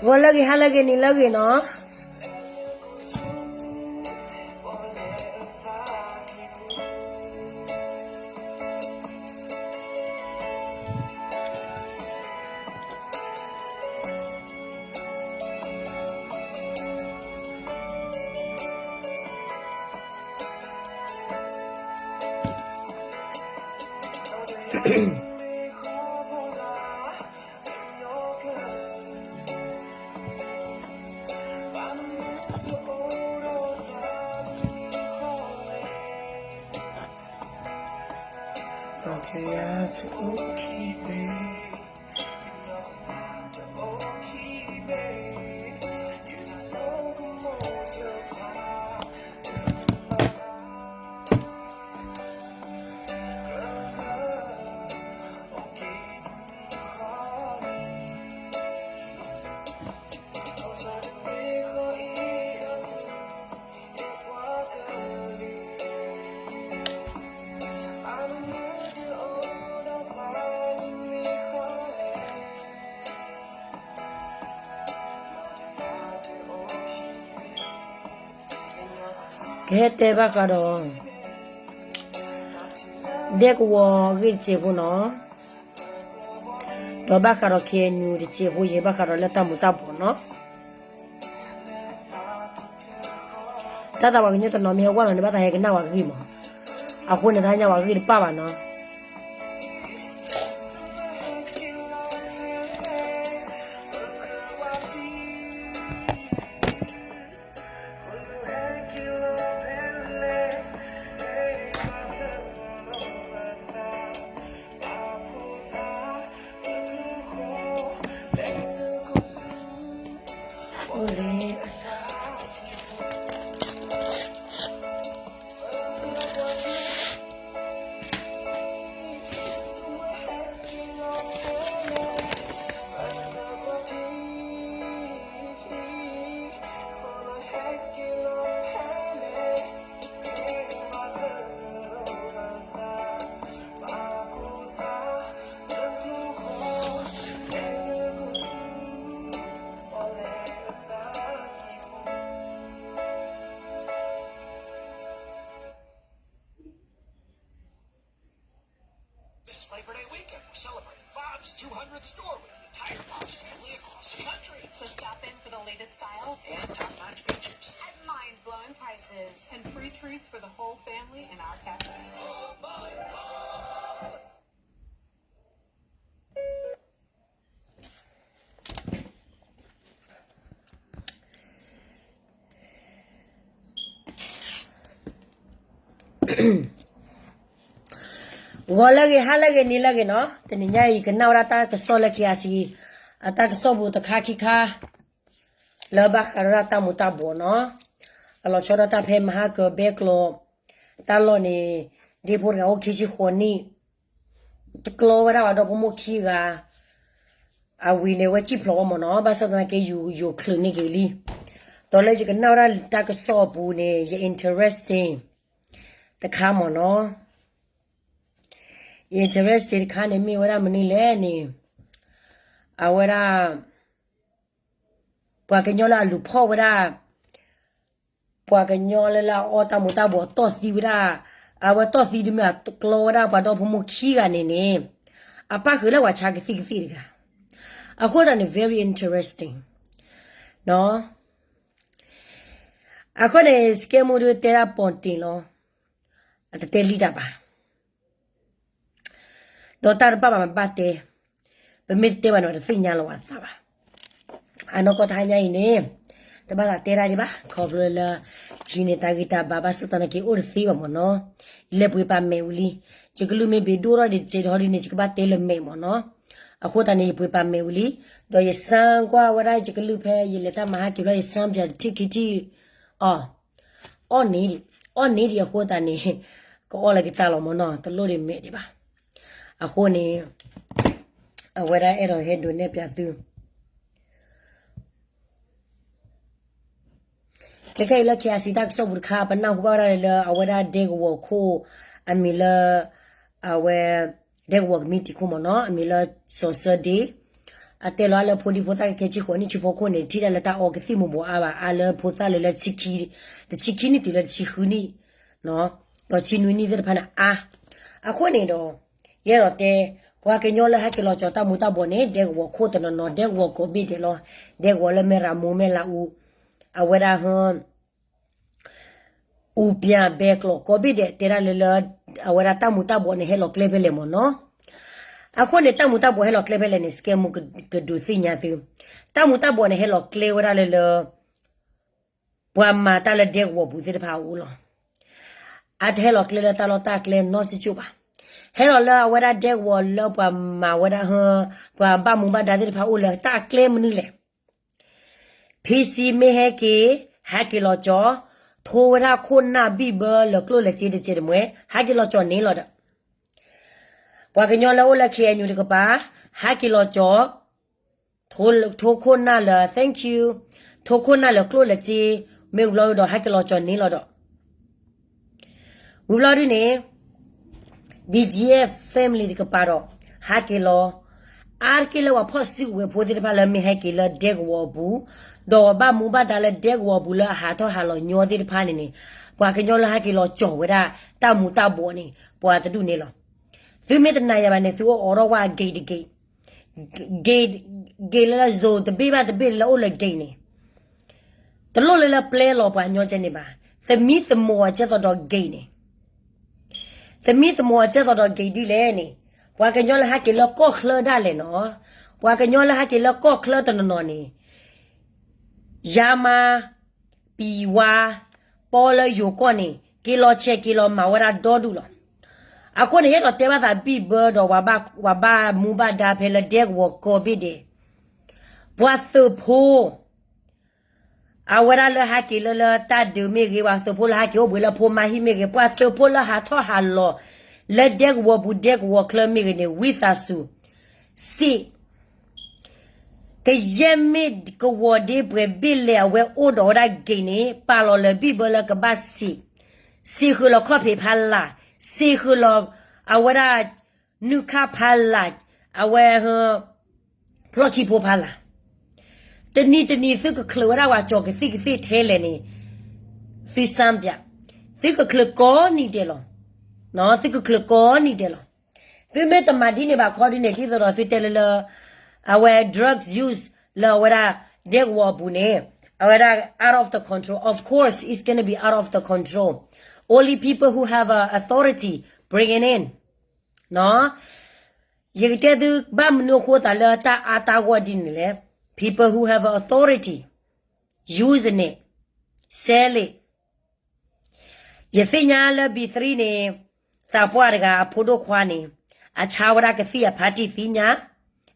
ဂီၤလၢအဂ့ၤ ဟါလၢအဂ့ၤ နံၤလၢအဂ့ၤနီၤ. ကဟဲတဲဘၣ်ဃးဒီး ဒဲကဝီၤအဂ့ၢ်တစဲးဖိနီၤ, ဒီးဘၣ်ဃးဒီး ခ့ၣ်အဲၣ်ယူၣ် တစဲးဖိ ယဲ ဘၣ်ဃးဒီးလၢတၢ်မူၤတၢ်ဘှီးနီၤ. တၢ်သးပှၤကညီတနီၤမ့ၢ်ဟဲဝဲလီၤန့ၣ် ဘၣ်သးဟဲကနၣ်ဝဲအဂ့ၢ်မး, အဃိန့ၣ် တဟါညါဝဲအဂ့ၢ်တပၣ်ဘၣ်နီၤ. This Labor Day weekend, we're celebrating Bob's two hundredth store with the entire Bob's family across the country. So stop in for the latest styles and top-notch features at mind-blowing prices and free treats for the whole family in our cafe. ဂီၤလၢအဂ့ၤ ဟါလၢအဂ့ၤ နံၤလၢအဂ့ၤနီၤ. တနံၤညါအံၤ ယကနၣ်ဝဲဒၣ်တၢ်ကစီၣ်လၢ ခ့ၣ်အဲၣ်ယူၣ် အတၢ်ကစီၣ်ပူၤတခါခံခါ လၢဘၣ်ဃးဒီးတၢ်မူၤတၢ်ဘှီးနီၤ. အလီၤဆီဒၣ်တၢ်ဖဲမဟါကၢၤဘဲကျိၤ တၢ်လီၢ်န့ၣ် ဒ့ဖိတဂၤအိၣ်ခံဆံဃိးနံၣ် တကျီဝဲဒၣ်ပှၤဒီဖိမိၢ်ခံဂၤ အဝံၤန့ၣ် ဝဲစံၣ်ဖျိးဝဲမ့ၢ်နီၤ. ဘၣ်ဆၣ်သနာ်က့ ယိၤချုးန့ၢ်က့ၤလံ. ဒီးလၢယကနၣ်ဝဲဒၣ်တၢ်ကစီၣ်အပူၤန့ၣ် ယ interesting တခါမ့ၢ်နီၤ. ယ interesting တခါန့ၣ် မ့ၢ်ဝဲဒၣ်မနုၤလဲၣ်န့ၣ် အဝဲဒၣ် ပှၤကညီလၢအလူၤဖီၣ်ဝဲဒၣ် ပှၤကညီလၢလၢအအီၣ်တၢ်မူၤတၢ်ဘှီးတီၢ်သံဝဲဒၣ်, အဝဲတီၢ်သံတမ့ၢ် အတကျီဝဲဒၣ်ပှၤဒီဖိမိၢ်ခံဂၤန့ၣ်န့ၣ်, အပၣ်ဃုာ်လၢပှၤဆါကသံၣ်ကသ့ၣ်တဂၤ. အဃိသတးန့ၣ် very interesting. အဃိန့ၣ် စကဲမူဒုးတဲဒၣ်ပီၣ်တ့ၢ်လီၤ. အတတဲလံတၢ်ဘၣ်. ဒီးတၢ်တဘၣ်ဘၣ်မ့ၢ်ဘၣ်တဲ, ပမ့ၢ်တတဲဘၣ်န့ၣ် ပတသ့ၣ်ညါလီၤဝဲသးဘၣ်. အနီၢ်ကီၢ်တဟါညါအံၤန့ၣ်, တဘၣ်သးတဲတၢ်ဒံးဘၣ်, ခီဖျိလၢ ခံန့ၣ်တၢ်ဂံၢ်တၢ်ဘါဘၣ်ဆၣ်သနာ်က့အိၣ်တသ့ဘၣ်မ့ၢ်နီၤ, ယလဲၤပှ့ၤပာ်မဲာ်ဝံၤလံ. ယကလုၢ်မ့ၢ်ဘၣ်ဒိၣ်ထီၣ်ဒံးတစဲးတဟီဒ်န့ၣ် ယကဘၣ်တဲလၢမဲာ်မ့ၢ်နီၤ. အဃိသတးန့ၣ် ယပှ့ၤပာ်မဲာ်ဝံၤလံ, ဒီးယစၢကွၢ်ဝဲဒၣ်ယကလုၢ်ဖဲယလဲၤတၢ်မၤဟါက့ၤဘျီ ယစၢပၠးတထံၣ်ခံထံၣ်, အီၣ် အီၣ်န့ၢ်ဒံး, အီၣ်န့ၢ်ဒံးအဃိသတးန့ၣ်, ကအီၣ်လၢကစၢ်လီၤမ့ၢ်နီၤ, တလိၣ်ဒံးမဲာ်ဒံးဘၣ်. အဃိန့ၣ်, အဝဲဒၣ်အဲၣ်ဒိးဟဲဒုးနဲၣ်ပၠးသု ခဲခဲအံၤလၢ ခ့ၣ်အဲၣ်ယူၣ် တၢ်ကစီၣ်ပူၤတခါ ပနၢ်ဟူဘၣ်ဝဲဒၣ်လၢ အဝဲဒၣ်ဒဲကဝီၤခိၣ်, အမံၤလၢ, အဝဲ, ဒဲကဝီၤကမံးတံာ်ခိၣ်မ့ၢ်နီၤ, အမံၤလၢ စီၤစၢဒ့, အတဲလီၤအါလၢဖိဒံဖိသၣ်ခဲခဲဆံဃိးနံၣ်ဆံဖိခိၣ်န့ၣ် ထံၣ်ဒၣ်လၢတၢ်အီကသံၣ်မူၤဘှီးအါဘၣ် အါလၢဖိသၣ်လၢလၢ တဆံခံနံၣ်တုၤလၢတဆံဃုနံၣ် ဒီးဆံနွံနံၣ်သ့ၣ်တဖၣ်န့ၣ်အါ. အဃိန့ၣ်ဒီး ယအဲၣ်ဒိးတဲ ပှၤကညီလၢဟဲက့ၤလီၤကၠီၤတၢ်မူၤတၢ်ဘှီးန့ၣ် ဒဲကဝီၤခိၣ်တနီၤနီၤ ဒဲကဝီၤကိးဘ့ၣ်ဒဲးလီၤ. ဒဲကဝီၤလၢမဲၢ်ရမိၢ်မဲၢ်လးအူ အဝဲဒၣ်ဟၢ အူပၠၣ်ဘဲကျိးကိးဘ့ၣ်ဒဲး တဲဒၣ်လၢလၢ အဝဲဒၣ်တၢ်မူၤတၢ်ဘှီးန့ၣ် ဟဲလီၤကျဲဖဲလဲၣ်မ့ၢ်နီၤ. အဃိန့ၣ် တၢ်မူၤတၢ်ဘှီးဟဲလီၤကျဲဖဲလဲၣ်န့ၣ် စကဲမူကဒုးသ့ၣ်ညါသု, တၢ်မူၤတၢ်ဘှီးန့ၣ် ဟဲလီၤကျဲဝဲဒၣ်လၢလၢ ပှၤမၤတၢ်လၢဒဲကဝီၤပူၤသ့ၣ်တဖၣ်အအိၣ်လီၤ. အတဟဲလီၤကျဲလၢတၢ်လီၢ်တၢ်ကျဲနီတကၠိၢ်ဘၣ်. ဟဲလီၤလၢအဝဲဒၣ်ဒဲကဝီၤလၢပှၤမၤဝဲဒၣ်ဟၢ ပှၤဘၣ်မူဘၣ်ဒါသ့ၣ်တဖၣ်အိၣ်လၢတၢ်ကျဲမနုၤလဲၣ်. ဖံစံမ့ၢ်ဟဲက့ၤ ဟဲက့ၤလီၤကၠီၤ, ထိဝဲဒၣ်ခိၣ်နၢ်ဘံၣ်ဘၢလၢကျိၣ်လၢစ့တစဲးတမှဲ, ဟဲက့ၤလီၤကၠီၤန့ၣ်လီၤဒီး ပှၤကညီလၢအိၣ်လၢ ခ့ၣ်အဲၣ်ယူၣ် တကပၤ, ဟဲက့ၤလီၤကၠီၤ, ထိခိၣ်နၢ်လၢ thank you, ထိခိၣ်နၢ်လၢကျိၣ်လၢစ့, မ့ၢ်ဝံၤဘျီဒီး ဟဲက့ၤလီၤကၠီၤန့ၣ်လီၤဒီး ဝံၤဘျီဒုန့ၣ် ဘံၣ်ကၠံၣ်အဲၣ် family တကပၤဒီး ဟဲက့ၤလီၤ. အါတက့ၢ်လၢပှၤဖီၣ်စုကဝဲၤဖိသ့ၣ်တဖၣ်လၢမ့ၢ်ဟဲက့ၤလၢဒဲကဝီၤအပူၤ, ဒီးပှၤဘၣ်မူဘၣ်ဒါလၢဒဲကဝီၤအပူၤလၢအဟးထီၣ်ဟးလီၤညီသ့ၣ်တဖၣ်န့ၣ်န့ၣ်, ပှၤကညီလၢဟဲက့ၤလီၤကၠီၤဝဲဒၣ် တၢ်မူၤတၢ်ဘှီးန့ၣ် ပှၤတဒူၣ်န့ၣ်လီၤ. သုမ့ၢ်တနာ်ယၤဘၣ်န့ၣ် သုအိၣ်အိးထီၣ်ဝဲအ gate တ gate, gate, gate လၢ zone တဘ့ၣ်ဘၣ်တဘ့ၣ်လၢအိၣ်လၢ gate န့ၣ် တလိၣ်လၢလၢပျဲလီၤပှၤကညီကဲန့ၣ်ဘၣ်. သမံသမိးအီၤကဲသိးဒီး gate န့ၣ်, သမံသမိးအီၤကဲသိးဒီး gate ဒ်လဲၣ်န့ၣ်, ပှၤကညီလၢဟဲက့ၤလၢကီၢ်ချၢဒၣ်လဲာ်နီၤ, ပှၤကညီလၢဟဲက့ၤလၢကီၢ်ချၢတနီၤနီၤန့ၣ် ယါမါ ပံၤဝါ ပီလၢယိၤကီၢ်န့ၣ် က့ၤလီၤဆဲးက့ၤလီၤမၤဝဲဒၣ်ဒီဒူၣ်လီၤ. အဃိန့ၣ် ယအဲၣ်ဒိးတဲဘၣ်သးဘံၣ်ဘၢဒီး ပှၤဘၣ်မူဘၣ်ဒါဖဲလၢဒဲကဝီၤကိးဘ့ၣ်ဒဲး, ပှၤသုးဖိ အဝဲဒၣ်လၢဟဲက့ၤလၢလၢတၢ်ဒုးမ့ၢ်ဂ့ၤ, ပှၤသုးဖိလၢဟဲက့ၤအိၣ်ဘှံးလၢဖိမါဟံၣ်မ့ၢ်ဂ့ၤ, ပှၤသုးဖိလၢဟးထီၣ်ဟးလီၤ လၢဒဲကဝီၤပူၤဒဲကဝီၤချၢမ့ၢ်ဂ့ၤန့ၣ် ဝံသးစူၤ စံး ကယဲၢ်မ့ၢ်ကဝီၤဒ့ပှဲၤဘ့ၣ်လဲၣ် အဝဲအိၣ်ဒီးဝဲဒၣ် gate န့ၣ် ပာ်လီၤလၢဘံၣ်ဘၢလၢကဘၣ်စံး, စံးဃုာ်လီၤခီၣ်ဖံးဖးလၢ်, စံးဃုာ်လီၤ အဝဲဒၣ် နုၢ်ခါဖးလၢ်, အဝဲ ဖျီၣ်ခံဖိဖးလၢ်, တနံၤတနံၤသုကချုးဝဲဒၣ်ပှၤကၠီၤကသံၣ်ကသ့ၣ်ထဲလဲၣ်န့ၣ်, သုစၢ်ပၠး, သုကချုးကိးနံၤဒဲးလီၤ. သုကချုးကိးနံၤဒဲးလီၤ. သုမ့ၢ်တမၤဒ်န့ၣ်ဘၣ်ခီဒ်န့ၣ် ဒ်သိးဒီးသုတဲလၢလၢ အဝဲ drug use လၢအဝဲဒၣ် ဒဲကဝီၤအပူၤန့ၣ် အဝဲဒၣ် out of the control. Of course, it's gonna be out of the control. Only people who have a authority bring it in. ယကတဲသုဘၣ်မနုၤအဃိသးလၢတၢ်အါတၢ်ဂီၢ်ဒ်န့ၣ်လဲၣ်. People who have authority, use it, sell it. ယသ့ၣ်ညါလၢ B three န့ၣ် သးပှၢ်တဂၤအဖိဒိၣ်ခွါန့ၣ် အဆါဝဲဒၣ်ကသံၣ်အဖါတံၢ်သ့ၣ်ညါ,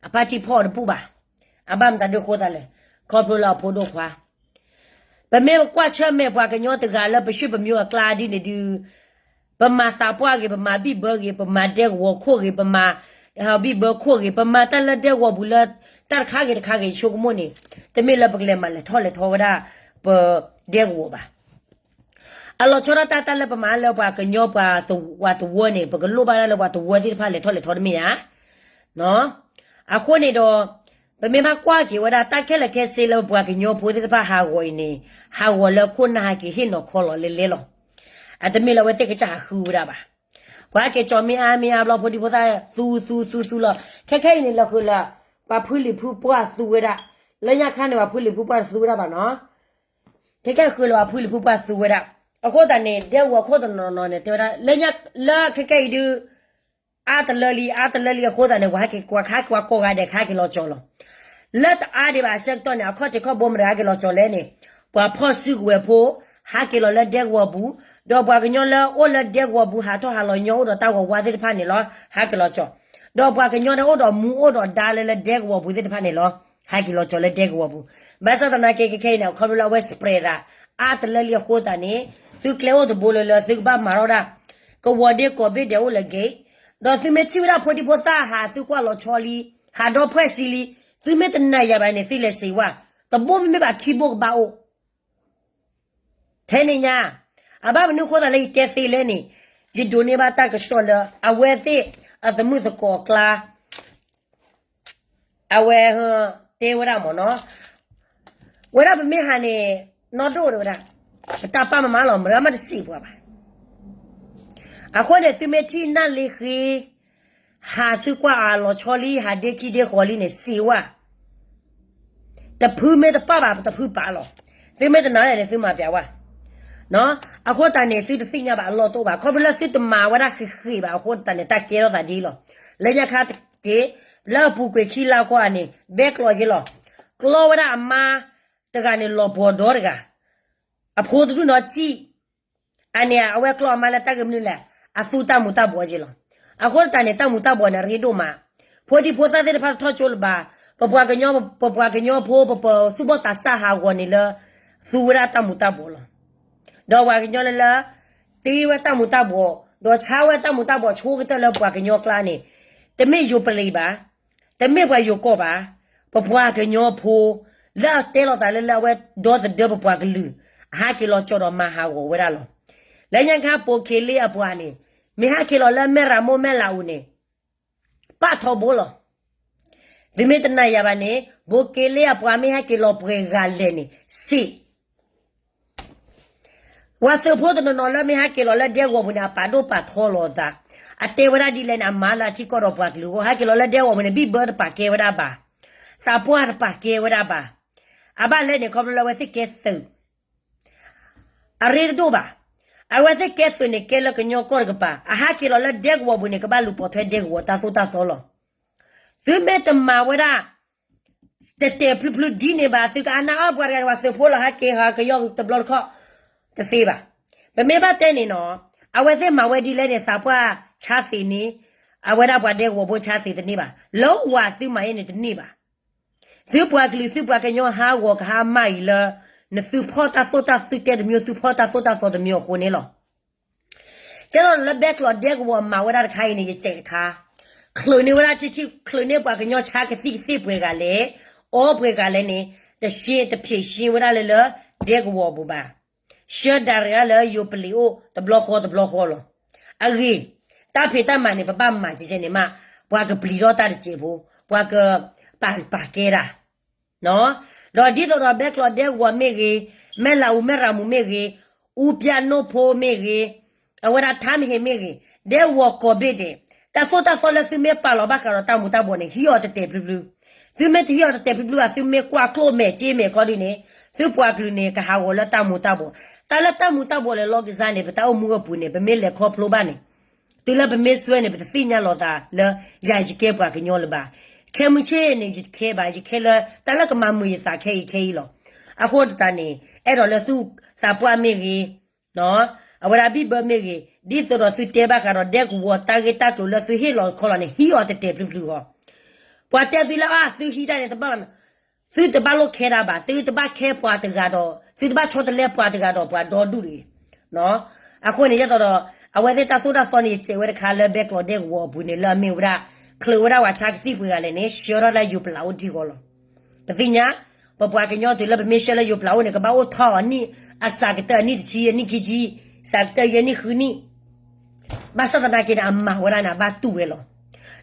အဖါတံၢ်ဖီၣ်အီၤတဘူၣ်ဘၣ်. အဘၣ်မတၤဒုးအဃိသးလဲၣ်, ခီဖျိလၢအဖိဒိၣ်ခွါ ပမ့ၢ်ပကွၢ်ဆၢၣ်မဲာ်ပှၤကညီတဂၤလၢပၢဆှၢပမိၢ်အကျါဒ်န့ၣ်ဒုး, ပမၤသးပှၢ်ဂ့ၤ, ပမၤဘံၣ်ဘၢဂ့ၤ, ပမၤဒဲကဝီၤခိၣ်ဂ့ၤ, ပမၤဘံၣ်ဘၢခိၣ်ဂ့ၤ, ပမၤတၢ်လၢဒဲကဝီၤပူၤလၢ တၢ်တခါဂ့ၤတခါဂ့ၤဆိကမိၣ်န့ၣ်, တမ့ၢ်လၢပကလဲၤမၤလဲၤထီၣ်လဲၤထီဝဲဒၣ် ပဒဲကဝီၤဘၣ်. အလီၤဆီဒၣ်တၢ်တၢ်လၢပမၤလၢပှၤကညီပှၤတဝၢန့ၣ် ပကလိၣ်ဘၣ်ဒၣ်လၢပှၤတဝၢသ့ၣ်တဖၣ်လဲၤထီၣ်လဲၤထီတမ့ၢ်ဧါ. အဃိန့ၣ်ဒီး ပမ့ၢ်ဘၣ်ကွၢ်က့ၤဝဲဒၣ်တၢ်ခဲလၢာ်ခဲဆ့လၢပှၤကညီဖိသ့ၣ်တဖၣ်ဟးဂီၤအံၤန့ၣ်, ဟးဂီၤလၢခိၣ်နၢ်ဟဲက့ၤဟ့ၣ်နီၤခီလီၤလဲလဲလီၤ. အတမ့ၢ်လၢအဝဲသ့ၣ်ကစၢ်ဟးဃုဝဲဒၣ်ဘၣ်. ပှၤဟဲက့ၤကၠီၤမ့ၢ်အါမ့ၢ်အါဘျီဖိဒံဖိသၣ်သူသူသူသူလီၤ. ခဲခဲအံၤန့ၣ် လီၤဃုာ်လၢ ပှၤဖုလံၤဖုပှၢ်သူဝဲဒၣ်, လၢညါခါန့ၣ် ပှၤဖုလံၤဖုပှၢ်တသူဝဲဒၣ်ဘၣ်နီၤ. ခဲကဲဃုာ်လၢပှၤဖုလံၤဖုပှၢ်သူဝဲဒၣ်. အဃိသတးန့ၣ် ဒဲကဝီၤခိၣ်တနီၤနီၤန့ၣ် တဲဝဲဒၣ် လၢခဲကဲအံၤဒုး အါတလၢလံ အါတလၢလံအဃိသတးန့ၣ် ပှၤဟဲက့ၤကွၢ်ခါက့ၤပှၤကိးဂၤဒဲးခါက့ၤလီၤကၠီၤလီၤ. လၢတအါဒံးဘၣ်အဆၢကတီၢ်န့ၣ် အခီၣ်ထံးခီၣ်ဘိမတၤဟဲက့ၤလီၤကၠီၤလဲၣ်န့ၣ်, ပှၤဖီၣ်စုကဝဲၤဖိ ဟဲက့ၤလီၤလၢဒဲကဝီၤပူၤ, ဒီးပှၤကညီလၢအိၣ်လၢဒဲကဝီၤပူၤ ဟးထီၣ်ဟးလီၤညီအိၣ်ဒီးတၢ်ဂီၤဝါသ့ၣ်တဖၣ်န့ၣ်လီၤ ဟဲက့ၤလီၤကၠီၤ, ဒီးပှၤကညီလၢအိၣ်ဒီးမူအိၣ်ဒီးဒါလၢလၢဒဲကဝီၤပူၤသ့ၣ်တဖၣ်န့ၣ်လီၤ ဟဲက့ၤလီၤကၠီၤလၢဒဲကဝီၤပူၤ. ဘၣ်ဆၣ်သနာ်က့ ခဲခဲအံၤန့ၣ် အခီဖျိလၢအဝဲ spread သး အါတလၢလံအဃိသတးန့ၣ် သုကျဲအိၣ်တဘိလၢလၢသုကဘၣ်မၤထီၣ်ဒၣ် ကဝီၤဒ့ကိးဘ့ၣ်ဒဲးအိၣ်လၢ gate, ဒီးသုမ့ၢ်ထံၣ်ဝဲဒၣ်ဖိဒံဖိသၣ်ဟးသုကွၢ်လီၤဆီလံ, ဟးဒီဖှဲၣ်ဆံလံ, သုမ့ၢ်တနာ်ယၤဘၣ်န့ၣ် သုလဲၤစံးဝဲ, တဘိမ့မ့ၢ်ဘၣ်ခံဘိကဘၣ်အိၣ် ထဲန့ၣ်ညါ, အဘၣ်မနုၤအဃိသတးလၢယတဲသ့လဲၣ်န့ၣ်, ယဒိးန့ၢ်ဘၣ်တၢ်ကစီၣ်လၢ အဝဲသ့ၣ်အသမုာ်သကိးအကျါ, အဝဲ တဲဝဲဒၣ်မ့ၢ်နီၤ, ဝဲဒၣ်ပမ့ၢ်ဟးန့ၣ် နီၢ်ဒိၣ်တဲဝဲဒၣ်, ပတၢ်ပာ်မၤမးလီၤ မတၤမးတစံးပှၤဘၣ်. အဃိန့ၣ် သုမ့ၢ်ထံၣ်နၢ်လ့ဃ့ ဟးသုကွၢ်အလီၤဆီလံ ဟးဒ့ခံဒ့ဃီၤလံန့ၣ် စံးဝဲ တဖုမ့ၢ်တပာ်ဘၣ် ပတဖုပာ်လီၤ. သုမ့ၢ်တနာ်လဲၣ်န့ၣ် သုမၤပျးဝဲ အဃိသတးန့ၣ် သုတသ့ၣ်ညါဘၣ်အလီၢ်တအိၣ်ဘၣ် ခီဖျိလၢသုတမၤဝဲဒၣ်ဃ့ဃ့ဘၣ်အဃိသတးန့ၣ် တၢ်ကဲထီၣ်သးဒ်လီၤ. လၢညါခါတက့ၢ် လၢအပူၤကွံာ်ခံလါခီန့ၣ် ဘဲကျိးက့လီၤ. ကျီဝဲဒၣ်အမါတဂၤန့ၣ် လီၤပှီၤဒီတဂၤ အဖိတဒူၣ်နီၤစံၣ် အန့ၣ် အဝဲကျီအမါလၢတၢ်ဂ့ၢ်မနုၤလဲၣ်, အသူတၢ်မူၤတၢ်ဘှီးက့လီၤ. အဃိသတးန့ၣ် တၢ်မူၤတၢ်ဘှီးန့ၣ် အရ့ဒိၣ်မး, ဖိဒံဖိသၣ်သ့ၣ်တဖၣ်တထီၣ်ကၠိလၢၤဘၣ်, ပပှၤကညီ ပပှၤကညီဖိ ပပသူၣ်ဘီၣ်သးစၢ်ဟးဂီၤန့ၣ်လၢ သူဝဲဒၣ်တၢ်မူၤတၢ်ဘှီးလီၤ. ဒီးပှၤကညီလၢလၢ သ့ဝဲတၢ်မူၤတၢ်ဘှီး ဒီးဆါဝဲတၢ်မူၤတၢ်ဘှီးဆိကတၢၢ်လၢပှၤကညီကျါန့ၣ် တမ့ၢ်ယိၤပလံၤဘၣ်, တမ့ၢ်ပှၤယိၤကီၢ်ဘၣ်, ပပှၤကညီဖိ လၢအတဲလီၤသးလၢလၢအဝဲဒီသဒၢပပှၤကလုာ် အဟးက့ၤလီၤကၠီဒီးမၤဟးဂီၤဝဲဒၣ်လီၤ. လၢညါခါပိာ်ခ့လ့အပှၤန့ၣ် မ့ၢ်ဟဲက့ၤလီၤလၢမဲၢ်ရမိၢ်မဲၢ်လးအူန့ၣ် ပာ်ထီဘိလီၤ. သုမ့ၢ်တနာ်ယၤဘၣ်န့ၣ် ပိာ်ခ့လ့အပှၤမ့ၢ်ဟဲက့ၤလီၤပှဲၤဂၤလဲၣ်န့ၣ် စံး ပှၤသုးဖိတနီၤနီၤလၢမ့ၢ်ဟဲက့ၤလီၤလၢဒဲကဝီၤပူၤန့ၣ် အပာ်ဒိၣ်ပာ်ထီလီၤအသး, အတဲဝဲဒၣ်ဒ်လဲၣ်န့ၣ် အမၤလၢအထံကီၢ်ဒီးပှၤကလုာ်အဃိ ဟဲက့ၤလီၤလၢဒဲကဝီၤပူၤန့ၣ် ဘံၣ်ဘၢတပာ်ကဲဝဲဒၣ်ဘၣ်, သးပှၢ်တပာ်ကဲဝဲဒၣ်ဘၣ်. အဘၣ်လဲၣ်န့ၣ် ခီဖျိလၢအဝဲသ့ၣ်ကဲသုး အရ့တဒိၣ်ဘၣ်. အဝဲသ့ၣ်ကဲသုးန့ၣ် ကဲလၢကညီကီၢ်တကပၤ, အဟဲက့ၤလီၤလၢဒဲကဝီၤပူၤန့ၣ် ကဘၣ်လူၤပိာ်ထွဲဒဲကဝီၤတၢ်သိၣ်တၢ်သီလီၤ. သုမ့ၢ်တမၤဝဲဒၣ် တတဲာ်ဖျုဖျုဒ်န့ၣ်ဘၣ်, သုကအနၢ်အီၣ်ပှၤတဂၤန့ၣ် ပှၤသုးဖိလီၤဟဲက့ၤဟးကယီတဘျီတခီၣ် တသ့ဘၣ်. ပမ့ၢ်ဘၣ်တဲန့ၣ်နီၤ, အဝဲသ့ၣ်မၤဝဲဒ်လဲၣ်န့ၣ် သးပှၢ်ဆါသ့န့ၣ်, အဝဲဒၣ်ပှၤဒဲကဝီၤဖိဆါသ့တန့ၢ်ဘၣ်. လၢဝၤသုမၤအ့န့ၣ်တန့ၢ်ဘၣ်. သုပှၤကလုာ်သုပှၤကညီဟးဂီၤကဟါမၢ်အံၤလၢ နသုဖီၣ်တၢ်သိၣ်တၢ်သုတဲတမံၤ သုဖီၣ်တၢ်သိၣ်တၢ်သီတမံၤအဃိန့ၣ်လီၤ. ကဲလီၤလၢဘဲကျိးဒဲကဝီၤမၤဝဲဒၣ်တခါအံၤန့ၣ် ယစဲးတခါ, ချုးန့ၢ်ဝဲဒၣ်တထံၣ် ချုးန့ၢ်ပှၤကညီဆါကသံၣ်ကသ့ၣ်ပှဲၤဂၤလဲၣ်, အီပှဲၤဂၤလဲၣ်န့ၣ် တရှင်းတဖျ့ရှင်းဝဲဒၣ်လၢလၢ ဒဲကဝီၤပူၤဘၣ်. ဆှၢဒၣ်ရ့ဒၣ်လၢယိၤပလံၤအိၣ်တဘျီဃီတဘျီဃီလီၤ. အဂ့ၢ် တၢ်ဖံးတၢ်မၤန့ၣ် ပဘၣ်မၤကဲကဲန့ၣ်မး, ပှၤကပျံၤထီၣ်တၢ်တစဲးဖိ, ပှၤကပာ်ပာ်ကဲတၢ် ဒီးဒ်သိးဒီးဘဲကျိးဒဲကဝီၤမ့ၢ်ဂ့ၤ, မဲၢ်လးအူမဲၢ်ရၤမူမ့ၢ်ဂ့ၤ, အူပျၢ်နိၣ်ဖိမ့ၢ်ဂ့ၤ, အဝဲဒၣ်ထါမဟ့မ့ၢ်ဂ့ၤ, ဒဲကဝီၤကိးဘ့ၣ်ဒဲး, တၢ်သိၣ်တၢ်သီလၢသုမ့ၢ်ပာ်လီၤဘၣ်ဃးဒီးတၢ်မူၤတၢ်ဘှီးန့ၣ် ဟံးအီၤတတဲာ်ဖျုဖျု, သုမ့ၢ်တဟံးအီၤတတဲာ်ဖျုဖျုဘၣ် သုမ့ၢ်ကွၢ်ကျိၣ်မဲာ်စ့မဲာ်ခီဒ်န့ၣ်, သုပှၤကလုာ်န့ၣ် ကဟးဂီၤလၢတၢ်မူၤတၢ်ဘှီး, တၢ်လၢတၢ်မူၤတၢ်ဘှီးလဲၤလီၤကစၢ်န့ၣ် ပတၢ်အိၣ်မူအပူၤန့ၣ် ပမ့ၢ်လဲၤခီဖျိဘၣ်န့ၣ် တုၤလၢပမ့ၢ်စွဲန့ၣ် ပတသ့ၣ်ညါလီၤသးလၢ ယၤယကဲပှၤကညီလၢၤဘၣ်. ခဲမုၢ်ဆ့ၣ်န့ၣ် ယတခဲဘၣ်, ယခဲလၢ တၢ်လၢကမၤမုာ်ယသးခဲအံၤခဲအံၤလီၤ. အဃိသတးန့ၣ် အဲၣ်ဒိးလၢသုသးပှၢ်မ့ၢ်ဂ့ၤ, အဝဲဒၣ်ဘံၣ်ဘၢမ့ၢ်ဂ့ၤ, ဒ်သိးဒီးသုတဲဘၣ်ဃးဒီးဒဲကဝီၤတၢ်ဂ့ၢ်တၢ်ကျိၤလၢသုဟ့ၣ်လီၤခီလီၤန့ၣ် ဟံးအီၤတတဲာ်ဖျုဖျုဃီ. ပှၤတဲသုလၢအသုဟံးတၢ်န့ၣ် တဘၣ် သုတဘၣ်လိၣ်ခဲတၢ်ဘၣ်, သုတဘၣ်ခဲပှၤတဂၤဒီး သုတဘၣ်ဆီတလဲပှၤတဂၤဒီးပှၤဒီဒူၣ်တဂ့ၤ. အဃိန့ၣ် ယဲသိးဒီး အဝဲသ့ၣ်တၢ်သိၣ်တၢ်သီန့ၣ် ယစဲးဝဲတခါလၢဘဲကျိးဒဲကဝီၤအပူၤန့ၣ် လၢအမ့ၢ်ဝဲဒၣ် ချုးဝဲဒၣ်ဝၤဆါကသံၣ်ပှဲၤဂၤလဲၣ်န့ၣ် ဆှၢထီၣ်လၢယိၤပျးအိၣ်ထံဃီလီၤ. ပသ့ၣ်ညါ ပပှၤကညီတုၤလၢပမ့ၢ်ဆှၢလၢယိၤပျးအိၣ်န့ၣ် ကဘၣ်အိၣ်ထီၣ်အီၤနံၣ် အစးကတၢၢ်အနံၣ်တဆံ အနံၣ်ခံဆံ, စးကတၢၢ်ယဲၢ်နံၣ်ဃုနံၣ် ဘၣ်ဆၣ်သနာ်က့န့ၣ် အမၤဝဲဒၣ်န့ၣ် အဘၣ်တူၢ်ဝဲလီၤ.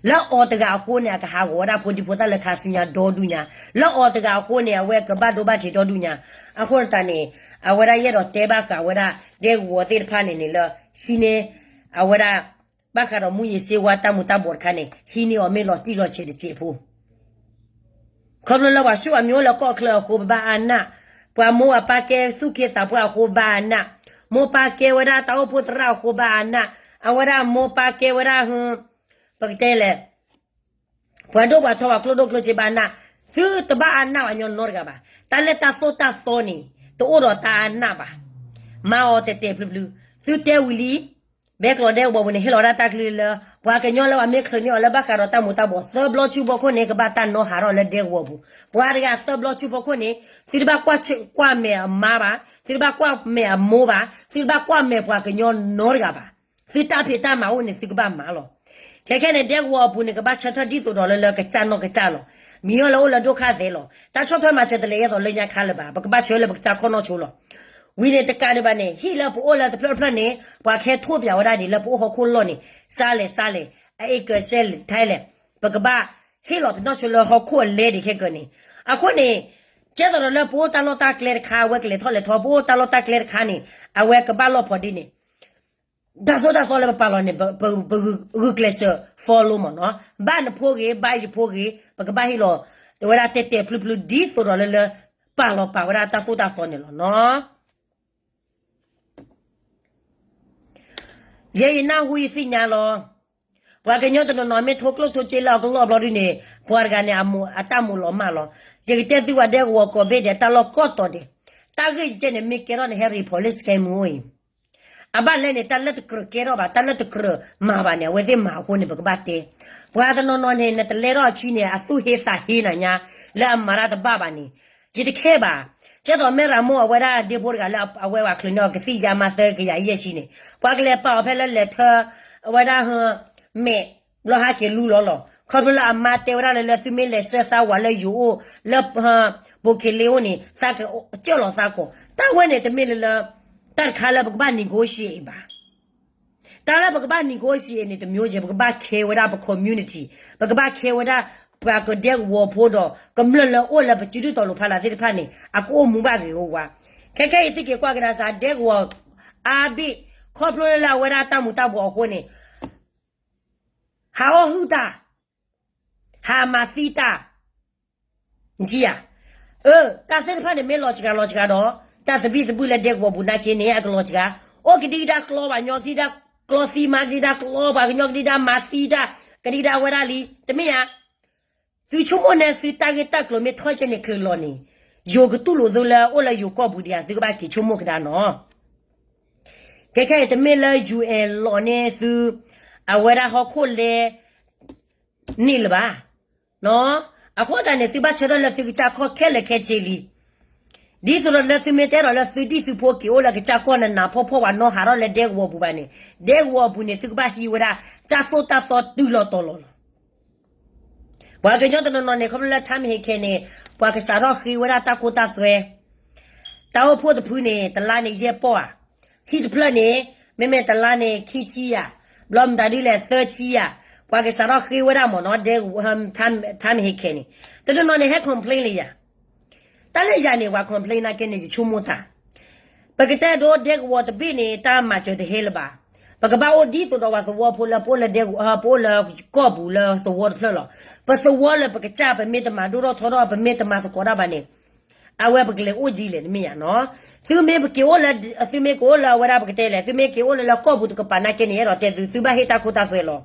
လၢအီၤတဂၤအဃိန့ၣ် အကဟးဂီၤဝဲဒၣ်ဖိဒံဖိသၣ်လၢခါဆူညါဒီဒူၣ်ညါ, လၢအီၤတဂၤအဃိန့ၣ် အဝဲကဘၣ်ဒိဘၣ်ထံးဒီဒူၣ်ညါ. အဃိသတးန့ၣ် အဝဲဒၣ်ယအဲၣ်ဒိးတဲဘၣ်ဃးဝဲဒၣ် ဒဲကဝီၤသ့ၣ်တဖၣ်န့ၣ်န့ၣ်လၢ ဟံးန့ၢ် အဝဲဒၣ် ဘၣ်ဃးဒီးမူးယစ်ဆေးဝါးတၢ်မူၤတၢ်ဘှီးတခါန့ၣ် ဟံးန့ၢ်အီၤမ့ၢ်လီၤတံၢ်လီၤဆဲးတစဲးဖိ ခီဖျိလၢပှၤဆူၣ်အမံၤအိၣ်လၢကီၢ်ချၢအဃိ ပဘၣ်အါနၢ်, ပှၤမိၢ်အပၢ်ကဲသူၣ်က့သးပှၢ်အဃိ ဘၣ်အါနၢ်, မိၢ်ပၢ်ကဲဝဲဒၣ်တၢ်အိၣ်ဖှိၣ်သရၣ်အဃိ ဘၣ်အါနၢ်, အဝဲဒၣ်မိၢ်ပၢ်ကဲဝဲဒၣ် ပကတဲလဲၣ် ပှၤဒိၣ်ပှၤထီ ပှၤကျိဒိၣ်ကျိစ့ ဘၣ်အါနၢ်, သုတဘၣ်အါနၢ်ပှၤကညီနီတဂၤဘၣ်. တၢ်လၢတၢ်သိၣ်တၢ်သီန့ၣ် တအိၣ်ဒီးတၢ်အါနၢ်ဘၣ်. မၤအီၤတဲာ်တဲာ်ဖျုဖျု, သုတဲဝံၤလံ ဘဲကျိးဒဲကဝီၤပူၤန့ၣ် ဟ့ၣ်လီၤဝဲဒၣ်တၢ်ကလုၢ်လၢ ပှၤကညီလၢပှၤမ့ၢ်ချုးန့ၢ်အီၤလၢဘၣ်ဃးဒီးတၢ်မူၤတၢ်ဘှီး သၢဘျီဆူဖီခိၣ်န့ၣ် ကဘၣ်တၢ်နီၣ်ဟးထီၣ်လၢဒဲကဝီၤပူၤ. ပှၤတဂၤသၢဘျီဆူဖီခိၣ်န့ၣ် သုတဘၣ်ကွၢ်မဲာ်အမါဘၣ်, သုတဘၣ်ကွၢ်မဲာ်အမိၢ်ဘၣ်, သုတဘၣ်ကွၢ်မဲာ်ပှၤကညီနီတဂၤဘၣ်. သုတၢ်ဖံးတၢ်မၤအိၣ်န့ၣ် သုကဘၣ်မၤလီၤ. ခဲခဲန့ၣ် ဒဲကဝီၤအပူၤန့ၣ် ကဘၣ်ဆၢထၢၣ်ဒ်သိးဒီးလၢလၢကစၢ်နီၢ်ကစၢ်လီၤ. မံၤအီၤလၢအိၣ်လၢဒိၣ်ခါသဲးလီၤ. တၢ်ဆီၣ်ထွဲမၤစၢၤတလဲၤအသိးလၢညါခါလၢၤဘၣ်. ပကဘၣ်ဆၢလၢပကစၢ်ခီၣ်နီၢ်ဆိလီၤ. ဝံၤန့ၣ်တကးဒံးဘၣ်န့ၣ် ဟံၣ်လၢပအိၣ်လၢတဖျၢၣ်တဖျၢၣ်န့ၣ် ပှၤကဟဲထိၣ်ပၠးဝဲဒၣ်ဒံးလၢပအိၣ်ဟီၣ်ခိၣ်လီၢ်န့ၣ် စါလဲၣ်စါလဲၣ် အအ့ကစဲလဲၣ်ထဲလဲၣ် ပကဘၣ် ဟ့ၣ်လီၤပနီၣ်ဆိလၢဟီၣ်ခိၣ်အလဲဒံးခဲကၢန့ၣ်, အဃိန့ၣ် ကဲသိးဒီးလၢပအိၣ်တၢ်လီၢ်တၢ်ကျဲတခါ အဝဲကလဲၤထီၣ်လဲၤထီ ပအိၣ်တၢ်လီၢ်တၢ်ကျဲတခါန့ၣ် အဝဲကဘၣ်လီၢ်ဖီဒ်န့ၣ် တၢ်သိၣ်တၢ်သီလၢပပာ်လီၤန့ၣ် ပဂုာ်ကျဲးစၢး follow မ့ၢ်နီၤ, ဘၣ်နဖိဂ့ၤ ဘၣ်ယဖိဂ့ၤ ပကဘၣ်ဟ့ၣ်လီၤ တဝဲဒၣ်တဲတဲာ်ဖျုဖျု ဒ်သိးဒီးလၢလၢ ပာ်လီၤပာ်ဝဲဒၣ်တၢ်သိၣ်တၢ်သီန့ၣ်လီၤနီၤ. ယဲယနၢ်ဟူယသ့ၣ်ညါလီၤ. ပှၤကညီတနီၤနီၤမ့ၢ်ထိကျိၣ်ထိစ့လၢအကလီၢ်ဘျီဒုန့ၣ် ပှၤတဂၤန့ၣ် အတၢ်မူးလီၤမၢ်လီၤ. ယကတဲသုဝဲဒဲကဝီၤကိးဘ့ၣ်ဒဲး တၢ်လီၢ်ကိးတီၤဒဲး, တၢ်ဂ့ၢ်ယကဲန့ၣ် မ့ၢ်ကဲထီၣ်န့ၣ် ဟဲ report လၢ စကဲမူ အံၤ အဘၣ်လဲၣ်န့ၣ် တၢ်လၢတကြၢးကဲထီၣ်ဘၣ် တၢ်လၢတကြၢးမၤဘၣ်န့ၣ် အဝဲသ့ၣ်မၤအဃိန့ၣ် ပကဘၣ်တဲ. ပှၤတနီၤနီၤန့ၣ် နတလဲထီၣ်အခံန့ၣ် အသူၣ်ဟ့သးဟ့နၤညါ လၢအမၤတၢ်တဘၣ်ဘၣ်န့ၣ် ယတခဲဘၣ်. ကဲသိးမ့ၢ်ရၤမိၢ်အဝဲဒၣ်ဒ့ဖိတဂၤလၢအဝဲပှၤချုးန့ၢ်အီၤကသံၣ်ယါမါသၢကယၤယဲၢ်ဆံန့ၣ် ပှၤကလဲၤပာ်အီၤဖဲလၢလဲၤထၢ အဝဲဒၣ် မဲာ် ဘျီဟးက့ၤလူလီၤလီၤ. ခီဖျိလၢအမါတဲဝဲဒၣ်လၢ လၢသုမ့ၢ်လဲၤဆှၢသးဝးလၢယိၤအိၣ် လၢ ဘိၤခ့လ့အိၣ်န့ၣ် သးကစၢၢ်လီၤသးကီး. တၢ်ဝဲန့ၣ်တမ့ၢ်လၢလၢ တၢ်တခါလၢပကဘၣ် negotiate အံၤဘၣ်. တၢ်လၢပကဘၣ် negotiate န့ၣ် တမျိုးကဲ ပကဘၣ် care ဝဲဒၣ်ပ community, ပကဘၣ် care ဝဲဒၣ် ပှၤကဒဲကဝီၤဖိဒီး ကမျၢၢ်လၢအိၣ်လၢပစုဒုၣ်တီၤလိၤဖးလၢ်သ့ၣ်တဖၣ်န့ၣ် အကအိၣ်မူဘၣ်ဂ့ၤဂ့ၤဝါ. ခဲခဲအံၤသုက့ၤကွၢ်ကဒါစး ဒဲကဝီၤအါဘ့ၣ် ခီဖျိလၢလၢအဝဲဒၣ်တၢ်မူၤတၢ်ဘှီးအဃိန့ၣ် ဟးအီၣ်ဟုၣ်တၢ်, ဟးမၤသံတၢ်, နထံၣ်ဧါ. အၢ တၢ်သ့ၣ်တဖၣ်န့ၣ်မ့ၢ်လီၤစှၤလီၤစှၤဒီး တၢ်သဘံၣ်သဘုၣ်လၢဒဲကဝီၤပူၤနာ်က့န့ၣ် အကလီၤစှၤ, အိၣ်ကဒံကဒါကျီဘၣ်ညီ ကဒံကဒါကျီသံမါ ကဒံကဒါကျီ ပှၤကညီကဒံကဒါမၤသံတၢ် ကဒံကဒါဝဲဒၣ်လံ တမ့ၢ်ဧါ. သုဆိကမိၣ်န့ၣ် သုတၢ်ဂ့ၢ်တၢ်ကျိၤမ့ၢ်ထီၣ်ကဲန့ၣ်ချုးလီၤန့ၣ် ယိၤကတူၢ်လိာ်သုလၢအိၣ်လၢယိၤကီၢ်ပူၤဒံးဧါ သုကဘၣ်က့ၤဆိကမိၣ်ကဒါနီၤ. ခဲခဲအံၤတမ့ၢ်လၢ ယူၢ်အဲၣ် လီၤန့ၢ်သု အဝဲဒၣ်ဟီၣ်ခိၣ်လဲ န့ၣ်လၢၤဘၣ်. အဃိသတးန့ၣ် သုဘၣ်ဆၢထၢၣ်လၢသုကစၢ်ခီၣ်ခဲလၢာ်ခဲဆ့လံ. ဒ်သိးဒီးလၢသုမ့ၢ်တဲဒီးလၢသုဒံၣ်သုဖိက့ၤအိၣ်လၢကစၢ်ကီၢ် နနးဖှီၣ်ဖှီၣ်ဝဲ နီၢ်ဟးထီၣ်လၢဒဲကဝီၤပူၤဘၣ်န့ၣ် ဒဲကဝီၤအပူၤန့ၣ် သုကဘၣ်ဟံးဝဲဒၣ် တၢ်သိၣ်တၢ်သီတုၤလီၤတီၤလီၤလီၤ. ပှၤကညီတနီၤနီၤန့ၣ် ခီဖျိလၢ time ဟ့ၣ်ခဲန့ၣ် ပှၤကစးထီၣ်ဃ့ဝဲဒၣ်တၢ်ခိတၢ်သွဲ တၢ်အိၣ်ဖှိၣ်တဖုန့ၣ် တလါန့ၣ်ယဲၢ်ပီၢ်ဧါ, ဟံၣ်တဖျၢၣ်န့ၣ် မ့မ့ၢ်တလါန့ၣ်ခံဆံဧါ, ဘျီမတၤဒ်လဲၣ်သၢဆံဧါ, ပှၤကစးထီၣ်ဃ့ဝဲဒၣ်မ့ၢ်နီၤ ဒဲ time ဟ့ၣ်ခဲန့ၣ်, တနီၤနီၤန့ၣ် ဟဲ complain လၢယၤ, တၢ်လၢယၤန့ၣ် ပှၤ complain နာ်က့န့ၣ် ယဆိကမိၣ်သး ပကတဲဒိဒဲကဝီၤတဘ့ၣ်န့ၣ် တၢ်မၤစၢၤတဟဲလၢၤဘၣ်. ပကဘၣ်အိၣ်ဒ်သိးဒီးပှၤသဝီဖိလၢ ပအိၣ်လၢဒဲကဝီၤ ပအိၣ်လၢကီၢ်ပူၤလၢသဝီတဖျၢၣ်လီၤ. ပသဝီလၢပကစၢ် ပမ့ၢ်တမၤဒိၣ်ထီၣ်ထီထီၣ် ပမ့ၢ်တမၤသကိးတၢ်ဘၣ်န့ၣ် အဝဲပကလဲၤအိၣ်ဒ်လဲၣ် တမ့ၢ်ယၤနီၤ. သုမ့ၢ်ပက့ၤအိၣ်လၢ သုမ့ၢ်က့ၤအိၣ်လၢအဝဲဒၣ်ပကတဲလဲၣ် သုမ့ၢ်က့ၤအိၣ်လၢလၢကီၢ်ပူၤတကပၤနာ်က့န့ၣ် အဲၣ်ဒိးတဲသု သုဘၣ်ဟ့ၣ်တၢ်ခိတၢ်သွဲလီၤ.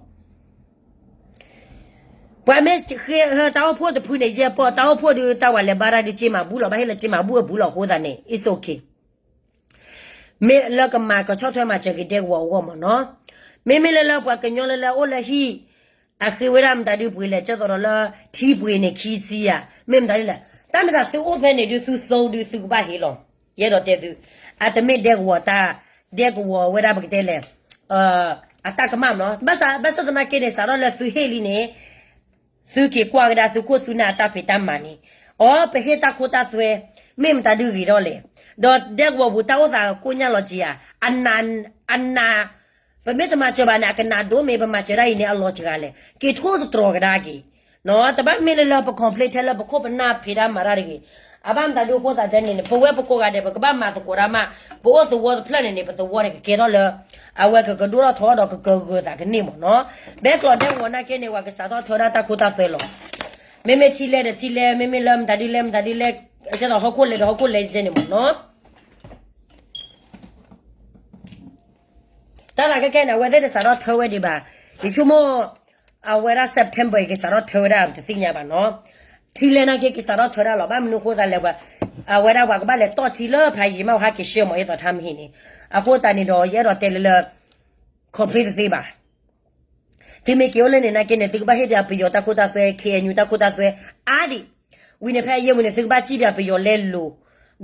ပှၤမ့ၢ်ဃ့တၢ်အိၣ်ဖှိၣ်တဖုန့ၣ် ယဲၢ်ပီၢ် တၢ်အိၣ်ဖှိၣ်ဒုးတၢ်ဝဲလဲၤဘါတၢ်ဒုးစ့မၤဘူၣ်လီၤ ဘၣ်ဟ့ၣ်လၢစ့မၤဘူၣ်အဘူၣ်လီၤအဃိသတးန့ၣ် it's okay. မ့ၢ်လၢကမၤကဆီၣ်ထွဲမၤစၢၤက့ၤဒဲကဝီၤအဂီၢ်မ့ၢ်နီၤ. မ့မ့ၢ်လၢလၢပှၤကညီလၢလၢအိၣ်လၢဟံၣ် အဃ့ဝဲဒၣ်မတၤဒုးပှ့ၤလဲၣ် ကၢ်သိးဒီးလၢ ထံပှ့ၤန့ၣ်ခံဆံဧါ မ့ၢ်မတၤဒ်လဲၣ် တၢ်မ့ၢ်သးသုအိၣ်ဖဲန့ၣ်ဒုး သုသိဒုးသုကဘၣ်ဟ့ၣ်လီၤ. ယအဲၣ်ဒိးတဲသု အတမ့ၢ်ဒဲကဝီၤတၢ် ဒဲကဝီၤဝဲဒၣ်ပကတဲလဲၣ် အတၢ်ကမၣ်မ့ၢ်နီၤ. ဘၣ်ဆၣ်သနာ်က့န့ၣ် စးထီၣ်လၢသုဟ့ၣ်လံန့ၣ် သုက့ၤကွၢ်ကဒါသုခိၣ်သုနၢ်အတၢ်ဖံးတၢ်မၤန့ၣ် အီ ပဟ့ၣ်တၢ်ခိတၢ်သွဲ မ့ၢ်မတၤဒုးဂ့ၤထီၣ်လဲၣ်. ဒီးဒဲကဝီၤပူၤတၢ်အိၣ်သးကိညၢ်လီၤက့ၤဧါ အနး အနး ပမ့ၢ်တမၤစၢၤဘၣ်န့ၣ် အကနးဒိၣ်မ့ၢ် ပမၤစၢၤတၢ်အံၤန့ၣ် အလီၤစှၤလဲၣ် က့ၤထိၣ်သတြီၤကဒါက့ၤ တဘၣ်မ့ၢ်လၢလၢပ complain ထဲလၢပခိၣ်ပနၢ်ဖံးတၢ်မၤတၢ်တဂ့ၤ. အဘၣ်မတၤဒုးအဃိသတးန့ၣ် ပဝဲပကိးဂၤဒဲး ပကဘၣ်မၤသကိးတၢ်မး ပအိၣ်သဝီတဖျၢၣ်န့ၣ်န့ၣ် ပသဝီန့ၣ် ကကဲထီၣ်လၢ အဝဲကကဒိၣ်ထီၣ်ထီဒီးကကဂၢၤသးကန့ၢ်မ့ၢ်နီၤ. ဘဲကျိးဒဲကဝီၤနာ်က့န့ၣ် ပှၤကစးထီၣ်ထၢဒၣ်တၢ်ခိတၢ်သွဲလီၤ. မ့မ့ၢ်ထံလဲဒီးထံလဲ မ့မ့ၢ်လၢမတၤဒုးလဲမတၤဒုးလဲ ကဲသိးဟီၣ်ခိၣ်လဲဒီးဟီၣ်ခိၣ်လဲကဲန့ၣ်မ့ၢ်နီၤ. တၢ်သးခဲခဲန့ၣ် အဝဲသ့ၣ်တစးထီၣ်ထၢဝဲဒံးဘၣ်. ယဆိကမိၣ် အဝဲဒၣ် September အံၤ ကစးထီၣ်ထၢဝဲဒၣ်တသ့ၣ်ညါဘၣ်နီၤ. ထံလဲနာ်က့ ကစးထီၣ်ထၢဒၣ်လီၤ. ဘၣ်မနုၤအဃိသတးလဲၣ် အဝဲဒၣ်ပှၤကဘၣ်လဲၤတီၣ်ထံလၢဖးယံာ်မး ဟးက့ၤဆှၢမ့ၢ် ယဲသိးထါမဟ့ၣ်န့ၣ်. အဃိသတးန့ၣ်ဒီး ယအဲၣ်ဒိးတဲလၢလၢ complete တသ့ဘၣ်. သုမ့ၢ်က့ၤအိၣ်လၢန့ၣ်နာ်က့န့ၣ် သုကဘၣ်ဟ့ၣ်ပၠးပယီၤတၢ်ခိတၢ်သွဲ ခ့ၣ်အဲၣ်ယူၣ် တၢ်ခိတၢ်သွဲ အါဒံး ဝံၤန့ၣ်ဖဲအယဲၢ်ဝံၤန့ၣ် သုကဘၣ်စံၣ်ပၠးပယီၤလဲလိၤ,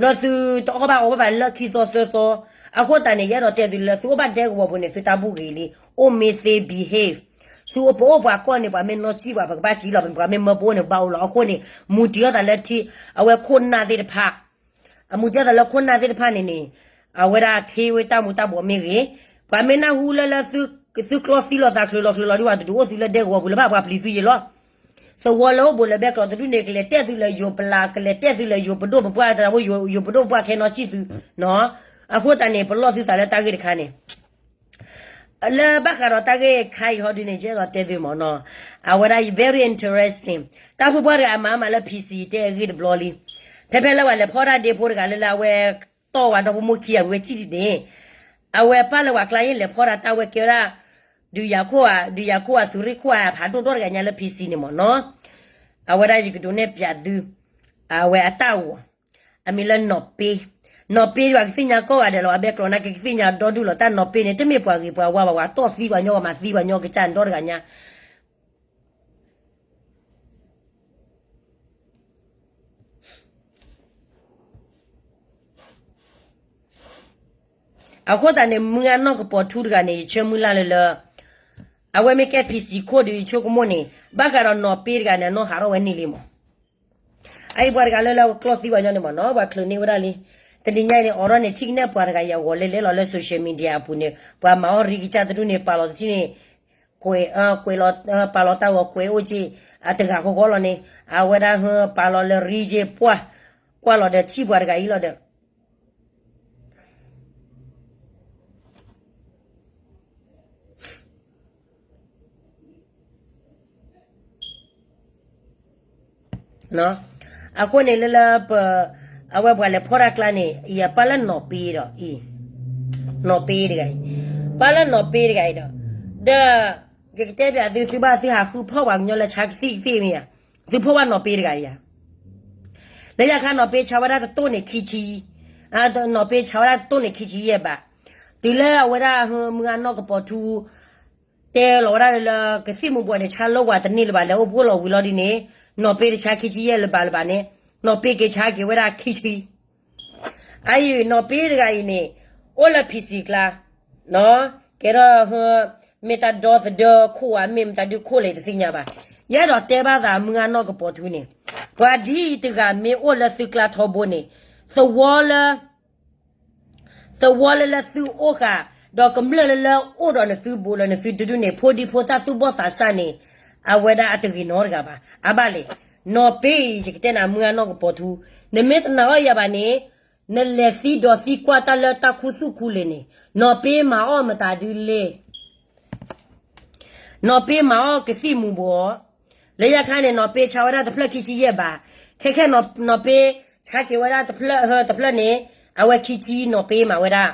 ဘျီသုတအီၣ်ဘၣ်အီဘၣ်ဘၣ်လၢခံသီသၢသီ. အဃိသတးန့ၣ် ယအဲၣ်ဒိးတဲသုလၢ သုအိၣ်ဘၣ်ဒဲကဝီၤပူၤန့ၣ် သုတၢ်ဘူၣ်ဂ့ၤလံ, အိၣ်မ့ၢ်သ့ behave. သုပအိၣ်ပှၤကီၢ်န့ၣ် ပှၤမ့ၢ်နီၢ်စံၣ်ပှၤ ပကဘၣ်စံၣ်လီၤ, ပှၤမ့ၢ်မၢပအိၣ်န့ၣ် ပဘၣ်အိၣ်လီၤ. အဃိန့ၣ် မူတံၤအီၣ်သးလၢထံ အဝဲခိၣ်နၢ်သ့ၣ်တဖၣ် အမူတံၤအီၣ်သးလၢခိၣ်နၢ်သ့ၣ်တဖၣ်န့ၣ်န့ၣ် အဝဲဒၣ်ထံဝဲတၢ်မူၤတၢ်ဘှီးမ့ၢ်ဂ့ၤ, ပှၤမ့ၢ်နၢ်ဟူလၢလၢ သုကျီသံလိာ်သးချုးလီၤချုးလီၤဒ်ဝဲတဒုးအိၣ်သုလၢဒဲကဝီၤပူၤလၢၤဘၣ် ပှၤပျံၤသုယံာ်လီၤ. သဝီလၢအိၣ်ဘူးလၢဘဲကျိးတဒူၣ်န့ၣ် ကလဲၤတဲသုလၢယိၤပလး ကလဲၤတဲသုလၢယိၤပဒိၣ်ပပှၢ် တၢ်ဖိယိၤပဒိၣ်ပပှၢ်ခဲနီၣ်စံၣ်သုနီၤ. အဃိသတးန့ၣ် ပလီၢ်သုသးလၢတၢ်ဂ့ၢ်တခါန့ၣ် လၢဘၣ်ဃးဒီးတၢ်ဂ့ၢ်ခါအံၤဟီဒုန့ၣ် ယအဲၣ်ဒိးတဲသုမ့ၢ်နီၤ, အဝဲဒၣ် very interesting တၢ်ဖိပှၢ်တဂၤအမၤမးလၢ P C တဲအဂ့ၢ်တဘျီလံ. ဖဲဖဲလၢပှၤလဲၤဖီၣ်တၢ်ဒ့ဖိတဂၤလၢလၢအဝဲတီၢ်ဝဲဒီဖိမိၢ်ခံဂၤဝဲစံၣ်ဒံးန့ၣ် အဝဲပာ်လၢပှၤကျါယဲၢ်လဲၤဖီၣ်တၢ်တၢ်ဝဲကဲဝဲဒၣ် ဒုးယၤခိၣ်ဧါ ဒုးယၤခိၣ်ဧါ သုးရ့ၣ်ခိၣ်ဧါ ဖးဒိၣ်ဒီတဂၤညါလၢ P C န့ၣ်မ့ၢ်နီၤ. အဝဲဒၣ်ယကဒုးနဲၣ်ပၠးသု အဝဲအတၢ်ဂီၤ အမံၤလၢနီၢ်ပ့, နီၢ်ပ့ယွၤကသ့ၣ်ညါကိးဂၤဒဲးလီၤ အဘဲကျိးနာ်က့ကသ့ၣ်ညါဒီဒူၣ်လီၤ တၢ်နီၢ်ပ့န့ၣ်တမ့ၢ်ပှၤဂ့ၤပှၤဝါဘၣ် ပှၤတီၢ်သံပှၤညီ ပှၤမၤသံပှၤညီ ကစၢ်န့ၣ်ဒီတဂၤညါ အဃိသတးန့ၣ် မုၢ်ဂၤနီၢ်ကပီၤထူတဂၤန့ၣ် ယဆၢမုၢ်လၢ်လၢလၢ အဝဲမ့ၢ်ကဲ P C ခိၣ်ဒီးယဆိကမိၣ်န့ၣ် ဘၣ်ဃးဒီးနီၢ်ပ့တဂၤန့ၣ် အနီၢ်ဟးထီၣ်ဝဲန့ၢ်လံမး. အအံၤပှၤတဂၤလၢလၢအကျီၢ်သံပှၤညီန့ၣ်မ့ၢ်နီၤ ပှၤချုးန့ၢ်ဝဲဒၣ်လံ. တနံၤညါအံၤန့ၣ် အိးထီၣ်န့ၣ် ထံၣ်ကနဲၣ်ပှၤတဂၤအံၤအဂီၤလဲၤလဲၤလီၤလၢ social media အပူၤန့ၣ် ပှၤမၤအီၣ်ရံကစၢ်တဒူၣ်န့ၣ် ပာ်လီၤတထံၣ်န့ၣ် ကွဲး ကွဲးလီၤ ပာ်လီၤတၢ်ဂီၤကွဲးအိၣ်က့ၤ အတဂၤဃီဃီလီၤန့ၣ် အဝဲဒၣ်ဟၢ ပာ်လီၤလၢရံက့ၤပှၢ် ကွၢ်လီၤဒီးထံၣ်ပှၤတဂၤအံၤလီၤဒီး အဃိန့ၣ်လၢလၢပ အဝဲပှၤလဲၤဖီၣ်တၢ်ကျါန့ၣ် အံၤအပၢ်လၢနီၢ်ပ့ဒီး အံၤ နီၢ်ပ့တဂၤအံၤ ပၢ်လၢနီၢ်ပ့တဂၤအံၤဒီး ဒီး ယကတဲပျးသု သုဘၣ်သုဟးဃုဖီၣ်ပှၤကညီလၢဆါကသံၣ်ကသ့ၣ်မ့ၢ်ဧါ, သုဖီၣ်ဘၣ်နီၢ်ပ့တဂၤအံၤဧါ. လၢယၤခါနီၢ်ပ့ဆါဝဲဒၣ်တတိၢ်န့ၣ်ခံဆံ, နီၢ်ပ့ဆါဝဲဒၣ်တတိၢ်န့ၣ်ခံဆံယဲၢ်ဘး, တုၤလၢအဝဲဒၣ်မုၢ်ဂၤနီၢ်ကပီၤထူ တဲလီၤဝဲဒၣ်လၢကသံၣ်မူၤဘှီးန့ၣ် ဆါလၢဝၤတန့ၢ်လၢၤဘၣ် လဲၤအိၣ်ဖှိၣ်လီၤဝံၤလီၤဒ်န့ၣ်, နီၢ်ပ့တဆါခံဆံယဲၢ်လၢၤဘၣ်လၢၤဘၣ်န့ၣ်, နီၢ်ပ့က့ၤဆါက့ၤဝဲဒၣ်ခံဆံ အအံၤ နီၢ်ပ့တဂၤအံၤန့ၣ် အိၣ်လၢ P C ကျါ, ကဲထီၣ် မ့ၢ်တၢ်ဒီသဒၢခိၣ်ဧါ မ့ၢ်မတၤဒုခိၣ်လဲၣ်တသ့ၣ်ညါဘၣ်. ယအဲၣ်ဒိးတဲဘၣ်သးမုၢ်ဂၤနီၢ်ကပီၤထူန့ၣ်, ပှၤဒ်အံၤတဂၤမ့ၢ်အိၣ်လၢသုကျါထီဘိန့ၣ်, သဝီလၢ သဝီလၢလၢသုအိၣ်ဃာ်, ဒီးကမျၢၢ်လၢလၢအိၣ်ဒီးနသုဘူးလၢနသုတဒူၣ်န့ၣ် ဖိဒံဖိသၣ်သူၣ်ဘီၣ်သးစၢ်န့ၣ်, အဝဲဒၣ်အတဂ့ၤနီတဂၤဘၣ်. အဘၣ်လဲၣ်, နီၢ်ပ့အံၤ ယကတဲနၤမုၢ်ဂၤနီၢ်ကပီၤထူ, နမ့ၢ်တနာ်အီၤယၤဘၣ်န့ၣ်, နလဲၤသံဒီးသံကွၢ်တၢ်လၢတၢ်ခူသူၣ်ခူလ့ၤန့ၣ်, နီၢ်ပ့မၤအီၣ်မတၤဒုလဲၣ် နီၢ်ပ့မၤအီၣ်ကသံၣ်မူၤဘှီး, လၢယၤခါန့ၣ် နီၢ်ပ့ဆါဝဲဒၣ်တဖျၢၣ်ခံဆံယဲၢ်ဘး, ခဲခဲနီၢ်ပ့ ဆါက့ၤဝဲဒၣ်တဖျၢၣ်တဖျၢၣ်န့ၣ်, အဝဲခံဆံနီၢ်ပ့မၤဝဲဒၣ်.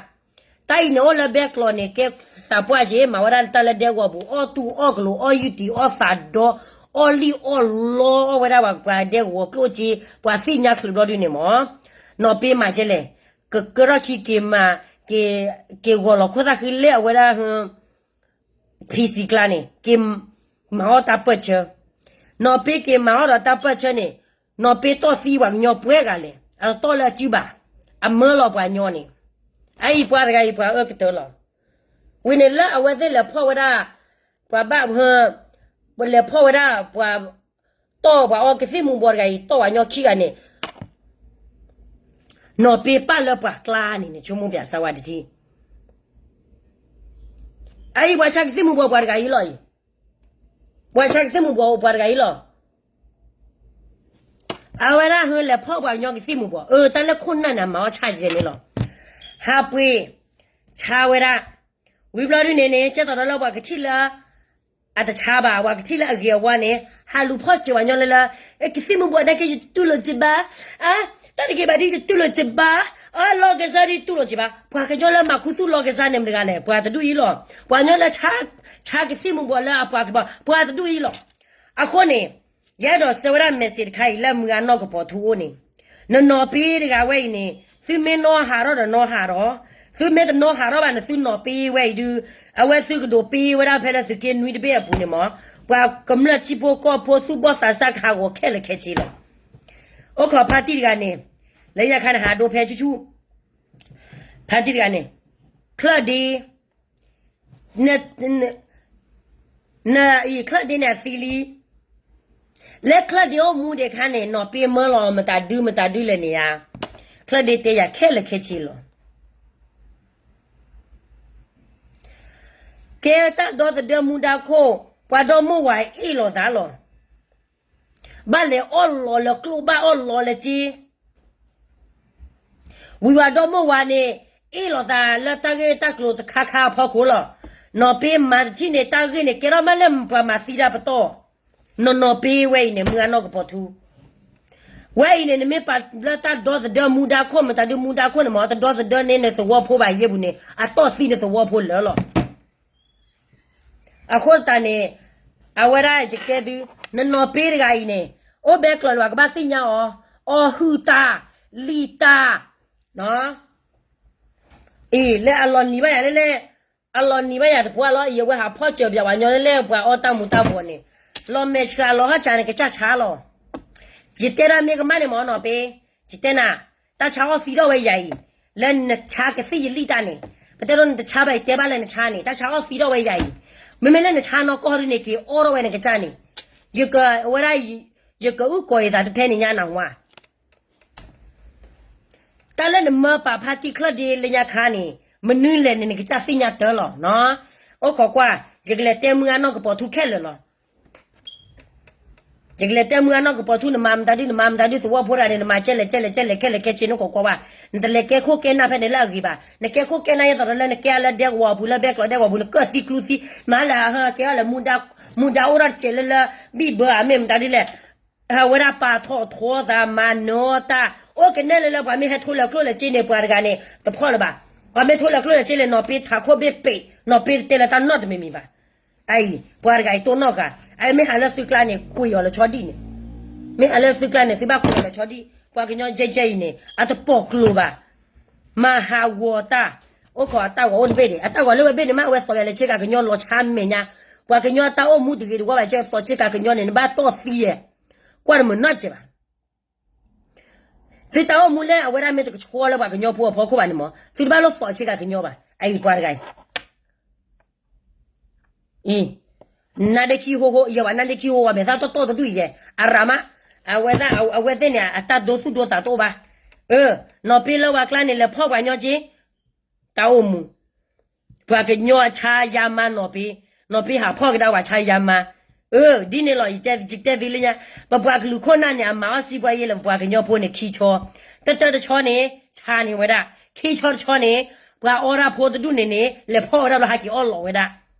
တၢ်အံၤန့ၣ်အိၣ်လၢဘဲကျိးန့ၣ် ကဲသးပှၢ်က့ၤ မၤဝဲဒၣ်တၢ်လၢဒဲကဝီၤပူၤ အီၣ်တူၢ်အီၣ်ကလိၤ အီၣ်ယူၢ်တံၤ အီၣ်သးဒီ အီၣ်လံၣ်အီၣ်လီအီၣ်ဝဲဒၣ်ပှၤဒဲကဝီၤကျိၣ်စ့ ပှၤသ့ၣ်ညါချုးဘျီဒုန့ၣ်မး, နီၢ်ပ့မၤကဲလဲၣ်, ကကၢထီၣ်ခံက့ၤမၤ, က့ၤဂီၤလီၤခိၣ်သၣ်ဃံလၢအဝဲဒၣ် ဖံစံကျါန့ၣ် က့ၤမၤအီၣ်တၢ်ပၢၢ်ဆၢ, နီၢ်ပ့က့ၤမၤအီၣ်ဒီးတၢ်ပၢၢ်ဆၢန့ၣ်, နီၢ်ပ့တီၢ်သံပှၤကညီပှဲၤဂၤလဲၣ် အတတီၢ်လၢအစုဘၣ်, အမၢလီၤပှၤကညီန့ၣ်, အအံၤပှၤတဂၤအံၤပှၤအၢကတၢၢ်လီၤ. ဝံၤန့ၣ်လၢအဝဲသ့ၣ်လဲၤဖီၣ်ဝဲဒၣ်, ပှၤဘၣ်, လဲၤဖီၣ်ဝဲဒၣ်ပှၤ တီၢ်ပှၤအီၣ်ကသံၣ်မူၤဘှီးတဂၤအံၤ တီၢ်ပှၤကညီခံဂၤန့ၣ်, နီၢ်ပ့ပာ်လၢပှၤကျါန့ၣ်န့ၣ် ဆိကမိၣ်ပၠးစၢ်ဝဲတထံၣ်, အအံၤပှၤဆါကသံၣ်မူၤဘှီးပှၤတဂၤအံၤလီၤအံၤ, ပှၤဆါကသံၣ်မူၤဘှီးအိၣ်ပှၤတဂၤအံၤလီၤ. အဝဲဒၣ်ဟၢလဲၤဖီၣ်ပှၤကညီကသံၣ်မူၤဘှီး အၢ တၢ်လၢခိၣ်နၢ်န့ၣ် အမၤအီၣ်ဆၣ်ယဲၢ်န့ၣ်လီၤ. ဟးပှ့ၤ, ဆါဝဲဒၣ်, ဝံၤဘျီဒုန့ၣ်န့ၣ် ကဲသိးဒီးလၢပှၤကထံၣ်လၢ အတဆါဘၣ် ပှၤကထံၣ်လၢအဂ့ၤအဝါန့ၣ် ဟးလူၤဖီၣ်စၢၤပှၤကညီလၢလၢ, ကသံၣ်မူၤဘှီးနာ်က့ယတူၢ်လိာ်စ့ၢ်ဘၣ်, တၢ်တဂ့ၤဘၣ်ဒ်ယတူၢ်လိာ်စ့ၢ်ဘၣ်, လီၢ်ကစၢ်ဒ်ယတူၢ်လိာ်စ့ၢ်ဘၣ်, ပှၤကညီလၢမၤခူသူၣ်လီၢ်ကစၢ်န့ၣ်မတၤတဂၤလဲၣ် ပှၤတဒူၣ်အံၤလီၤ. ပှၤကညီလၢ ဆါကသံၣ်မူၤဘှီးလၢအပှၤကဘီ ပှၤတဒူၣ်အံၤလီၤ. အဃိန့ၣ် ယအဲၣ်ဒိးဆှၢဝဲဒၣ် message တခါအံၤလၢမုၢ်ဂၤနီၢ်ကပီၤထူအအိၣ်န့ၣ်, နနီၢ်ပ့တဂၤဝဲအံၤန့ၣ် သုမ့ၢ်နီၢ်ဟးထီၣ်ဒီးနီၢ်ဟးထီၣ်, သုမ့ၢ်တနီၢ်ဟးထီၣ်ဘၣ်န့ၣ် သုနီၢ်ပ့ဝဲအံၤဒုး, အဝဲသုကဒိးပ့ဝဲဒၣ်ဖဲလၢသုးက့နွံတဘ့ၣ်အပူၤန့ၣ်မး, ပှၤကမျၢၢ်ထံဖိကီၢ်ဖိသူၣ်ဘီၣ်သးစၢ်ကဟးဂီၤခဲလၢာ်ခဲဆ့လီၤ. အိၣ်ခိးဖါတံၢ်တဂၤန့ၣ်, လၢညါခါန့ၣ် ဟးဒိဖဲဆူၣ်ဆူၣ်, ဖါတံၢ်တဂၤန့ၣ်, ချၢၣ်ဒ့ နအံၤချၢၣ်ဒ့န့ၣ်အသံလံ. လၢချၢၣ်ဒ့အိၣ်မူဒံးခါန့ၣ် နီၢ်ပ့မၢလီၤမတၤဒုမတၤဒုလဲၣ်န့ၣ်ဧါ, ချၢၣ်ဒ့တဲယၤခဲလၢာ်ခဲဆ့လီၤ. ကဲတၢ်ဒီသဒၢမူဒါခိၣ် ပှၤဒီမိၢ်ဝၤအ့ၣ်လိာ်သးလီၤ. ဘၣ်လဲၤအီၣ်လီၤလၢကျိၣ်ဘၣ်အီၣ်လီၤလၢစ့ ဝံၤဝၤဒီမိၢ်ဝၤန့ၣ် အ့ၣ်လိာ်သးလၢတၢ်ဂ့ၢ်တၢ်ကျိၤတခါခါအဖီခိၣ်လီၤ. နီၢ်ပ့မၤတထံၣ်န့ၣ် တၢ်ဂ့ၢ်န့ၣ် ကဲထီၣ်မးလၢပှၤမၤသံတၢ်ပတီၢ်, နီၢ်နီၢ်ပ့ဝဲအံၤန့ၣ် မုၢ်အနီၢ်ကပီၤထူ ဝဲအံၤန့ၣ် နမ့ၢ်ပာ်လၢတၢ်ဒီသဒၢမူဒါခိၣ် မတၤဒုမူဒါခိၣ်န့ၣ်မ့ၢ် တဒီသဒၢန့ၢ်နသဝီဖိဘၣ်ယဲၢ်ပူၤန့ၣ် အတီၢ်သံနသဝီဖိလၢာ်လီၤ. အဃိသတးန့ၣ် အဝဲဒၣ်ယကတဲသု, နနီၢ်ပ့တဂၤအံၤန့ၣ် အိၣ်ဘဲကျီးန့ၣ် ပှၤကဘၣ်သ့ၣ်ညါအီၤ, အီၣ်ဟုၣ်တၢ်, လံၣ်တၢ်, အံၤ လၢအလီၤနံၤဘၣ်ယၤလဲၣ်လဲၣ်, အလီၤနံၤဘၣ်ယၤတပှၢ်လီၤ. အံၤအဝဲဟးဖီၣ်စၢၤပၠးဝဲညီလဲၣ်လဲၣ် ပှၤအီၣ်တၢ်မူၤတၢ်ဘှီးန့ၣ်, လီၤမဲာ်ဆှးလီၤဟီၣ်စးန့ၣ် ကစၢ်ဆါလီၤ. ယတဲဒၣ်မ့ၢ်ကမၣ်န့ၣ်မ့ၢ်နီၢ်ပ့, ယတဲနၤ, တၢ်ဆါအီၣ်သံထီၣ်ဝဲယၤအံၤ, လၢနဆါကသံၣ်ယလံၣ်တၢ်န့ၣ်, ပတဲဒိနတဆါဘၣ် ယတဲဘၣ်လၢနဆါန့ၣ် တၢ်ဆါအီၣ်သံထီၣ်ဝဲယၤအံၤ, မ့မ့ၢ်လၢနဆါနီၢ်ကီၢ်ဒ်န့ၣ် က့ၤအီၣ်ထီၣ်ဝဲနကစၢ်န့ၣ်, ယကဝဲဒၣ်, ယကအုၣ်ကီၤယသးတထဲန့ၣ်ညါနၢ်ဟူဧါ. တၢ်လၢနမၢပာ်ဖါတံၢ်ချၢၣ်ဒ့လၢညါခါန့ၣ် မနုၤလဲၣ်န့ၣ် နကစၢ်သ့ၣ်ညါတၢ်လီၤနီၤ. အိၣ်ခိးကွၢ်, ယကလဲၤတဲမုၢ်အနီၢ်ကပီၤထူခဲလၢာ်လီၤ. ယကလဲၤတဲမုၢ်အနီၢ်ကပီၤထူ နမၤမတၤဒု နမၤမတၤဒု သဝီဖိတဂၤန့ၣ် နမၤကဲလဲၣ်ကဲလဲၣ်ကဲလဲၣ် ခဲလၢာ်ခဲဆ့ နအိၣ်ခိးကွၢ်ဘၣ်, နတလဲၤကဲခိၣ်ကဲနၢ်ဖဲန့ၣ်လၢအဂ့ၤဘၣ်. နကဲခိၣ်ကဲနၢ်ယဲသိးဒီးလၢနကဲလၢဒဲကဝီၤအပူၤ လၢဘဲကျီးဒဲကဝီၤအပူၤ နကၢၣ်သံကျူသံ, မၤလၢအဟၢကဲအီၤလဲၣ်, မူဒါအိၣ်ထီၣ်တစဲးလၢလၢ ဘံၣ်ဘၢဧါ မ့ၢ်မတၤဒုလဲၣ် အဝဲဒၣ်ပာ်ထီၣ်ထီသးမၤနၢၤတၢ်, အိၣ်ကနဲလၢလၢပှၤမ့ၢ်ဟဲထိလၢကျိၣ်လၢစ့န့ၣ် ပှၤတဂၤန့ၣ် တဖီၣ်လၢၤဘၣ်. ပှၤမ့ၢ်ထိလၢကျိၣ်လၢစ့လဲၣ် နီၢ်ပ့ထးခိၣ်ဘ့ၣ်ပ့း, နီၢ်ပ့တတဲလၢတၢ်နီတမံၤမံၤဘၣ်. အအံၤ ပှၤတဂၤအံၤတိၢ်နီၣ်ဃာ်, အမ့ၢ်ဟးလၢသုကျါန့ၣ် ကွံာ်အီၤလၢဆီဒံၣ်န့ၣ်, မ့ၢ်ဟးလၢသုကျါန့ၣ် သုဘၣ်ကွံာ်အီၤလၢဆီဒံၣ်, ပှၤကညီကဲကဲအံၤန့ၣ် အတပိာ်ကျိၤဘၣ်. မၤဟးဂီၤတၢ်, အိၣ်ခိးအတၢ်ဂီၤအိၣ်တဘ့ၣ်န့ၣ်, အတၢ်ဂီၤလၢဝဲဘ့ၣ်န့ၣ် မ့ၢ်အဝဲသိးယၤလၢဆ့ကၤကညီလီၤဆါမဲာ်ညါ, ပှၤကညီတၢ်အိၣ်မူတဂ့ၤတဝီဘၣ် ကဲသိးဆ့ကၤကညီန့ၣ် နဘၣ်တီၢ်သံယဲၢ်, ကွၢ်တမုာ်နီတစဲးဘၣ်. သုတၢ်အိၣ်မူလၢအဝဲဒၣ်မ့ၢ်တကဆှီလၢပှၤကညီဖိအဖီခိၣ်ဘၣ်န့ၣ်မ့ၢ် သုတဘၣ်လိၣ်သိးဆ့ကၤကညီဘၣ်. အအံၤပှၤတဂၤအံၤ အံၤ နါဒ့ခံဟိဟိ ယဲဝဲနါဒ့ခံဟိဝဲ မဲာ်သၣ်တီတီတဒူၣ်အံၤယဲ အရၤမး, အဝဲသ့ၣ်န့ၣ် အတၢ်ဒိသူၣ်ဒိသးတအိၣ်ဘၣ်. အၢ နီၢ်ပ့လၢဝၤကျါန့ၣ် လဲၤဖီၣ်ပှၤကညီက့ တၢ်အိၣ်မူ ပှၤကညီအဆါယါမါနီၢ်ပ့, နီၢ်ပ့ဟးဖီၣ်ကဒါပှၤဆါယါမါ. အၢ ဒ်န့ၣ်လီၤ ယတဲသုလၢညါ, ပပှၤကလုာ်ခိၣ်နၢ်န့ၣ် အမၤအီၣ်စံးပှၤယဲလၢပပှၤကညီဖိန့ၣ် ခံဆီ, တတၢတဆီန့ၣ် ဆါန့ၢ်ဝဲဒၣ်, ခံဆီတဆီန့ၣ် ပှၤအီၣ်ဒၣ်ဖိတဒူၣ်န့ၣ်န့ၣ် လဲၤဖီၣ်ဝဲဒၣ်ဘျီဟဲက့ၤအီၣ်လီၤဝဲဒၣ်.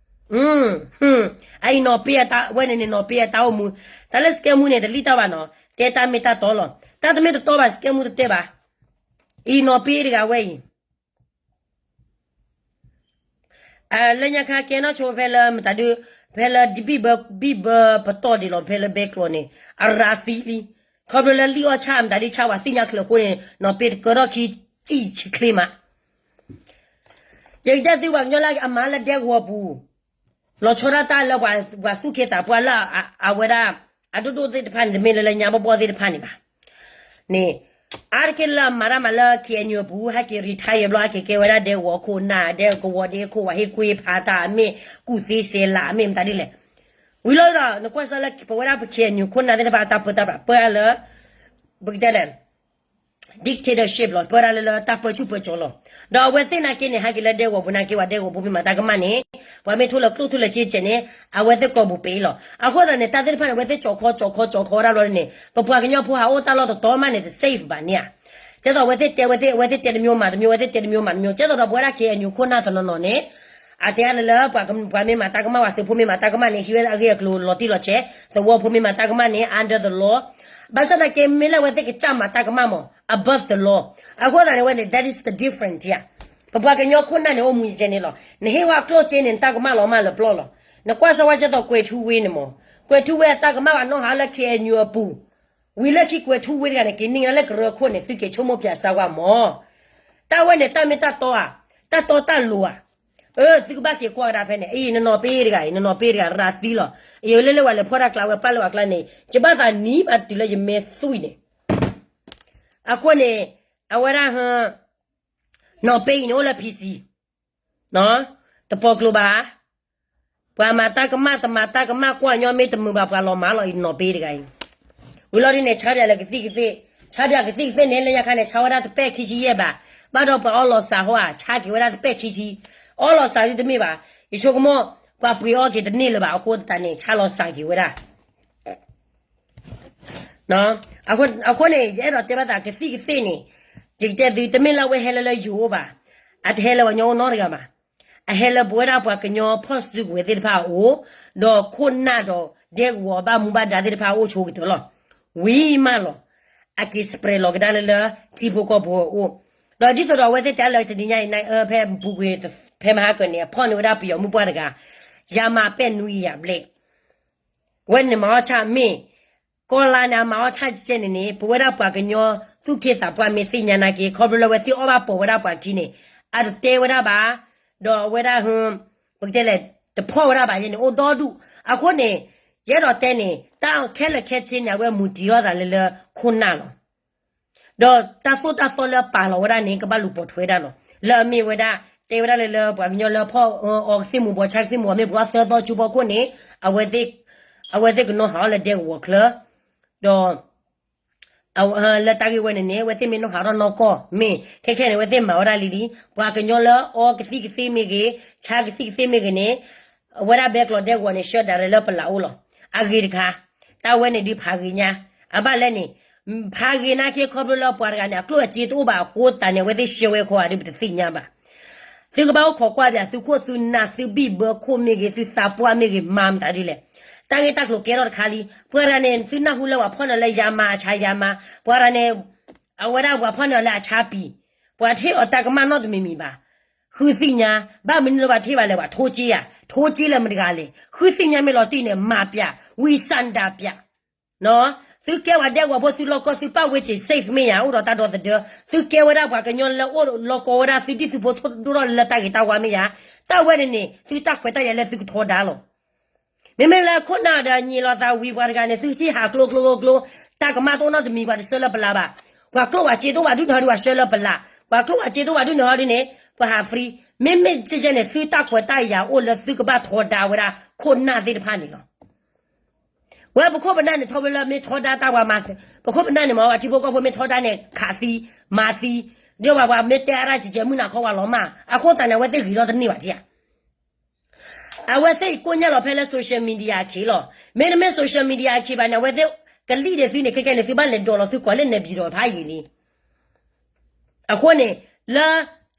အံၤနီၢ်ပ့အတၢ်ဝဲန့ၣ်န့ၣ် နီၢ်ပ့အတၢ်အိၣ်မူ, တၢ်လၢစကဲမူန့ၣ် တလံၣ်တၢ်ဘၣ်နီၤ, တဲတၢ်မ့ၢ်တၢ်တီလီၤ. တၢ်တမ့ၢ်တတီဘၣ် စကဲမူတတဲဘၣ်. အံၤနီၢ်ပ့တဂၤဝဲအံၤ လၢညါခါကဲနီၢ်ဆိဖဲလၢမတၤဒု, ဖဲလၢဘံၣ်ဘၢပတီၢ်ဒံးလီၤ ဖဲလၢဘဲကျိာ်န့ၣ် အရၤသံလံ. ခီဖျိလၢလံၣ်အီၣ်ဆၣ်မတၤဒု ဆၣ်ဝဲသ့ၣ်ညါချၢအဃိန့ၣ် နီၢ်ပ့တကၢထီၣ်ခံစံၣ်ဆံချ့မး. ယကတဲသုပှၤကညီလၢအမၤလၢဒဲကဝီၤပူၤ လီၤဆီဒၣ်တၢ်လၢပှၤသူၣ်က့သးပှၢ်လၢအဝဲဒၣ် အဒိၣ်ဒိၣ်သ့ၣ်တဖၣ်န့ၣ် တမ့ၢ်လၢလၢညါဘီဘီသ့ၣ်တဖၣ်န့ၣ်ဘၣ်. န့ၣ် အါတက့ၢ်လၢအမၤတၢ်မၤလၢ ခ့ၣ်အဲၣ်ယူၣ် အပူၤ ဟဲက့ၤ retire ဘျီ ဟဲက့ၤကဲဝဲဒၣ်ဒဲကဝီၤခိၣ်နၢ် ဒဲကဝီၤဒဲခိၣ်ဝဲ ဟ့ၣ်ကွ့ဟ့ၣ်ဖးတၢ်အမ့ၢ် ကူၣ်သ့စဲးလးအမ့ၢ်မတၤဒ်လဲၣ်. ဝံၤလီၤဒီး နကွၢ်စၢ်လၢပဝဲဒၣ်ပ ခ့ၣ်အဲၣ်ယူၣ် ခိၣ်နၢ်သ့ၣ်တဖၣ်အတၢ်ပၢတၢ်ပြး ပၢတၢ်လၢ ပကတဲလဲၣ် dictatorship လီၤ ပၢတၢ်လၢလၢတၢ်ပၢဆူၣ်ပၢစီၤလီၤ. ဒီးအဝဲသ့ၣ်နာ်က့န့ၣ် ဟဲက့ၤလၢဒဲကဝီၤပူၤနာ်က့ ပှၤဒဲကဝီၤဖိမ့ၢ်မၤတၢ်ကမၣ်န့ၣ် ပှၤမ့ၢ်ထိလၢကျိၣ်ထိလၢစ့ကဲန့ၣ် အဝဲသ့ၣ်ကိာ်ပူၤပ့ၤလီၤ. အဃိသတးန့ၣ် တၢ်သ့ၣ်တဖၣ်န့ၣ် အဝဲသ့ၣ်ကၠီၤခီကၠီၤခီကၠီၤခီဒၣ်ဘျီန့ၣ် ပပှၤကညီဖိဟးအိၣ်တၢ်လီၢ်တတီၤမးန့ၣ် တ safe ဘၣ်န့ၣ်ဧါ. ကဲသိးအဝဲသ့ၣ်တဲဝဲသ့ၣ် အဝဲသ့ၣ်တဲတမျိုးမၤတမျိုး အဝဲသ့ၣ်တဲတမျိုးမၤတမျိုး ကဲသိးဒီးပဝဲဒၣ် ခ့ၣ်အဲၣ်ယူၣ် ခိၣ်နၢ်တနီၤနီၤန့ၣ် အတဲအါန့ၣ်လၢ ပှၤမ့ၢ်မၤတၢ်ကမၣ် ပှၤသုးဖိမ့ၢ်မၤတၢ်ကမၣ်န့ၣ် ဟံးဝဲအဂ့ၢ်အကျိၤလီၤတံၢ်လီၤဆဲး သဝီဖိမ့ၢ်မၤတၢ်ကမၣ်န့ၣ် under the law ဘၣ်ဆၣ်သနာ်က့ မ့ၢ်လၢအဝဲသ့ၣ်ကစၢ်မၤတၢ်ကမၣ်မး above the law အဃိသတးန့ၣ် အဝဲန့ၣ် that is the different ဧါ. ပပှၤကညီခိၣ်နၢ်န့ၣ် အိၣ်မူယကဲန့ၣ်လီၤ. နဟ့ၣ်ဝဲကျိၣ်စ့န့ၣ် နတၢ်ကမၣ်လီၤမၢ်လၢပျီလီၤ. နကွၢ်စၢ်ဝဲကဲသိး ကွဲၤထူဝ့န့ၣ်မး ကွဲၤထူဝ့အတၢ်ကမၣ်ဘၣ်နီၢ်ဟါလၢ ခ့ၣ်အဲၣ်ယူၣ် အပူၤ ဝံၤလၢခံကွဲၤထူဝ့တဂၤန့ၣ် က့ၤန့ၢ်လၢကရၢခိၣ်န့ၣ် သုက့ၤဆိကမိၣ်ပၠးစၢ်ဝဲမး တၢ်ဝဲန့ၣ် တၢ်မ့ၢ်တၢ်တီဧါ, တၢ်တီတၢ်လိၤဧါ. အၢ သုကဘၣ်က့ၤကွၢ်ကဒါဖဲန့ၣ် အံၤ နနီၢ်ပ့တဂၤအံၤ နနီၢ်ပ့တဂၤ ရၤသံလီၤ. အံၤ လၢလၢပှၤလဲၤဖီၣ်တၢ်ကျါဝဲ ပာ်လၢပှၤကျါန့ၣ် ယဘၣ်သးနံၤမးတုၤလၢယမဲသွံၣ်န့ၣ် အဃိန့ၣ် အဝဲဒၣ် နီၢ်ပ့အံၤန့ၣ် အိၣ်လၢ PC တပိာ်ကျိၤဘၣ် ပှၤမၤတၢ်ကမၣ် တမၤတၢ်ကမၣ် ကွၢ်ညီမ့ၢ်တမုာ်ဘၣ် ပှၤလီၤမၢ်လီၤအံၤ နီၢ်ပ့တဂၤအံၤ. ဝံၤလီၤဒ်န့ၣ် ဆါပၠးလၢကသံၣ်ကသ့ၣ်, ဆါပၠးကသံၣ်ကသ့ၣ်န့ၣ် လၢညါခါန့ၣ် ဆါဝဲဒၣ်တပဲၣ်ခံဆံယဲၢ်ဘး, ဘၣ်ဒီးပှၤအီလီၤစၢ်ဟီဧါ ဆါက့ၤဝဲဒၣ်တပဲၣ်ခံဆံ, အီလီၤစၢ်ဒ်တမ့ၢ်ဘၣ်, ယဆိကမိၣ် ပှၤပှ့ၤအီက့ၤတန့ၢ်လၢၤဘၣ် အဃိသတးန့ၣ် ဆါလီၤစၢ်က့ၤဝဲဒၣ် အဃိန့ၣ် ယအဲၣ်ဒိးတဲဘၣ်သးကသံၣ်ကသ့ၣ်န့ၣ်, ယကတဲသု တမ့ၢ်လၢအဝဲဟဲလၢလၢယိၤအိၣ်ဘၣ်, အတဟဲလၢပှၤကညီအိၣ်နီတဂၤဘၣ်, အဟဲလၢပဝဲဒၣ်ပှၤကညီဖီၣ်စုကဝဲၤသ့ၣ်တဖၣ်အအိၣ်, ဒီးခိၣ်နၢ်ဒီးဒဲကဝီၤဘၣ်မူဘၣ်ဒါသ့ၣ်တဖၣ်အအိၣ်ဆိကတၢၢ်လီၤ. ဝံၤမးလီၤ, အက့ၤ spread လီၤကဒါလၢလၢထံဖိကီၢ်ဖိအအိၣ်, ဒီးဒ်သိးဒီးအဝဲသ့ၣ်တဲလၢတနံၤညါအံၤ ဖဲပူၤကွံာ် ဖဲမဟါကၢၤန့ၣ် အဖီၣ်န့ၢ်ဝဲဒၣ်ပယီၤမုၣ်ပှၢ်တဂၤ, ယၤမၤပဲၣ်နွံကယၤဘျဲၣ် ဝဲန့ၣ်မၤအီၣ်ဆၣ်မ့ၢ်, ကီၢ်လါန့ၣ် အမၤအီၣ်ဆၣ်ကဲန့ၣ်န့ၣ် ပဝဲဒၣ်ပှၤကညီသူၣ်က့သးပှၢ်မ့ၢ်သ့ၣ်ညါနာ်က့ ခီဖျိလၢအဝဲသ့ၣ်အီၣ်ဘၣ်ပိာ်ဝဲဒၣ်ပှၤခံန့ၣ်, အတတဲဝဲဒၣ်ဘၣ်, ဒီးအဝဲဒၣ်, ပကတဲလဲၣ်, တဖီၣ်ဝဲဒၣ်ဘၣ်ယဲန့ၣ် အိၣ်ဒီဒူၣ်. အဃိန့ၣ်, ယအဲၣ်ဒိးတဲန့ၣ် တၢ်ခဲလၢာ်ခဲဆ့န့ၣ် အဝဲမူတံၤအီၣ်သးလၢလၢခိၣ်နၢ်လီၤ. ဒီးတၢ်သိၣ်တၢ်သီလၢပာ်လီၤဝဲဒၣ်န့ၣ် ကဘၣ်လူၤပိာ်ထွဲဒၣ်လီၤ. လၢအမ့ၢ်ဝဲဒၣ်, တဲဝဲဒၣ်လၢလၢပှၤကညီလၢဖီၣ်အီကသ့ၣ်မူၤဘှီး ဆါကသ့ၣ်မူၤဘှီး မ့ၢ်ပှၤအီၣ်သၢသီဆူဖီခိၣ်န့ၣ်, အဝဲသ့ၣ်ကနိဟးအီၣ်လၢဒဲကဝီၤချၢ, ဒီး လၢတၢ်ဂ့ၢ်ဝဲန့ၣ်န့ၣ် အဝဲသ့ၣ်မ့ၢ်နိဟးထီၣ်နီၢ်ကီၢ် မ့ၢ်ခဲခဲန့ၣ် အဝဲသ့ၣ်မၤဝဲဒၣ်လံလံ, ပှၤကညီလၢအီကသံၣ်ကသ့ၣ်မ့ၢ်ဂ့ၤ, ဆါကသံၣ်ကသ့ၣ်မ့ၢ်ဂ့ၤန့ၣ်, အဝဲဒၣ်ဘဲကျိးဒဲကဝီၤန့ၣ် ဆှၢဒၣ်ရဲၣ်လၢပလးအိၣ်လီၤ. အဂ့ၤတခါ, တၢ်ဝဲန့ၣ်ဒုးဖးဂ့ၤညါ, အဘၣ်လဲၣ်န့ၣ်, ဖးဂ့ၤနာ်က့ခီဖျိလၢပှၤတဂၤန့ၣ် အကျိၣ်အစ့တအိၣ်ဘၣ်အဃိသတးန့ၣ် အဝဲသ့ၣ်ဆှၢဝဲခီဂာ်ဒုးပတသ့ၣ်ညါဘၣ်. သုကဘၣ်အိၣ်ခိးကွၢ်ပၠး သုခိၣ်သုနၢ် သုဘံၣ်ဘၢခိၣ်မ့ၢ်ဂ့ၤ သုသးပှၢ်မ့ၢ်ဂ့ၤ မၤမတၤဒ်လဲၣ်. တၢ်ဂ့ၢ်တၢ်ကျိၤကဲထီၣ်တခါလံ. ပှၤတဂၤန့ၣ် သုနၢ်ဟူလၢပှၤဖီၣ်န့ၢ်အီၤလၢယၤမၤအဆါယၤမၤ, ပှၤတဂၤန့ၣ်, အဝဲဒၣ်ပှၤဖီၣ်န့ၢ်အီၤလၢအဆါပံၤ, ပှၤထ့ၣ်အီၤတၢ်ကမၣ်နီတမံၤမံၤဘၣ်. ဃုသ့ၣ်ညါ, ဘၣ်မနုၤလၢပှၤထ့ၣ်ဘၣ်လဲၣ် ပှၤထိက့ယၤ, ထိက့လၢမတဂၤလဲၣ်. ဃုသ့ၣ်ညါမ့ၢ်လီၤတံၢ်န့ၣ် မၤပၠး, ဝံစၣ်ဒၣ်ပၠး သုကဲပှၤဒဲကဝီၤဖိ သုလီၢ်ကီၢ် သုပၣ်ဝဲစ့ၤ safe မ့ၢ်ယၤ အိၣ်ဒီးတၢ်ဒီသဒၢ, သုကဲဝဲဒၣ်ပှၤကညီလၢအိၣ်လီၢ်ကီၢ်ဝဲဒၣ် သုဒ်သုဖိထီၣ်ဒိၣ်ထီၣ်လၢတၢ်ဂ့ၤတၢ်ဝါမ့ၢ်ယၤ, တၢ်ဝဲန့ၣ်န့ၣ် သုတၢ်ခွဲးတၢ်ယာ်လၢသုကထီဒါလီၤ. မ့မ့ၢ်လၢခိၣ်နၢ်ဒီးညံးလီၤသးဝံၤပှၤတဂၤန့ၣ် သုထံၣ်ဟးကျိကျိကျိကျိ, တၢ်ကမၣ်တအိၣ်နီတမံၤ ပှၤတဆှၢလၢပလးဘၣ်. ပှၤကျိၣ်ပှၤစ့တအိၣ်ဘၣ်ဒုးန့ၣ်ဟီဒုး ပှၤဆှၢလၢပလး, ပှၤကျိၣ်ပှၤစ့တအိၣ်ဘၣ်ဒုးန့ၣ်ဟီဒုးန့ၣ် ပှၤဟး free. မ့မ့ၢ်ကဲကဲန့ၣ် သုတၢ်ခွဲးတၢ်ယာ်အိၣ်လၢသုကဘၣ်ထီဒါဝဲဒၣ်ခိၣ်နၢ်သ့ၣ်တဖၣ်န့ၣ်လီၤ. ဝဲပခိၣ်ပနၢ်န့ၣ် ထီဘိလၢမ့ၢ်ထီဒါတၢ်ဝဲမၤ, ပခိၣ်ပနၢ်န့ၣ်မ့ၢ်ဝဲထံဖိကီၢ်ဖိမ့ၢ်ထီဒါန့ၣ် ခးသံ, မၤသံ, ဒီးပှၤပှၤမ့ၢ်တဲအါဒၣ်ကဲကဲမုၢ်နၤခီပှၤလီၤမၢ်, အဃိသတးန့ၣ် အဝဲသ့ၣ်ဂ့ၤထီၣ်တန့ၢ်ဘၣ်ထံဧါ. အဝဲသ့ၣ်ကိၣ်ညါလီၤဖဲလၢ social media အခ့လီၤ. မ့တမ့ၢ် social media အခ့ဘၣ်န့ၣ် အဝဲသ့ၣ်ကလံၣ်ဒံးသုန့ၣ် ခဲခဲန့ၣ် သုဘၣ်လဲၤဒိးလီၤသုကိးလၢနဲပၠံၤဒီးဖးယံာ်လံ. အဃိန့ၣ်, လၢ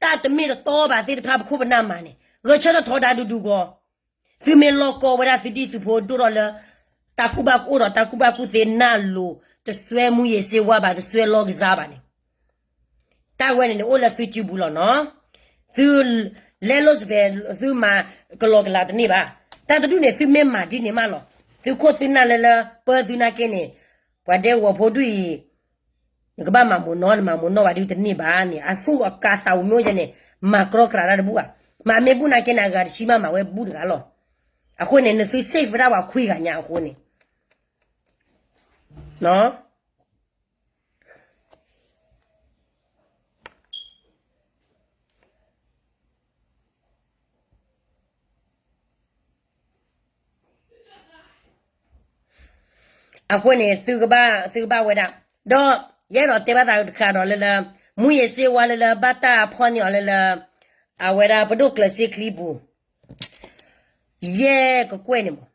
တၢ်တမ့ၢ်တတီဘၣ်သ့ၣ်တဖၣ်ပခိၣ်ပနၢ်မၤန့ၣ် ဂဲၤဆၢထၢၣ်ထီဒါဒူဒူဂီၢ်, သုမ့ၢ်လီၢ်ကီၢ်ဝဲဒၣ်သုဒံၣ်သုဖိဒိၣ်ထီၣ်လၢ တၢ်ကူၣ်ဘၣ်ကူၣ်အိၣ်ဒီးတၢ်ကူၣ်ဘၣ်ကူၣ်သ့နၢ်လိၤ, တစွဲမူးယ့ၤစ့ဝါဘၣ် တစွဲလီၢ်ကစၢ်ဘၣ်န့ၣ်, တၢ်ဝဲန့ၣ်န့ၣ် အိၣ်လၢသုစုပူၤလီၤနီၤ. သုလဲလိာ်စပယ် သုမၤကလီကလးတန့ၢ်ဘၣ်. တၢ်တဒူၣ်န့ၣ် သုမ့ၢ်မၤဒ်န့ၣ်မးလီၤ. သုခိၣ်သုနၢ်လၢလၢပၢသုနာ်က့န့ၣ်, ပှၤဒဲကဝီၤဖိဒူၣ်အံၤ နကဘၣ်မၤမူးနီၢ် နမၤမူးနီၢ်ဘၣ်ဒုးတန့ၢ်ဘၣ်န့ၣ် အသူၣ်အကါသးဝံၤမ့ၢ်အိၣ်ယဲန့ၣ် မၤကြီကြးတၢ်တဘူၣ်ဘၣ်. မၤမ့ၢ်ဘူၣ်နာ်က့န့ၣ် အဂၤတဆံမးမၤဝဲဘူၣ်တဂၤလီၤ. အဃိန့ၣ် နသု safe ဝဲဒၣ်ပှၤခွံဂၤညါအဃိန့ၣ် အဃိန့ၣ် သုကဘၣ်ဝဲဒၣ်, ဒီးယအဲၣ်ဒိးတဲဘၣ်သးတခါဒီးလၢလၢ မူးယ့ၤစ့ဝါလၢလၢဘၣ်တၢ်ဖီၣ်န့ၢ်အီၤလၢလၢ အဝဲဒၣ်ပဒိၣ်ကျၢၤစ့ချံပူၤ ယဲၢ်ကကွဲၢ်န့ၣ်မး,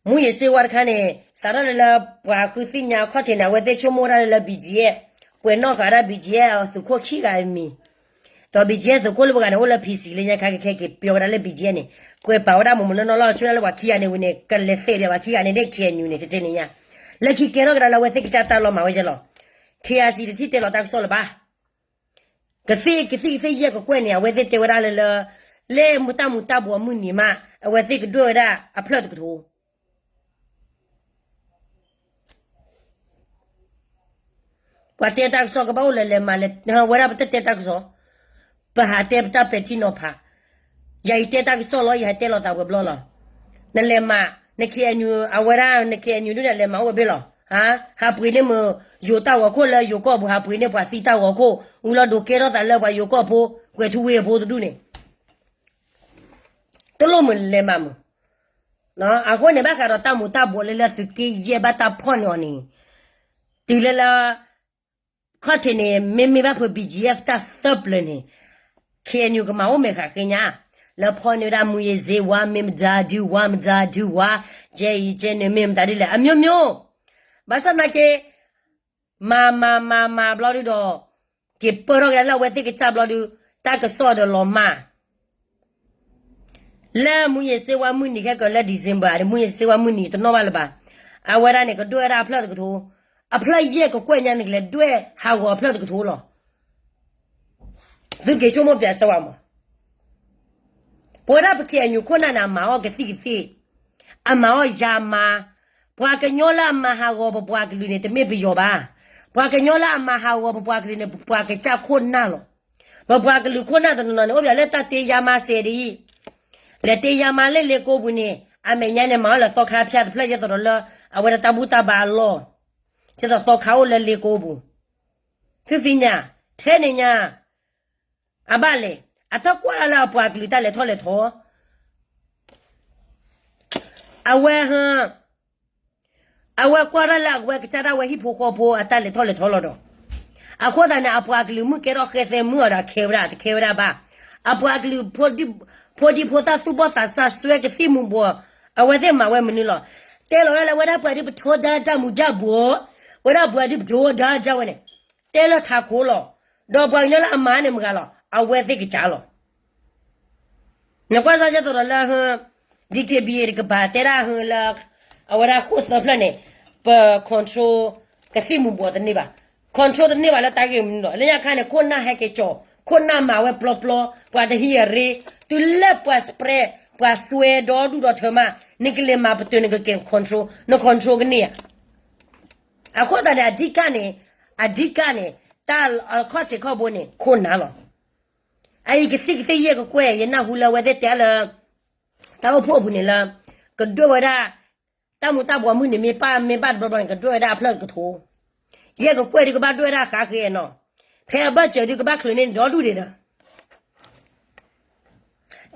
မူးယ့ၤစ့ဝါတခါန့ၣ် စးထီၣ်လၢလၢပှၤဃုသ့ၣ်ညါအခီၣ်ထံးန့ၣ် အဝဲသ့ၣ်ဆိကမိၣ်ဝဲဒၣ်လၢလၢ BGF, ပှဲၤနီၣ်ဃာ်ဝဲဒၣ် BGF သုးခိၣ်ခံဂၤအမံၤ, ဒီး BGF သုးခိၣ်လၢပှၤဂၤန့ၣ် အိၣ်လၢ PC လၢညါခါကခဲက့ၤပျီဝဲဒၣ်လၢ BGF န့ၣ်, ကွဲးပာ်ဝဲဒၣ်မိၢ်မိၢ်နီၢ်နီၢ်လီၤ ဆိဝဲဒၣ်လၢပှၤခံဂၤန့ၣ်ဝံၤန့ၣ် ကလဲၤသဲးပၠးပှၤခံဂၤန့ၣ်ဒ် KNU န့ၣ် တဲတဲန့ၣ်ညါ, လၢခံကဲထီၣ်ကဒါလၢအဝဲသ့ၣ်ကစၢ်တၢ်လီၤမၢ်ဝဲယဲလီၤ. KIC တထံၣ်တဲလီၤတၢ်ကစီၣ်လၢၤဘၣ် ကသ့ၣ်ကသံၣ်ကသ့ၣ်ယဲၢ်ကကွဲၢ်န့ၣ် အဝဲသ့ၣ်တဲဝဲဒၣ်လၢလၢ လၢမူးတၢ်မူးတၢ်ဘှီးမုၢ်နံၤမး အဝဲသ့ၣ်ကဒွဲၣ်ဝဲဒၣ်အဖျၢၣ်တကထိ ပှၤတဲတၢ်ကစီၣ်ကဘၣ်အိၣ်လၢလဲၤမးလဲၤ, ဝဲဒၣ်ပတတဲတၢ်ကစီၣ်, ပဟးတဲပတၢ်ပဲာ်ထံနီၤဖး, ယၤအံၤတဲတၢ်ကစီၣ်လီၤ ယဟဲတဲလီၤသးဝဲၤဘျီလီၤ. နလဲၤမး, န KNU အဝဲဒၣ် န KNU ဒုးန့ၣ် လဲၤမးအိၣ်ဝဲဘ့ၣ်လီၤ. ဟးပှ့ၤန့ၢ်မုၢ်ယိၤတၢ်ဂီၤခိၣ်လၢယိၤကီၢ်ပူၤ ဟးပှ့ၤန့ၢ်ပှၤသံတၢ်ဂီၤခိၣ် ဝံၤလီၤဒိးကဲထီၣ်သးလၢပှၤယိၤကီၢ်ဖိ ကွဲၤထူဝ့အဖိတဒူၣ်န့ၣ် တလိၣ်မုၢ်လဲၤမးမုၢ်. အဃိန့ၣ် ဘၣ်ဃးဒီးတၢ်မူးတၢ်ဘှီးလၢလၢသုးက့ယဲၢ်ဘၣ်တၢ်ဖီၣ်န့ၢ်အီၤန့ၣ်, တုၤလၢလၢ ခီၣ်ထံးန့ၣ် မ့မ့ၢ်ဘၣ်ဖုး BGF တၢ်သၢပျၢၤန့ၣ်, KNU ကမၤအိၣ်မဲာ်ဃာ်ဃ့ညါ, လၢဖီၣ်န့ၢ်ဝဲဒၣ် မူးယစ်ဆေးဝါး မ့ၢ်မတၤဒုးဝါ မတၤဒုးဝါ, ကဲအံၤကဲန့ၣ် မ့ၢ်မတၤဒ်လဲၣ် အမျိုးမျိုး, ဘၣ်ဆၣ်သနာ်က့ မၤမၤမၤမၤဘျီဒုဒီး က့ၤပၢၢ်ထီၣ်ကဒါလၢအဝဲသ့ၣ်ကစၢ်ဘျီဒု တၢ်ကစီၣ်ဒီးလီၤမၢ် လၢမူယ့ၤစ့ဝါမုၢ်နံၤခဲကၢၤလၢ December န့ၣ် မူယ့ၤစ့ဝါမုၢ်နံၤတနီၣ်ဘၣ်လၢၤဘၣ်. အဝဲဒၣ်န့ၣ် ကဒွဲၣ်ဝဲဒၣ်အဖျၢၣ်တကထိ, အဖျၢၣ်ယဲၢ်ကကွဲၢ်ညါန့ၣ် ကလဲၤဒွဲၣ်ဟးဂီၤအဖျၢၣ်တကထိလီၤ. သုက့ၤဆိကမိၣ်ပၠးစၢၤဝဲမး, ပဝဲဒၣ်ပ KNU ခိၣ်နၢ်န့ၣ် အမၤအီၣ်ကသံၣ်ကသ့ၣ်, အမၤအီၣ်ယါမါ, ပှၤကညီလၢအမၤဟးဂီၤပပှၤကလုာ်န့ၣ် တမ့ၢ်ပယီၤဘၣ်. ပှၤကညီလၢအမၤဟးဂီၤပပှၤကလုာ်န့ၣ် ပပှၤကစၢ်ခိၣ်နၢ်လီၤ. ပပှၤကလုာ်ခိၣ်နၢ်တနီၤနီၤန့ၣ် အိၣ်ပၠးလၢတၢ်တ့ယါမါစဲးဒ်အံၤ, လဲၤတ့ယါမါလၢလ့ကိပူၤန့ၣ် အမဲာ်ညါန့ၣ် မၤအီၣ်လၢသီခါဖၠၣ်တဖျၢၣ် ဒ်သိးဒီးလၢ အဝဲဒၣ်တၢ်ဘူၣ်တၢ်ဘါအလီၢ်, ဒ်သိးသီခါအိၣ်လၢလ့ကိပူၤ, သုသ့ၣ်ညါ, ထဲန့ၣ်ညါ အဘၣ်လဲၣ်, အတၢ်ကွၢ်ဒၣ်လၢအပှၤကလုာ်တၢ်လဲၤထီၣ်လဲၤထီ, အဝဲ, အဝဲကွၢ်ဒၣ်လၢအဝဲကစၢ်ဒၣ်ဝဲဟံၣ်ဖိဃီဖိအတၢ်လဲၤထီၣ်လဲၤထီလီၤဒီး, အဃိသတးန့ၣ် အပှၤကလုာ်မုၢ်ကဲထီၣ်ဃဲသဲမုၢ်အီၤဒီး အခဲဝဲဒၣ်တခဲဝဲဒၣ်ဘၣ်. အပှၤကလုာ် ဖိဒံဖိသၣ်သူၣ်ဘီၣ်သးစၢ်စွဲကသံၣ်မူၤဘှီး, အဝဲသ့ၣ်မၤဝဲမနုၤလီၤ. တဲလီၤဒၣ်လၢအဝဲဒၣ်ပှၤဒုးပထီဒါတၢ်မူၤတၢ်ဘှီး, ဝဲဒၣ်ပှၤဒုးပထီဒါတၢ်ဝဲန့ၣ်, တဲလၢထးခိၣ်လီၤ. ဒီးပှၤကညီလၢအမၤန့ၣ်မတၤဂၤလီၤ, အဝဲသ့ၣ်ကစၢ်လီၤ. နကွၢ်စၢ်ကဲသိးဒီးလၢ DKBA တကပၤတဲဒၣ်လၢ အဝဲဒၣ်ဃိၣ်သၢဖျၢၣ်န့ၣ် ပ control ကသံၣ်မူၤဘှီးတန့ၢ်ဘၣ်, control တန့ၢ်ဘၣ်လၢတၢ်ဂ့ၢ်မနုၤလီၤ. လၢညါခါန့ၣ် ခိၣ်နၢ်ဟဲက့ၤကၠီၤ, ခိၣ်နၢ်မၤဝဲပျီပျီ, ပှၤတဟံးအရ့, တုၤလၢပှၤ spread ပှၤစွဲဒီဒူၣ်ဒီထၢမး, နကလဲၤမၤပတုာ်နကက့ၤ control, န control ကန့ၢ်ဧါ. အဃိသတးန့ၣ် အဓိကန့ၣ်, အဓိကန့ၣ်, တၢ်အခီၣ်ထံးခီၣ်ဘိန့ၣ် ခိၣ်နၢ်လီၤ. အအံၤကသံၣ်ကသ့ၣ်ယဲၢ်ကကွဲၢ် ယနၢ်ဟူလၢအဝဲသ့ၣ်တဲလၢ တၢ်အိၣ်ဖှိၣ်အပူၤန့ၣ်လၢ ကဒွဲၣ်ဝဲဒၣ် တၢ်မူၤတၢ်ဘှီးမုၢ်နံၤမ့ၢ်ပၢ်မ့ၢ်ဘၣ်တဘျီဘျီန့ၣ် ကဒွဲၣ်ဝဲဒၣ်အဖျၢၣ်တကထိ, ယဲၢ်ကကွဲၢ်ဒုးကဘၣ်ဒွဲၣ်ဝဲဒၣ်ဃးဃဲနီၤ, ဖဲအဘၢၣ်စၢၤဒုးကဘၣ်ချုးန့ၢ်န့ၣ်ဒီဒူၣ်ဒံးဒီး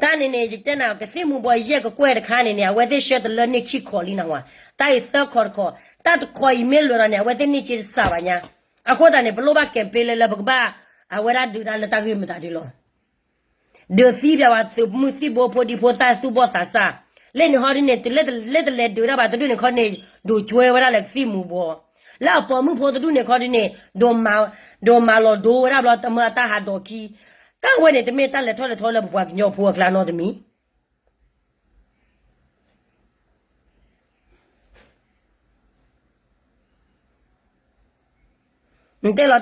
တၢ်န့ၣ်န့ၣ် ယတဲနၤ ကသံၣ်မူၤဘှီးယဲၢ်ကကွဲၢ်တခါန့ၣ်န့ၣ် အဝဲသ့ၣ်ဆှၢတလၢန့ၢ်ခံခီလံနၤဝဲ, တၢ်အံၤသၢခီတခီ, တၢ်တခီအံၤမ့ၢ်လၢာ်ဒီးန့ၣ် အဝဲသ့ၣ်န့ၢ်က့တစှၤဘၣ်ညါ, အဃိသတးန့ၣ် ပလိၣ်ဘၣ် campaign လၢလၢပကဘၣ် အဝဲဒၣ်ဒုးတၢ်လၢတၢ်ဂ့ၢ်မတၤဒုးလီၤ. ဒုးသံပၠးဝဲသုးမုၢ်သံၣ်ဘိဖိဒံဖိသၣ်သူၣ်ဘီၣ်သးစၢ်, လၢန့ၣ်ခီဒုးန့ၣ် တုၤလၢတလဲၤဒုးတၢ်ဘၣ်တဒူၣ်န့ၣ်ခီန့ၣ် ဒိးကွဲဝဲဒၣ်လၢကသံၣ်မူၤဘှီး, လၢအပိာ်မုၣ်ဖိတဒူၣ်န့ၣ်ခီဒုးန့ၣ် ဒိးမၤလီၤဒိဝဲဒၣ်ဘျီတမၢအတၢ်ဟးဒီးခံ, တၢ်ဝဲန့ၣ် တမ့ၢ်တၢ်လဲၤထီၣ်လဲၤထီလၢပပှၤကညီဖိအကျါနီတမံၤ နတဲလီၤတၢ်ဂ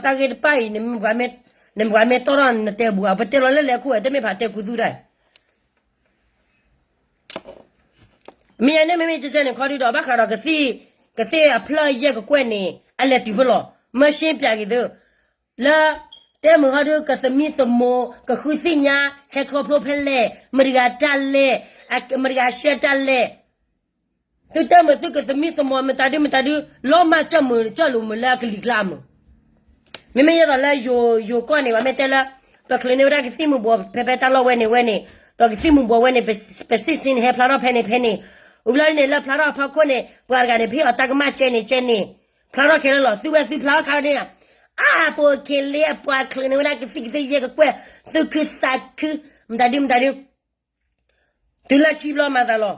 ့ၢ်တဖၣ်အံၤ နမ့ၢ်ပှၤမ့ၢ်တီၢ်ထီၣ်နတဲဘူးဧါ, ပတဲလီၤလၢလဲၤခိၣ်ဝဲ တမ့ၢ်ဖးတဲကူသူဒၣ်, မ့ၢ်ယန့ၣ် မ့မ့ၢ်ကဲကဲန့ၣ်ခီဒုးဒီး ဘၣ်ဃးဒီးကသံၣ်, ကသံၣ်အဖျၢၣ်ယဲၢ်ကကွဲၢ်န့ၣ် အလဲၤတုၤဖဲလဲၣ်, မၢရှင်းပြက့ၤသု, လၢ တဲမုာ်ခီဒုး ကသမံသမိး ကဃုသ့ၣ်ညါ ဟဲခီဖျိဖဲလဲၣ်, မတၤတဂၤတၢ်လဲၣ်, မတၤတဂၤရှဲတၢ်လဲၣ်, သုတဲမုာ်သုကသမံသမိး မတၤဒုမတၤဒု လီၤမၢ်ကၢၢ်မုာ်ကၢၢ်လိာ်မုာ်လၢအကလံၤကျါမုာ်, မ့မ့ၢ်ယဲသိးလၢယိၤကီၢ်န့ၣ် ပှၤမ့ၢ်တဲလၢ ပချုးန့ၢ်ဝဲဒၣ်ကသံၣ်မူၤဘှီး ဖဲဖဲတၢ်လီၢ်ဝဲန့ၣ်ဝဲန့ၣ်, ဒီးကသံၣ်မူၤဘှီးဝဲန့ၣ် ပစံးစ့ၢ်န့ၣ် ဟဲဖျါထီၣ်ဖဲန့ၣ်ဖဲန့ၣ်, ဝံၤလီၤန့ၣ် လၢဖျါထီၣ်အဖီခိၣ်န့ၣ် ပှၤတဂၤန့ၣ် ဖဲအီၤတၢ်ကမၣ်ကဲန့ၣ်ကဲန့ၣ်, ဖျါထီၣ်ခဲလၢာ်လီၤ, သုဝဲသုဖျါထီၣ်ခါန့ၣ်, အါ ပိာ်ခ့လ့အပှၤချုးန့ၢ်ဝဲဒၣ်ကသံၣ်ကသ့ၣ်ယဲၢ်ကကွဲၢ်, သူၣ်ခုသးခု, မတၤဒုမတၤဒု တုၤလၢခံဘျီမၤသးလီၤ.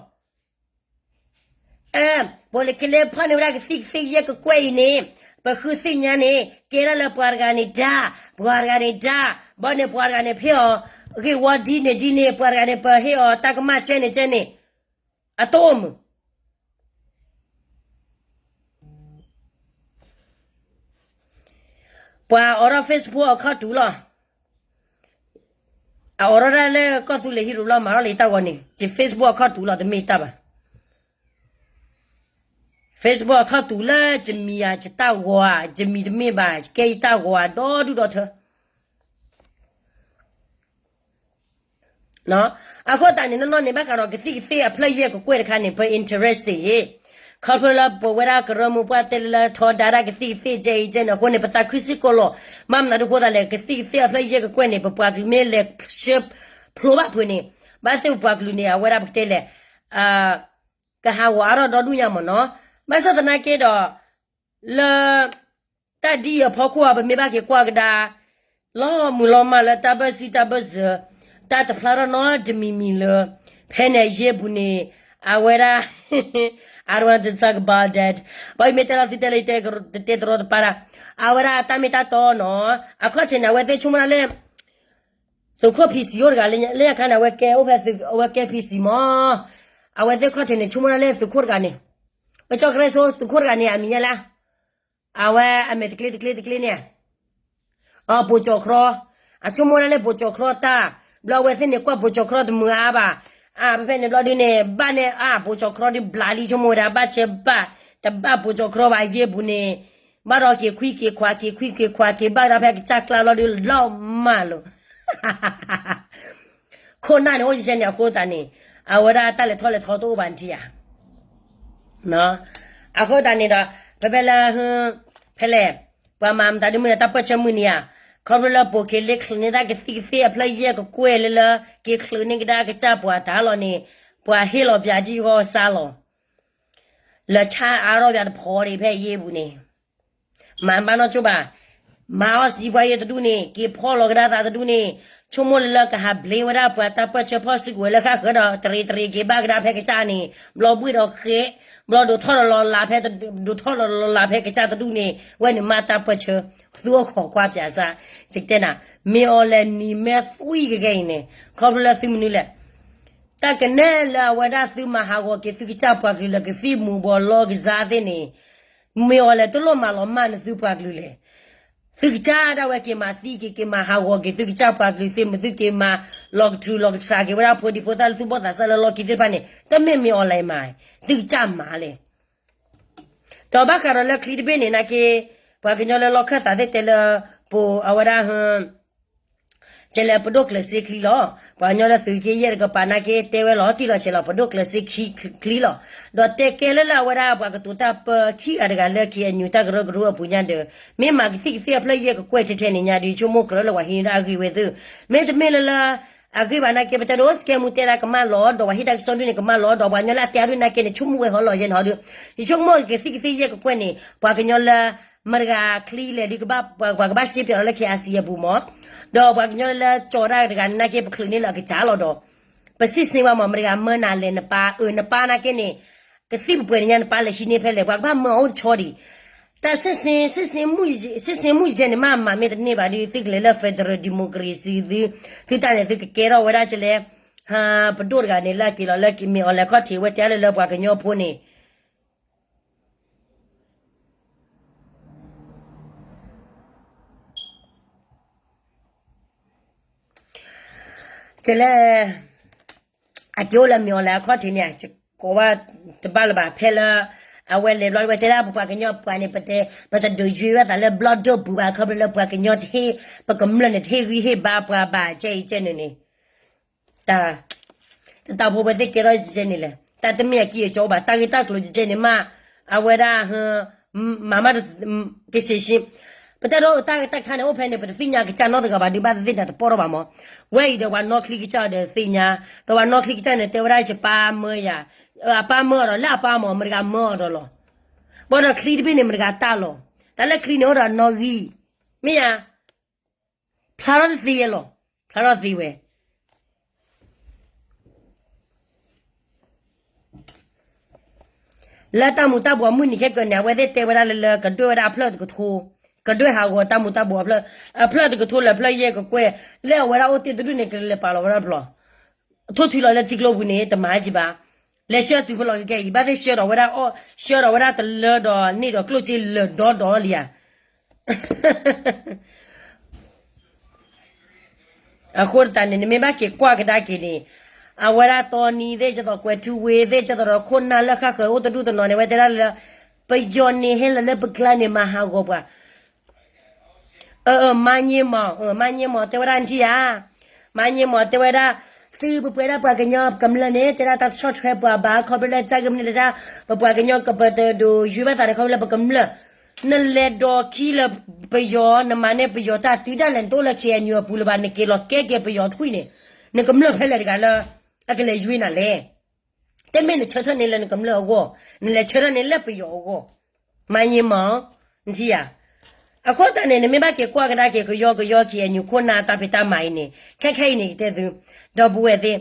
အဲ, ပိာ်လၢခ့လ့ဖီၣ်န့ၢ်ဝဲဒၣ်ကသံၣ်ကသ့ၣ်ယဲၢ်ကကွဲၢ်အံၤန့ၣ်, ပဃုသ့ၣ်ညါန့ၣ် ကဲဒၣ်လၢပှၤတဂၤန့ၣ်ဒါ, ပှၤတဂၤန့ၣ်ဒါ, ဘၣ်န့ၣ်ပှၤတဂၤန့ၣ် ဖဲအီၤဂ့ၢ်ဝီဒ်န့ၣ်ဒ်န့ၣ်, ပှၤတဂၤန့ၣ် ပဟ့ၣ်အီၤတၢ်ကမၣ်ကဲန့ၣ်ကဲန့ၣ်, အတအိၣ်မုာ် ပှၤအိးထီၣ် Facebook account တူာ်လီၤ. အအိးထီၣ်ဒၣ်လၢကီၢ်သူလ့ၤဟံၣ်ရူၤလီၤ မၤထီၣ်လၢယတၢ်ဂီၤန့ၣ်, ယ Facebook account တူာ်လီၤ တမ့ၢ်တၢ်ဘၣ်. Facebook account တူာ်လၢယမံၤဧါ, ယတၢ်ဂီၤဧါ, ယမံၤတမ့ၢ်ဘၣ်, ယကဲယတၢ်ဂီၤဧါ, ဒီဒူၣ်ဒီထၢ အဃိသတးန့ၣ် နီၢ်နီၢ်န့ၣ် ဘၣ်ဃးဒီးကသံၣ်ကသ့ၣ်အဖျၢၣ်ယဲၢ်ကကွဲၢ်တခါန့ၣ် ပ interest ယ့ၣ်, ခီဖျိလၢပဝဲဒၣ်ကရၢမိၢ်ပှၢ်တဲလၢ ထီဒါဒၣ်ကသံၣ်ကသ့ၣ်ကဲအံၤကဲန့ၣ် အဃိန့ၣ် ပသးခုစ့ၢ်ကီးလီၤ. ဘၣ်မနုၤအဃိသတးလဲၣ်, ကသံၣ်ကသ့ၣ်အဖျၢၣ်ယဲၢ်ကကွဲၢ်န့ၣ် ပပှၤကလုာ်မ့ၢ်လဲၤဆှၢဖျိဘၣ်ဖုးန့ၣ်, ဘၣ်သ့ၣ်ပပှၤကလုာ်န့ၣ် အဝဲဒၣ်ပကတဲလဲၣ်, ကဟးဂီၤအါထီၣ်ဒီဒူၣ်ညါမ့ၢ်နီၤ. ဘၣ်ဆၣ်သနာ်က့ဒီး လၢ တၢ်ဒ်အံၤအဖီခိၣ်အံၤ ပမ့ၢ်ဘၣ်က့ၤကွၢ်ကဒါ လီၤမုၢ်လီၤမၢ်လၢတၢ်ဘၢၣ်စံၣ်တၢ်ဘၢၣ်စၢၤ, တၢ်တဖျါထီၣ်နီတမံၤမံၤလၢ ဖဲန့ၣ်အယ့ၢ်ပူၤန့ၣ် အဝဲဒၣ် I don't want to talk about that. ဘၣ်ယမ့ၢ်တဲလီၤသုတဲလၢယတဲတရီတပါဒၣ် အဝဲဒၣ်တၢ်မ့ၢ်တၢ်တီနီၤ, အခီၣ်ထံးန့ၣ် အဝဲသ့ၣ်ဆိကမိၣ်ဒၣ်လၢ သုးခိၣ် PC အိၣ်တဂၤလၢညါခါန့ၣ် အဝဲကဲအိၣ်ဖဲသုး အဝဲကဲ PC မး, အဝဲသ့ၣ်ခီၣ်ထံးန့ၣ် ဆိကမိၣ်ဒၣ်လၢသုးခိၣ်တဂၤန့ၣ်, အကၠီကရဲစိ သုးခိၣ်တဂၤန့ၣ် အမံၤယဲလဲၣ်, အဝဲအမဲာ်တကျ့တကျ့တကျ့န့ၣ် အပိာ်ကၠီၤချီ, အဆိကမိၣ်ဒၣ်လၢပိာ်ကၠီၤချီတၢ်, ဘျီအဝဲသ့ၣ်န့ၣ် ကွၢ်ပိာ်ကၠီၤချီတမုာ်အါဘၣ်, အဖဲဖဲန့ၣ်ဘျီဒုန့ၣ် ဘၣ်န့ၣ်အပိာ်ကၠီၤချီဒုဘျးလံ ဆိကမိၣ်ဝဲဒၣ် ဘၣ်ဆၢဘၣ်, တဘၣ်ပိာ်ကၠီၤချီဘၣ် ယ့ၢ်ပူၤန့ၣ်, ဘၣ်ဒီးက့ၤခွံက့ၤခွး က့ၤခွံက့ၤခွး က့ၤဘၣ်ကဒါဖဲကစၢ်ကျါဘျီဒုလီၤမၢ်လီၤ ခိၣ်နၢ်န့ၣ် အိၣ်ကဲန့ၣ် အဃိသတးန့ၣ်, အဝဲဒၣ်တၢ်လဲၤထီၣ်လဲၤထီတအိၣ်ဘၣ်နထံၣ်ဧါ. အဃိသတးန့ၣ်ဒီး ဖဲဖဲလၢ ဖဲလဲၣ်, ပှၤမၤမတၤဒုမုၢ်န့ၣ် တၢ်ပၢၢ်ဆၢမုၢ်နံၤဧါ, ခီဖျိလၢပိာ်ခံလ့ချုးန့ၢ်တၢ်ကသံၣ်ကသ့ အဖျၢၣ်ယဲၢ်ကကွဲၢ်လၢလၢ က့ၤချုးန့ၢ်ကဒါကစၢ်ပှၤတၢ်လီၤန့ၣ်, ပှၤဟ့ၣ်လီၤပၠးကံၢ်ဂီၢ်စါလီၤ လၢဆါအါထီၣ်ပၠးတဖီဒံးဖဲယ့ၢ်ပူၤန့ၣ်, မၤဘၣ်နီၢ်ကၠိဘၣ်, မၤအီၣ်စံပှၤယဲၢ်တဒူၣ်န့ၣ် က့ၤဖီၣ်လီၤကဒါသးတဒူၣ်န့ၣ်, ဆိကမိၣ်လၢလၢကဟးဘျ့ဝဲဒၣ်ပှၤတၢ်ပၢၢ်ဆၢဖီၣ်စုကဝဲၤလၢဃၣ်ဃၢၤဒီး တရံးတရံးက့ၤဘၣ်ကဒါဖဲကစၢ်န့ၣ်, ဘျီဘှ့ၣ်ဒီးဃဲး, ဘျီဒိးထီၣ်လီၤလီၤလးဖဲ, ဒိးထီၣ်လီၤလီၤလးဖဲကစၢ်တဒူၣ်န့ၣ် ဝဲန့ၣ်မ့ၢ်တၢ်ပၢၢ်ဆၢ, သူအီၣ်ခိးကွၢ်ပၠးစါ, ယကတဲနၤ, မ့ၢ်အီၤလဲၣ်နံၤမ့ၢ်သွံၣ်ကကဲအံၤန့ၣ်, ခီဖျိလၢသုမနုၤလဲၣ် တၢ်ကနဲၣ်လၢအဝဲဒၣ်သုမၤဟးဂီၤက့ၤသုကစၢ်ပှၤကလုာ်လၢကသံၣ်မူၤဘှီးလီကစါသ့ၣ်န့ၣ်, မ့ၢ်အီၤလဲၣ်တလိၣ်မၤလီၤမၢ်နသုပှၤကလုာ်လဲၣ်. သုကစၢ်ဒၣ်ဝဲက့ၤမၤသံက့ၤ က့ၤမၤဟးဂီၤက့ၤသုကစၢ်ပှၤကလုာ်သ့ၣ်မုၢ်သုက့ၤမၤလီၤကတြူၤလီၤကဆှးက့ၤဝဲဒၣ်ဖိဒံဖိသၣ်လၢသုဘီၣ်သးစၢ်လၢလီၢ်ခံသ့ၣ်တဖၣ်န့ၣ် တမ့ၢ်မ့ၢ်အီၤလဲၣ်မၤ, သုကစၢ်မၤလဲၣ် ဒီးဘၣ်ဃးဒီးလၢချံတဘ့ၣ်န့ၣ်နာ်က့, ပှၤကညီလၢလီၢ်ခၢၣ်သးသ့ၣ်တဲလၢ, ပအိၣ်အဝဲဒၣ်, ကဲလၢပဒိၣ်ကျၢၤစ့ချံလီၤ. ပှၤကညီလၢသုးက့ယဲၢ်တကပၤနာ်က့တဲဝဲလီၤတံၢ်လီၤဆဲးလီၤ ပဒိၣ်ကျၢၤစ့ချံလီၤ. ဒီးတဲကဲလၢလၢအဝဲဒၣ်ပှၤကတိၤတၢ်ပၢခံဂၤတဂၤလၢ KNU တၢ်ကရၢကရိအပူၤညါဒီး, မ့ၢ်မၤကသံၣ်ကသ့အဖျၢၣ်ယဲၢ်ကကွဲၢ်ထဲထဲန့ၣ်ညါဒီး ဆိကမိၣ်ကြၢးလၢပှၤဟံးန့ၢ်ဒၣ်အဂ့ၢ်ဝဲသ့ၣ်, မ့တမ့ၢ်လၢလၢ အဂ့ၢ်ဘၣ်နာ်က့ ပတဲဒိးစကဲမူတဲဒၣ်ကမၣ်လီၤ ဒီးပှၤဟ့ၣ်တၢ်ကစီၣ်ဒုန့ၣ်ကမၣ်လီၤ ဒီးပှၤကညီလၢအတဲအဒုနာ်က့န့ၣ် ဆိကမိၣ်ဝဲဟီလီၤယဲၢ်န့ၣ်ဟီဒီး, ယဆိကမိၣ်ကသံၣ်ကသ့ယဲၢ်ကကွဲၢ်န့ၣ် ပှၤကညီလၢ မတၤတဂၤချံလဲၣ်ဒုးကဘၣ် ပှၤကဘၣ်ရှဲပၠးလီၤလၢ KIC အပူၤမး, ဒီးပှၤကညီလၢကၠီၤဒၣ်တဂၤန့ၣ်နာ်က့ ပချုးန့ၢ်လၢအကစၢ်လီၤဒီး, ပစံးစ့ၢ်ဝဲမး မတၤတဂၤမၢနၤလဲၣ် နပၢ်အၢ နပၢ်နာ်က့န့ၣ်, ကသံၣ်ပှဲၤပှဲၤန့ၣ်ညါ နပၢ်လဲၤဟံးန့ၢ်ဖဲလဲၣ် ပှၤကဘၣ်မၢအီၤအိၣ်တဆီဒံး တၢ်စ့စ့, စ့စ့မုၢ်ယဲၢ်န့ၣ် မ့ၢ်မၤမ့ၢ်တန့ၢ်ဘၣ်ဒီး သုကလဲၤလၢ federal democracy သု, သုတၢ်န့ၣ်သုကကဲထီၣ်ဝဲဒၣ်ကလဲၣ်, ဟါ, ပဒိၣ်တဂၤန့ၣ်လၢအက့ၤလီၤလၢမ့ၢ်အီၤလဲၤခီၣ်ထံးဝဲတဲလၢလၢ ပှၤကညီဖိန့ၣ် ကလဲၣ်, အက့ၤအိၣ်လၢမ့ၢ်အီၤလဲၤအခီၣ်ထံးန့ၣ် ကိးဝဲတဘၣ်လၢၤဘၣ် ဖဲလၢ အဝဲလဲၤဘျီဝဲတဲဒၣ်ပပှၤကညီပှၤန့ၣ် ပတ, ပတဒုးယွၤဝဲသးလၢဘျီၣ်ဒိၣ်ပူၤဘၣ် ခီဖျိလၢပှၤကညီတဟ့ၣ်, ပကမျၢၢ်န့ၣ်တဟ့ၣ်ဂံၢ်ဟ့ၣ်ဘါပှၤဘၣ် ကဲအံၤကဲန့ၣ်န့ၣ်, တၢ်, တၢ်ဖိဝဲသ့ၣ်ကဲထီၣ်ကဲန့ၣ်လဲၣ် တၢ်တမ့ၢ်အကံၢ်အကီဘၣ် တၢ်ဂ့ၢ်တၢ်ကျိၤကဲန့ၣ်မး, အဝဲဒၣ် မၤမး ကဆံးရှံ, ပတဲဒိးတၢ်ဂ့ၢ်တၢ်ခါန့ၣ် အိၣ်ဖဲန့ၣ် ပတသ့ၣ်ညါကစၢ်နီတဂၤဘၣ် ဒုးဘၣ်သ့ၣ်သ့ၣ်တၢ်တပီၢ်ထီၣ်ဘၣ်မး, ဝဲအံၤဒီးပှၤနီၣ်ချံကစၢ်ဒီးသ့ၣ်ညါ, ဒီးပှၤနီၣ်ချံကစၢ်န့ၣ် တဲဝဲဒၣ်ယပၢ်မၢယၤ, အပၢ်မၢအီၤဒီး လၢအပၢ်မး မတၤတဂၤမၢအီၤဒီးလီၤ, ဘၣ်ဒီးချံတဘ့ၣ်န့ၣ် မတၤတဂၤတၢ်လီၤ, တၢ်လၢချံန့ၣ်အိၣ်ဒီးနီၣ်ဂံၢ်, မ့ၢ်ယၤ ဖျါထီၣ်တသ့ယဲလီၤ, ဖျါထီၣ်သ့ဝဲ လၢတၢ်မူၤတၢ်ဘှီးမုၢ်နံၤခဲကၢၤန့ၣ် အဝဲသ့ၣ်တဲဝဲဒၣ်လၢလၢ ကဒွဲၣ်ဝဲဒၣ်အဖျၢၣ်တကထိ, ကဒွဲၣ်ဟးဂီၤတၢ်မူၤတၢ်ဘှီးအဖျၢၣ်, အဖျၢၣ်တကထိလၢအဖျၢၣ်ယဲၢ်ကကွဲၢ်, လၢအဝဲဒၣ်အိၣ်တ့ၢ်တဒူၣ်န့ၣ် ကလဲၤပာ်လီၤဝဲဒၣ်တဘျီ, ထိၣ်ထွံလီၤလၢထံကျိပူၤန့ၣ် တမၤကံဘၣ်, လဲၤဆှၢတုၤဖဲလီၤကကဲအံၤ ဘၣ်သ့ၣ်ဆှၢဒီးဝဲဒၣ်အီၣ်, ဆှၢဒီးဝဲဒၣ်တလၢဒီးန့ၢ်ဒီးကျိၣ်စ့လၢာ်ဒီဒီလံဧါ အဃိသတးန့ၣ် နမ့ၢ်ဘၣ်က့ၤကွၢ်ကဒါက့ၤန့ၣ်, အဝဲဒၣ်တီနံၤသ့ၣ် ကသိးကွဲၤထူဝ့ၤသ့ၣ် ကသိးဒီးခိၣ်နၢ်လၢဃၣ်ဃၢၤအိၣ်တဒူၣ်တနီၤန့ၣ် ဝဲတဲဒၣ်လၢ ပယီၤန့ၣ်ဟဲလီၤလၢပကျါန့ၣ် မၤဟးဂီၤပှၤ မါညင်းမောင်, မါညင်းမောင် တဲဝဲဒၣ်နထံၣ်ဧါ, မါညင်းမောင် တဲဝဲဒၣ်, သုပပှဲၤဒၣ်ပှၤကညီကမျၢၢ်န့ၣ် တဲဒၣ်တၢ်ဆီၣ်ထွဲပှၤဘၣ် ခီဖျိလၢတၢ်ဂ့ၢ်မနုၤလဲၣ်ဒၣ်, ပပှၤကညီကပတဒိးယွၤဘၣ်သးန့ၣ် ခီဖျိလၢပကမျၢၢ်, နလဲၤဒိးခံလၢပယီၤ နမၤန့ၢ်ပယီၤတၢ်တုၤဒၣ်လဲာ် နတအိၣ်လၢ KNU အပူၤလၢၤဘၣ် နက့ၤလီၤကဲက့ၤပယီၤထွံၣ်န့ၣ်, နကမျၢၢ်ဖဲလဲၣ်တဂၤလၢ အကလဲၤယွၤနၤလဲၣ် တမ့ၢ်နဆၢထၢၣ်န့ၣ်လၢနကမျၢၢ်အဂီၢ်, နလဲၤဆၢထၢၣ်န့ၣ်လၢပယီၤအဂီၢ်, မါညင်းမောင်, နထံၣ်ဧါ, အဃိသတးန့ၣ် နမ့ၢ်ဘၣ်က့ၤကွၢ်ကဒါက့ၤ ကယီကယီ KNU ခိၣ်နၢ်တၢ်ဖံးတၢ်မၤအံၤန့ၣ် ခဲခဲအံၤန့ၣ်ကတဲသု, ဒီပုၢ်ဝဲၢ်သ့ၣ်,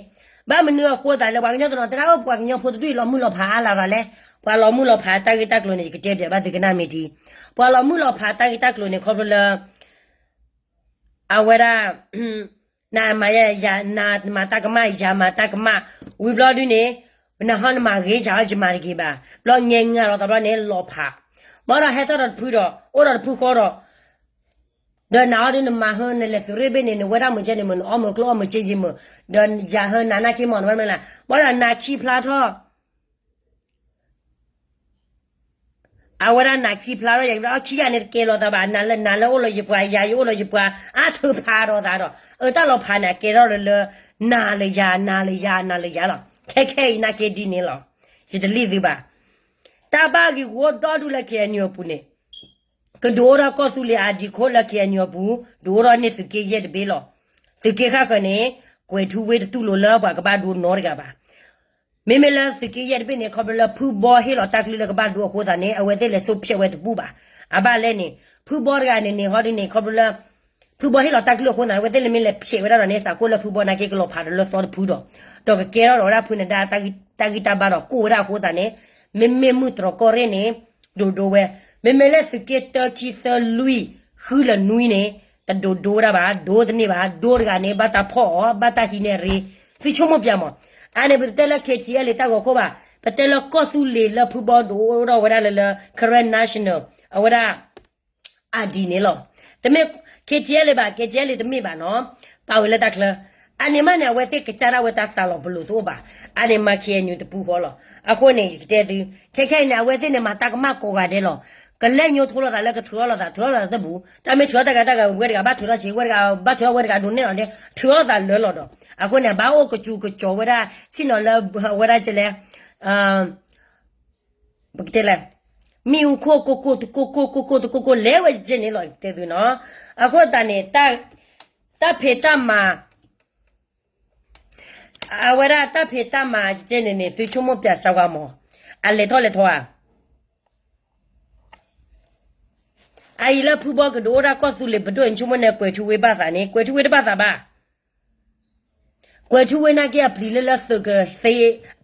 ဘၣ်မနုၤအဃိသတးလၢပှၤကညီတနီၤတဲဒၣ် အိၣ်ပှၤကညီဖိတဒူၣ်အံၤလီၤမုၢ်လီၤဖးအါလၢ်ရၤလဲၣ်, ပှၤလီၤမုၢ်လီၤဖးတၢ်ဂ့ၢ်တၢ်ကျိၤန့ၣ် ယကတဲပၠးဘၣ်သုကနၣ်မ့ၢ်ထံ, ပှၤလီၤမုၢ်လီၤဖးတၢ်ဂ့ၢ်တၢ်ကျိၤန့ၣ် ခီဖျိလၢ အဝဲဒၣ် နမၤယၤ နမၤတၢ်ကမၣ် ယၤမၤတၢ်ကမၣ်, ဝံၤဘျီဒုန့ၣ် နဟီနမၤဂ့ၤ ယၤဟီယမၤတဂ့ၤဘၣ်, ဘျီငဲၤငါလီၤသးဘျီန့ၣ် လီၤဖး, ဘၣ်ဒီးဟဲထီၣ်ဒီးတဖုဒီး အိၣ်ဒီးတဖုဃီဒီး ဒီးနၤအီၤဒုးနမၤဟၢနလဲၤသုးရ့ၣ်ဘ့ၣ်န့ၣ် နဝဲဒၣ်မုာ်ကဲန့ၣ်မုာ် နအီၣ်မုာ်ကျိၣ်အီၣ်မုာ်ကဲယံာ်မုာ်, ဒီးယၤဟၢနၤနာ်က့မီၢ်နဝဲမ့ၢ်လဲၣ်, ဘၣ်ဒီးနၤခံဖျါထီၣ် အဝဲဒၣ်နၤခံဖျါထီၣ် ယၤကဘျီ အခံဂၤန့ၣ်တကဲလီၤသးဘၣ်, နၤလၢနၤလၢအိၣ်လီၤယပှၤ ယၤယအိၣ်လီၤယပှၤ အါထုးဖးဒီးသးဒီး အတၢ်လီၤဖးန့ၣ် အကဲထီၣ်လၢလၢ နၤလၢယၤ နၤလၢယၤ နၤလၢယၤလီၤ. ခဲခဲအံၤနာ်က့ဒ်န့ၣ်လီၤ. ယတလံၣ်သုဘၣ်. တၢ်ဘၣ်ဂ့ၢ်ဝီဒီဒူၣ်လၢ ခ့ၣ်အဲၣ်ယူၣ်အပူၤန့ၣ် ကဒုးအိၣ်ထီၣ်ကီၢ်သူလ့ၤအဒံးခိၣ်လၢ ခ့ၣ်အဲၣ်ယူၣ်အပူၤ ဒုးအိၣ်ထီၣ်န့ၢ်သုးက့ယဲၢ်တဘ့ၣ်လီၤ. သုးက့ဃၣ်ဃၢၤန့ၣ် ကွဲးထူဝ့တတူၢ်လိာ်လၢပှၤကဘၣ်ဒိနီတဂၤဘၣ်. မ့မ့ၢ်လၢသုးက့ယဲၢ်တဘ့ၣ်န့ၣ် ခီဖျိလၢဖုဘီဟ့ၣ်လီၤတၢ်ကလုၢ်လၢကဘၣ်ဒိအဃိသတးန့ၣ် အဝဲသ့ၣ်လဲၤစိာ်ဖျဲးဝဲတဘူၣ်ဘၣ်. အဘၣ်လဲၣ်န့ၣ် ဖုဘီတဂၤန့ၣ်န့ၣ် ဟီဒ်န့ၣ် ခီဖျိလၢ ဖုဘီဟ့ၣ်လီၤတၢ်ကလုၢ်အဃိသတး အဝဲသ့ၣ်လၢမ့ၢ်လဲၤဖျဲးဝဲဒၣ်ဒီးန့ၣ် သးခိၣ်လၢဖုဘီနာ်က့ကလီၤဖးဒီးလၢသီတဖုဒီး ဒီးကကဲထီၣ်ဒီးဝဲဒၣ်ဖုနဒါတၢ်ဂံၢ်တၢ်ဘါဒီးကိၢ်ဝဲဒၣ်အဃိသတးန့ၣ် မ့မ့ၢ်မုၢ်တြီၤကီၢ်ရ့ၣ်န့ၣ် ဒိးဒိဝဲ, မ့မ့ၢ်လၢသုးက့တၢ ခံ သၢ လွံၢ် ဃုလၢနွံန့ၣ် တဒိးဒိဝဲဒၣ်ဘၣ်, ဒိတန့ၢ်ဘၣ်, ဒိတဂၤန့ၣ် ဘၣ်တၢ်ဖီၣ်အီၤ ဘၣ်တၢ်ဟံးန့ၢ်ရ့, သုဆိကမိၣ်ပၠးမး, အါန့ၣ် ပတတဲလၢ ခ့ၣ်ထံၣ်အဲၣ်လ့ၣ် တၢ်ဂီၤခိၣ်ဘၣ်, ပတဲလၢကီၢ်သူလ့ၤလၢဖုဘီဒိးအိၣ်ထီၣ်ဝဲဒၣ်လၢလၢ Karen National အဝဲဒၣ် အဒံးန့ၣ်လီၤ. တမ့ၢ် ခ့ၣ်ထံၣ်အဲၣ်လ့ၣ် ဘၣ်, ခ့ၣ်ထံၣ်အဲၣ်လ့ၣ် တမ့ၢ်ဘၣ်နီၤ, ပာ်ဝဲလၢတၢ်ချၢ, အန့ၣ်မးန့ၣ် အဝဲသ့ၣ်ကစၢ်ဒၣ်ဝဲတၢ်သးလီၤပလိာ်တအိၣ်ဘၣ်, အန့ၣ်မၤ ခ့ၣ်အဲၣ်ယူၣ် တပူၤဃီလီၤ. အဃိန့ၣ် ယကတဲသု, ခဲခဲအံၤန့ၣ် အဝဲသ့ၣ်န့ၣ် မၤတၢ်ကမၣ်ကိးဂၤဒဲးလီၤ. ကလဲၤညိထိလိာ်သးလၢကထုးထီၣ်လိာ်သး ထုးထီၣ်လိာ်သးတဘူၣ်, တၢ်မ့ၢ်ထုးထီၣ်တၢ်ဂၤတၢ်ဂၤ ဝဲတဂၤဘၣ်ထုးထီၣ်ဆံး ဝဲတဂၤဘၣ်ထုးထီၣ်ဝဲတဂၤဒိးနဲၣ်လီၤဒဲး ထုးထီၣ်သးလၢလီၤဒီး အဃိန့ၣ် ဘၣ်အိၣ်ကစူၤကစီၤဝဲဒၣ် ဆ့ၣ်နီၤလၢ ဝဲဒၣ်ကလဲၣ် ပကတဲလဲၣ်, မ့ၣ်အူခိၣ်ကိၢ်ကိၢ်တကိၢ်ကိၢ်ကိၢ်ကိၢ်တကိၢ်ကိၢ် လဲၤဝဲကဲန့ၣ်လီၤ တဲသုနီၤ. အဃိသတးန့ၣ် တၢ်ဖံးတၢ်မၤ အဝဲဒၣ်တၢ်ဖံးတၢ်မၤကဲန့ၣ်န့ၣ် သုဆိကမိၣ်ပၠးစၢဝါမး, အလဲၤထီၣ်လဲၤထီဧါ. အအံၤလၢဖုဘီကဒုးအိၣ်ဒၣ်ကီၢ်သူလ့ၤပဒိၣ်အံၤ ဆိကမိၣ်န့ၣ် ကွဲးထူဝ့ဘၣ်သးန့ၣ် ကွဲးထူဝ့တဘၣ်သးဘၣ်. ကွဲးထူဝ့နာ်က့အပျံၤလၢလၢသုးကသ့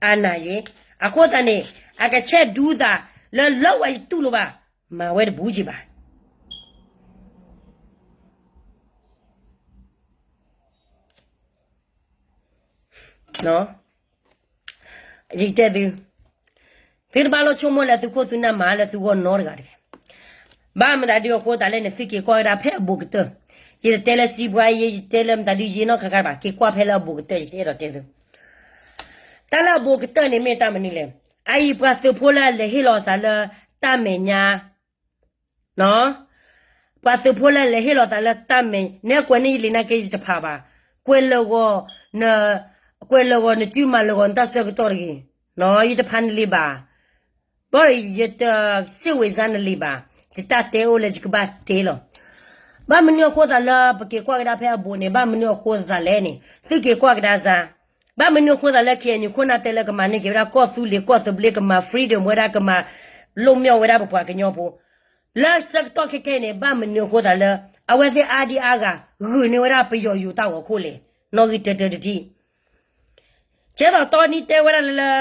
အနၢ်ယ့ၣ်, အဃိသတးန့ၣ် အကဆဲးဒူသးလၢလၢဝဲယတူၢ်လိာ်ဘၣ်, မၤဝဲတဘူးက့ဘၣ်. ယတဲသု, သုတဘၣ်လိၣ်ဆိကမိၣ်လၢသုခိၣ်သုနၢ်မၤလၢသုဂီၢ်နီတဂၤတဂ့ၤ. ဘၣ်မတၤဒုအဃိသတးလဲၣ်န့ၣ် သုက့ၤကွၢ်ကဒါဖဲအဘူးကတၢၢ်, ယတတဲလၢစံးဘှါယ့ ယတဲလၢမတၤဒုယ့နီတခါခါဘၣ်, က့ၤကွၢ်ဖဲလၢအဘူးကတၢၢ် ယတအဲၣ်ဒိးတဲသု. တၢ်လၢအဘူးကတၢၢ်န့ၣ်မ့ၢ်တၢ်မနုၤလဲၣ်. အအံၤပှၤသုးဖိလၢအလဲၤဟ့ၣ်လီၤသးလၢတၢ်မဲာ်ညါ ပှၤသုးဖိလၢအလဲၤဟ့ၣ်လီၤသးလၢတၢ်မဲာ်, နဲကွဲးန့ၢ်ယလံာ်နာ်က့ ယတဖးဘၣ်. ကွဲးလၢာ်ဂီၤ, ကွဲးလၢာ်ဂီၤနစုမၤလၢာ်ဂီၤနတၢ်ဆၢကတီၢ်တဂ့ၤ. ယတဖးနလံာ်ဘၣ်. ဘၣ်ယတစ့ၢ်ဝဲစါနလံာ်ဘၣ်. ယတၢ်တဲအိၣ်လၢယကဘၣ်တဲလီၤ. ဘၣ်မနုၤအဃိသတးလၢပက့ၤကွၢ်ကဒါဖဲအဘူးန့ၣ် ဘၣ်မနုၤအဃိသတးလဲၣ်န့ၣ် သုက့ၤကွၢ်ကဒါစါ ဘၣ်မနုၤအဃိသတးလၢ ခ့ၣ်အဲၣ်ယူၣ် ခိၣ်နၢ်တဲလၢကမၤန့ၢ်က့ၤဝဲဒၣ်ကီၢ်သူလ့ၤ ကီၢ်သဘျ့ ကမၤ freedom ဝဲဒၣ် ကမၤလိၣ်မၠီၣ်ဝဲဒၣ်ပပှၤကညီဖိ လၢဆၢကတီၢ်ခဲခဲအံၤန့ၣ် ဘၣ်မနုၤအဃိသတးလၢ အဝဲသ့ၣ်အါဒံအါဂၤ ဂုာ်န့ၢ်ဝဲဒၣ်ပယီၤယိၤတၢ်ဂီၤခိၣ်လဲၣ်. နီၣ်ဂံၢ်တၢတၢတထံၣ် ကဲသိးတီနံတဲဝဲဒၣ်လၢလၢ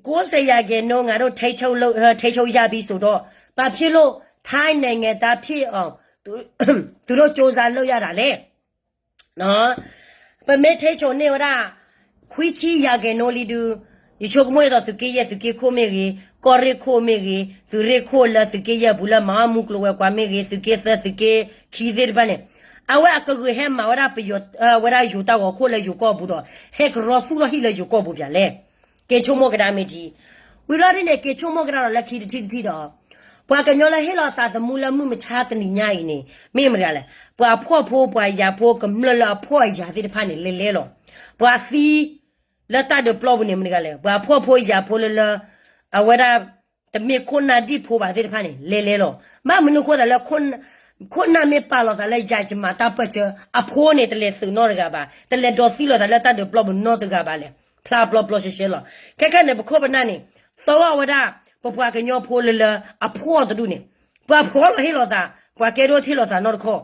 ကိးစဲးယၤကဲၤနိ ငါတို့ ထိန်းချုပ်လို့, ထိန်းချုပ်ရပြီဆိုတော့ ဘာဖြစ်လို့ ထိုင်းနိုင်ငံသားဖြစ်အောင် သူတို့ကြိုးစားလုပ်ရတာလဲ. ပမ့ၢ် ထိန်းချုပ် န့ၢ်ဝဲဒၣ် ခွံဆံယၤကဲၤနိလံဒုး ယဆိကမိၣ်အသိး သုးက့ယဲၢ် သုးက့ခိၣ်မ့ၢ်ဂ့ၤ, ကီၢ်ရ့ၣ်ခိၣ်မ့ၢ်ဂ့ၤ, သုးရ့ၣ်ခိၣ်လၢသုးက့ယဲၢ်အပူၤလၢမၤအီၣ်မူကျိၤဝဲၤကွာ်မ့ၢ်ဂ့ၤ, သုးက့သၢ သုးက့ခံသ့ၣ်တဖၣ်န့ၣ် အဝဲအကဂုာ်ဟဲမၤဝဲဒၣ်ပယီၤ, ဝဲဒၣ်ယိၤတၢ်ဂီၤခိၣ်လၢယိၤကီၢ်ပူၤဒီး ဟဲကရီသူၣ်ထီၣ်ဟံၣ်လၢယိၤကီၢ်ပူၤပၠးလဲၣ်. က့ၤဆိကမိၣ်ကဒါမ့ၢ်ထံ, ဝံၤဘျီဒ်န့ၣ် က့ၤဆိကမိၣ်ကဒါဒီးလၢခံတထံၣ်တထံၣ်ဒီး ပှၤကညီလၢဟ့ၣ်လီၤသးသမူလၢမုၢ်မဆါတနံၤညါအံၤန့ၣ် မ့ၢ်မတၤလဲၣ်. ပှၤဖှီၣ်ဖိ ပှၤယာ်ဖိ ကမျၢၢ်လၢအဖှီၣ်အယာ်သ့ၣ်တဖၣ်န့ၣ် လဲၤလဲလီၤ. ပှၤသံ လၢတၢ်ဒုးပျီပူၤန့ၣ် မတၤတဂၤလဲၣ်. ပှၤဖှီၣ်ဖိယာ်ဖိလၢလၢ အဝဲဒၣ် တမ့ၢ်ခိၣ်နၢ်ဒံၣ်ဖိဘၣ်သ့ၣ်တဖၣ်န့ၣ် လဲၤလဲလီၤ. ဘၣ်မနုၤအဃိသတးလၢ ခိၣ်နၢ်မ့ၢ်ပာ်လီၤသးလၢယၤယမၤတၢ်ပၢၢ်ဆၢအဖိန့ၣ် တလဲၤသုးနီတဂၤဘၣ်, တလဲၤဒိးသံလိာ်သးလၢတၢ်ဒုးပျီပူၤနီတဂၤဘၣ်လဲၣ်. ဖျါပျီပျီရှဲရှဲလီၤ. ခဲခဲန့ၣ် ပခိၣ်ပနၢ်န့ၣ် သၢဂီၢ်ဝဲဒၣ် ပပှၤကညီဖိလၢလၢအဖှီၣ်တဒူၣ်န့ၣ် ပှၤဖှီၣ်လီၤဟ့ၣ်လီၤသး, ပှၤကဲဒိၣ်ထံၣ်လိာ်သးနီတခီ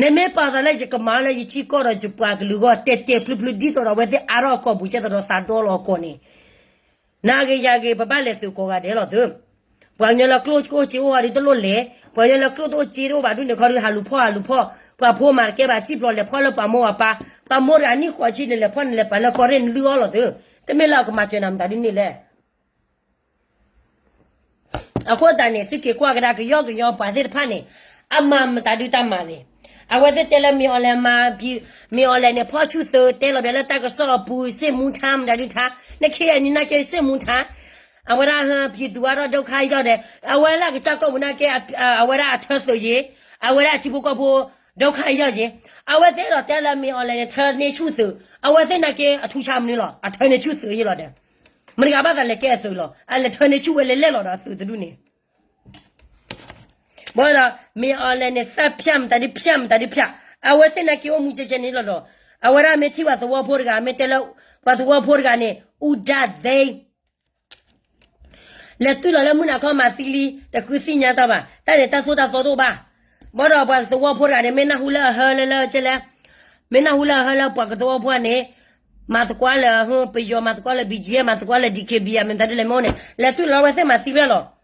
နမ့ၢ်ပာ်သးလၢယကမၤလၢယထံကီၢ်ဒီးယပှၤကလုာ်အဂီၢ် တဲာ်တဲာ်ဖျုးဖျုး ဒ်သိးဒီးအဝဲသ့ၣ်အါထီၣ်အကိာ်ပူၤ ကဲသိးဒီးသးဒီလီၤအကိာ်န့ၣ်, နၤဂ့ၤယၤဂ့ၤ ပဘၣ်လဲၤသုးကိးဂၤဒဲးလီၤသု. ပှၤကညီလၢကျိၣ်တအိၣ်စ့အိၣ်ဘၣ်ဒီးတလိၣ်လဲၤ, ပှၤကညီလၢကျိၣ်တအိၣ်စ့တအိၣ်ဘၣ်ဒုးန့ၣ်ခီဒီး ဟးလူၤဖီၣ်ဟးလူၤဖီၣ်, ပှၤဖိမၤတကဲဘၣ် စံၣ်ပျီလဲၤဖီၣ်လၢပှၤမိၢ်ပၢ်, ပှၤမိၢ်တဂၤနံၣ်ဃိးဆံန့ၣ် လဲၤဖီၣ်န့ၣ် လဲၤပာ်လၢကီၢ်ရ့ၣ်နလုၢ်အီၣ်လီၤသု. တမ့ၢ်လၢအကမၤစၢၤနၤမတၤဒ်န့ၣ်လဲၣ်. အဃိသတးန့ၣ် သုက့ၤကွၢ်ကဒါကယီကယီပှၤသ့ၣ်တဖၣ်န့ၣ် အမၤမတၤဒုးတၢ်မၤလဲၣ်. အဝဲသ့ၣ်တဲလၢမ့ၢ်အီၤလဲၣ်မၤ, မ့ၢ်အီၤလဲၣ်န့ၣ် ဖီၣ်ဆူၣ်သုး တဲလီၤဘၣ်လၢတၢ်ကစီၣ်အပူၤ စစ်မှုထမ်း မတၤဒုးထါ, နခ့အနံၤနာ်က့ စစ်မှုထမ်း, အဝဲဒၣ် ပြည်သူ့အရေး ဒုက္ခရောက်တယ်, အဝဲလၢအကစၢ်ကီၢ်ပူၤနာ်က့ အဝဲဒၣ်အထၢသုးယ့ၤ, အဝဲဒၣ်အထံဖိကီၢ်ဖိ ဒုက္ခရောက်ယ့ၤ, အဝဲသ့ၣ်ဒီးတဲလၢမ့ၢ်အီၤလဲၣ်န့ၣ် ထၢန့ၢ်ဆူၣ်သုး, အဝဲသ့ၣ်နာ်က့ အထူဆါမနုၤလီၤ အထၢန့ၢ်ဆူၣ်သုးယ့ၤလီၤဒီး မတၤဂၤဘၣ်သးလဲၤကဲအသုးလီၤ. အလဲၤထၢန့ၢ်ဆူၣ်ဝဲလဲၤလဲၣ်လီၤဒီးအသုးတဒူၣ်န့ၣ်, ဘၣ်ဒီး မ့ၢ်အီၤလဲၣ်န့ၣ် သတ်ဖြတ် မတၤဒုး ဖြတ် မတၤဒုး ဖြတ်, အဝဲသ့ၣ်နာ်က့အိၣ်မူကဲကဲန့ၣ်လီၤဒီး အဝဲဒၣ်မ့ၢ်ထံၣ်ပှၤသဝီဖိတဂၤ မ့ၢ်တဲလၢ ပှၤသဝီဖိတဂၤန့ၣ် အူဒၣ်သ့ လဲၤတုၤလီၤလၢမုၢ်နၤခီမၤသံလံ တဃုသ့ၣ်ညါတၢ်ဘၣ်, တၢ်န့ၣ်တၢ်သိၣ်တၢ်သီတအိၣ်ဘၣ်. ဘၣ်ဒီးပှၤသဝီဖိတဂၤန့ၣ် မ့ၢ်နၢ်ဟူလၢအဟၢလၢလၢကဲလဲၣ်, မ့ၢ်နၢ်ဟူလၢအဟၢလၢပှၤကသဝီဖိန့ၣ် မၤသကိးလၢ ပယီၤမၤသကိးလၢ ဘီကၠံ မၤသကိးလၢ ဒံၣ်ခ့ဘံ မ့ၢ်မတၤဒ်လဲၣ်မ့ၢ်အိၣ်န့ၣ် လဲၤတုၤလီၤအဝဲသ့ၣ်မၤသံဝဲလီၤ.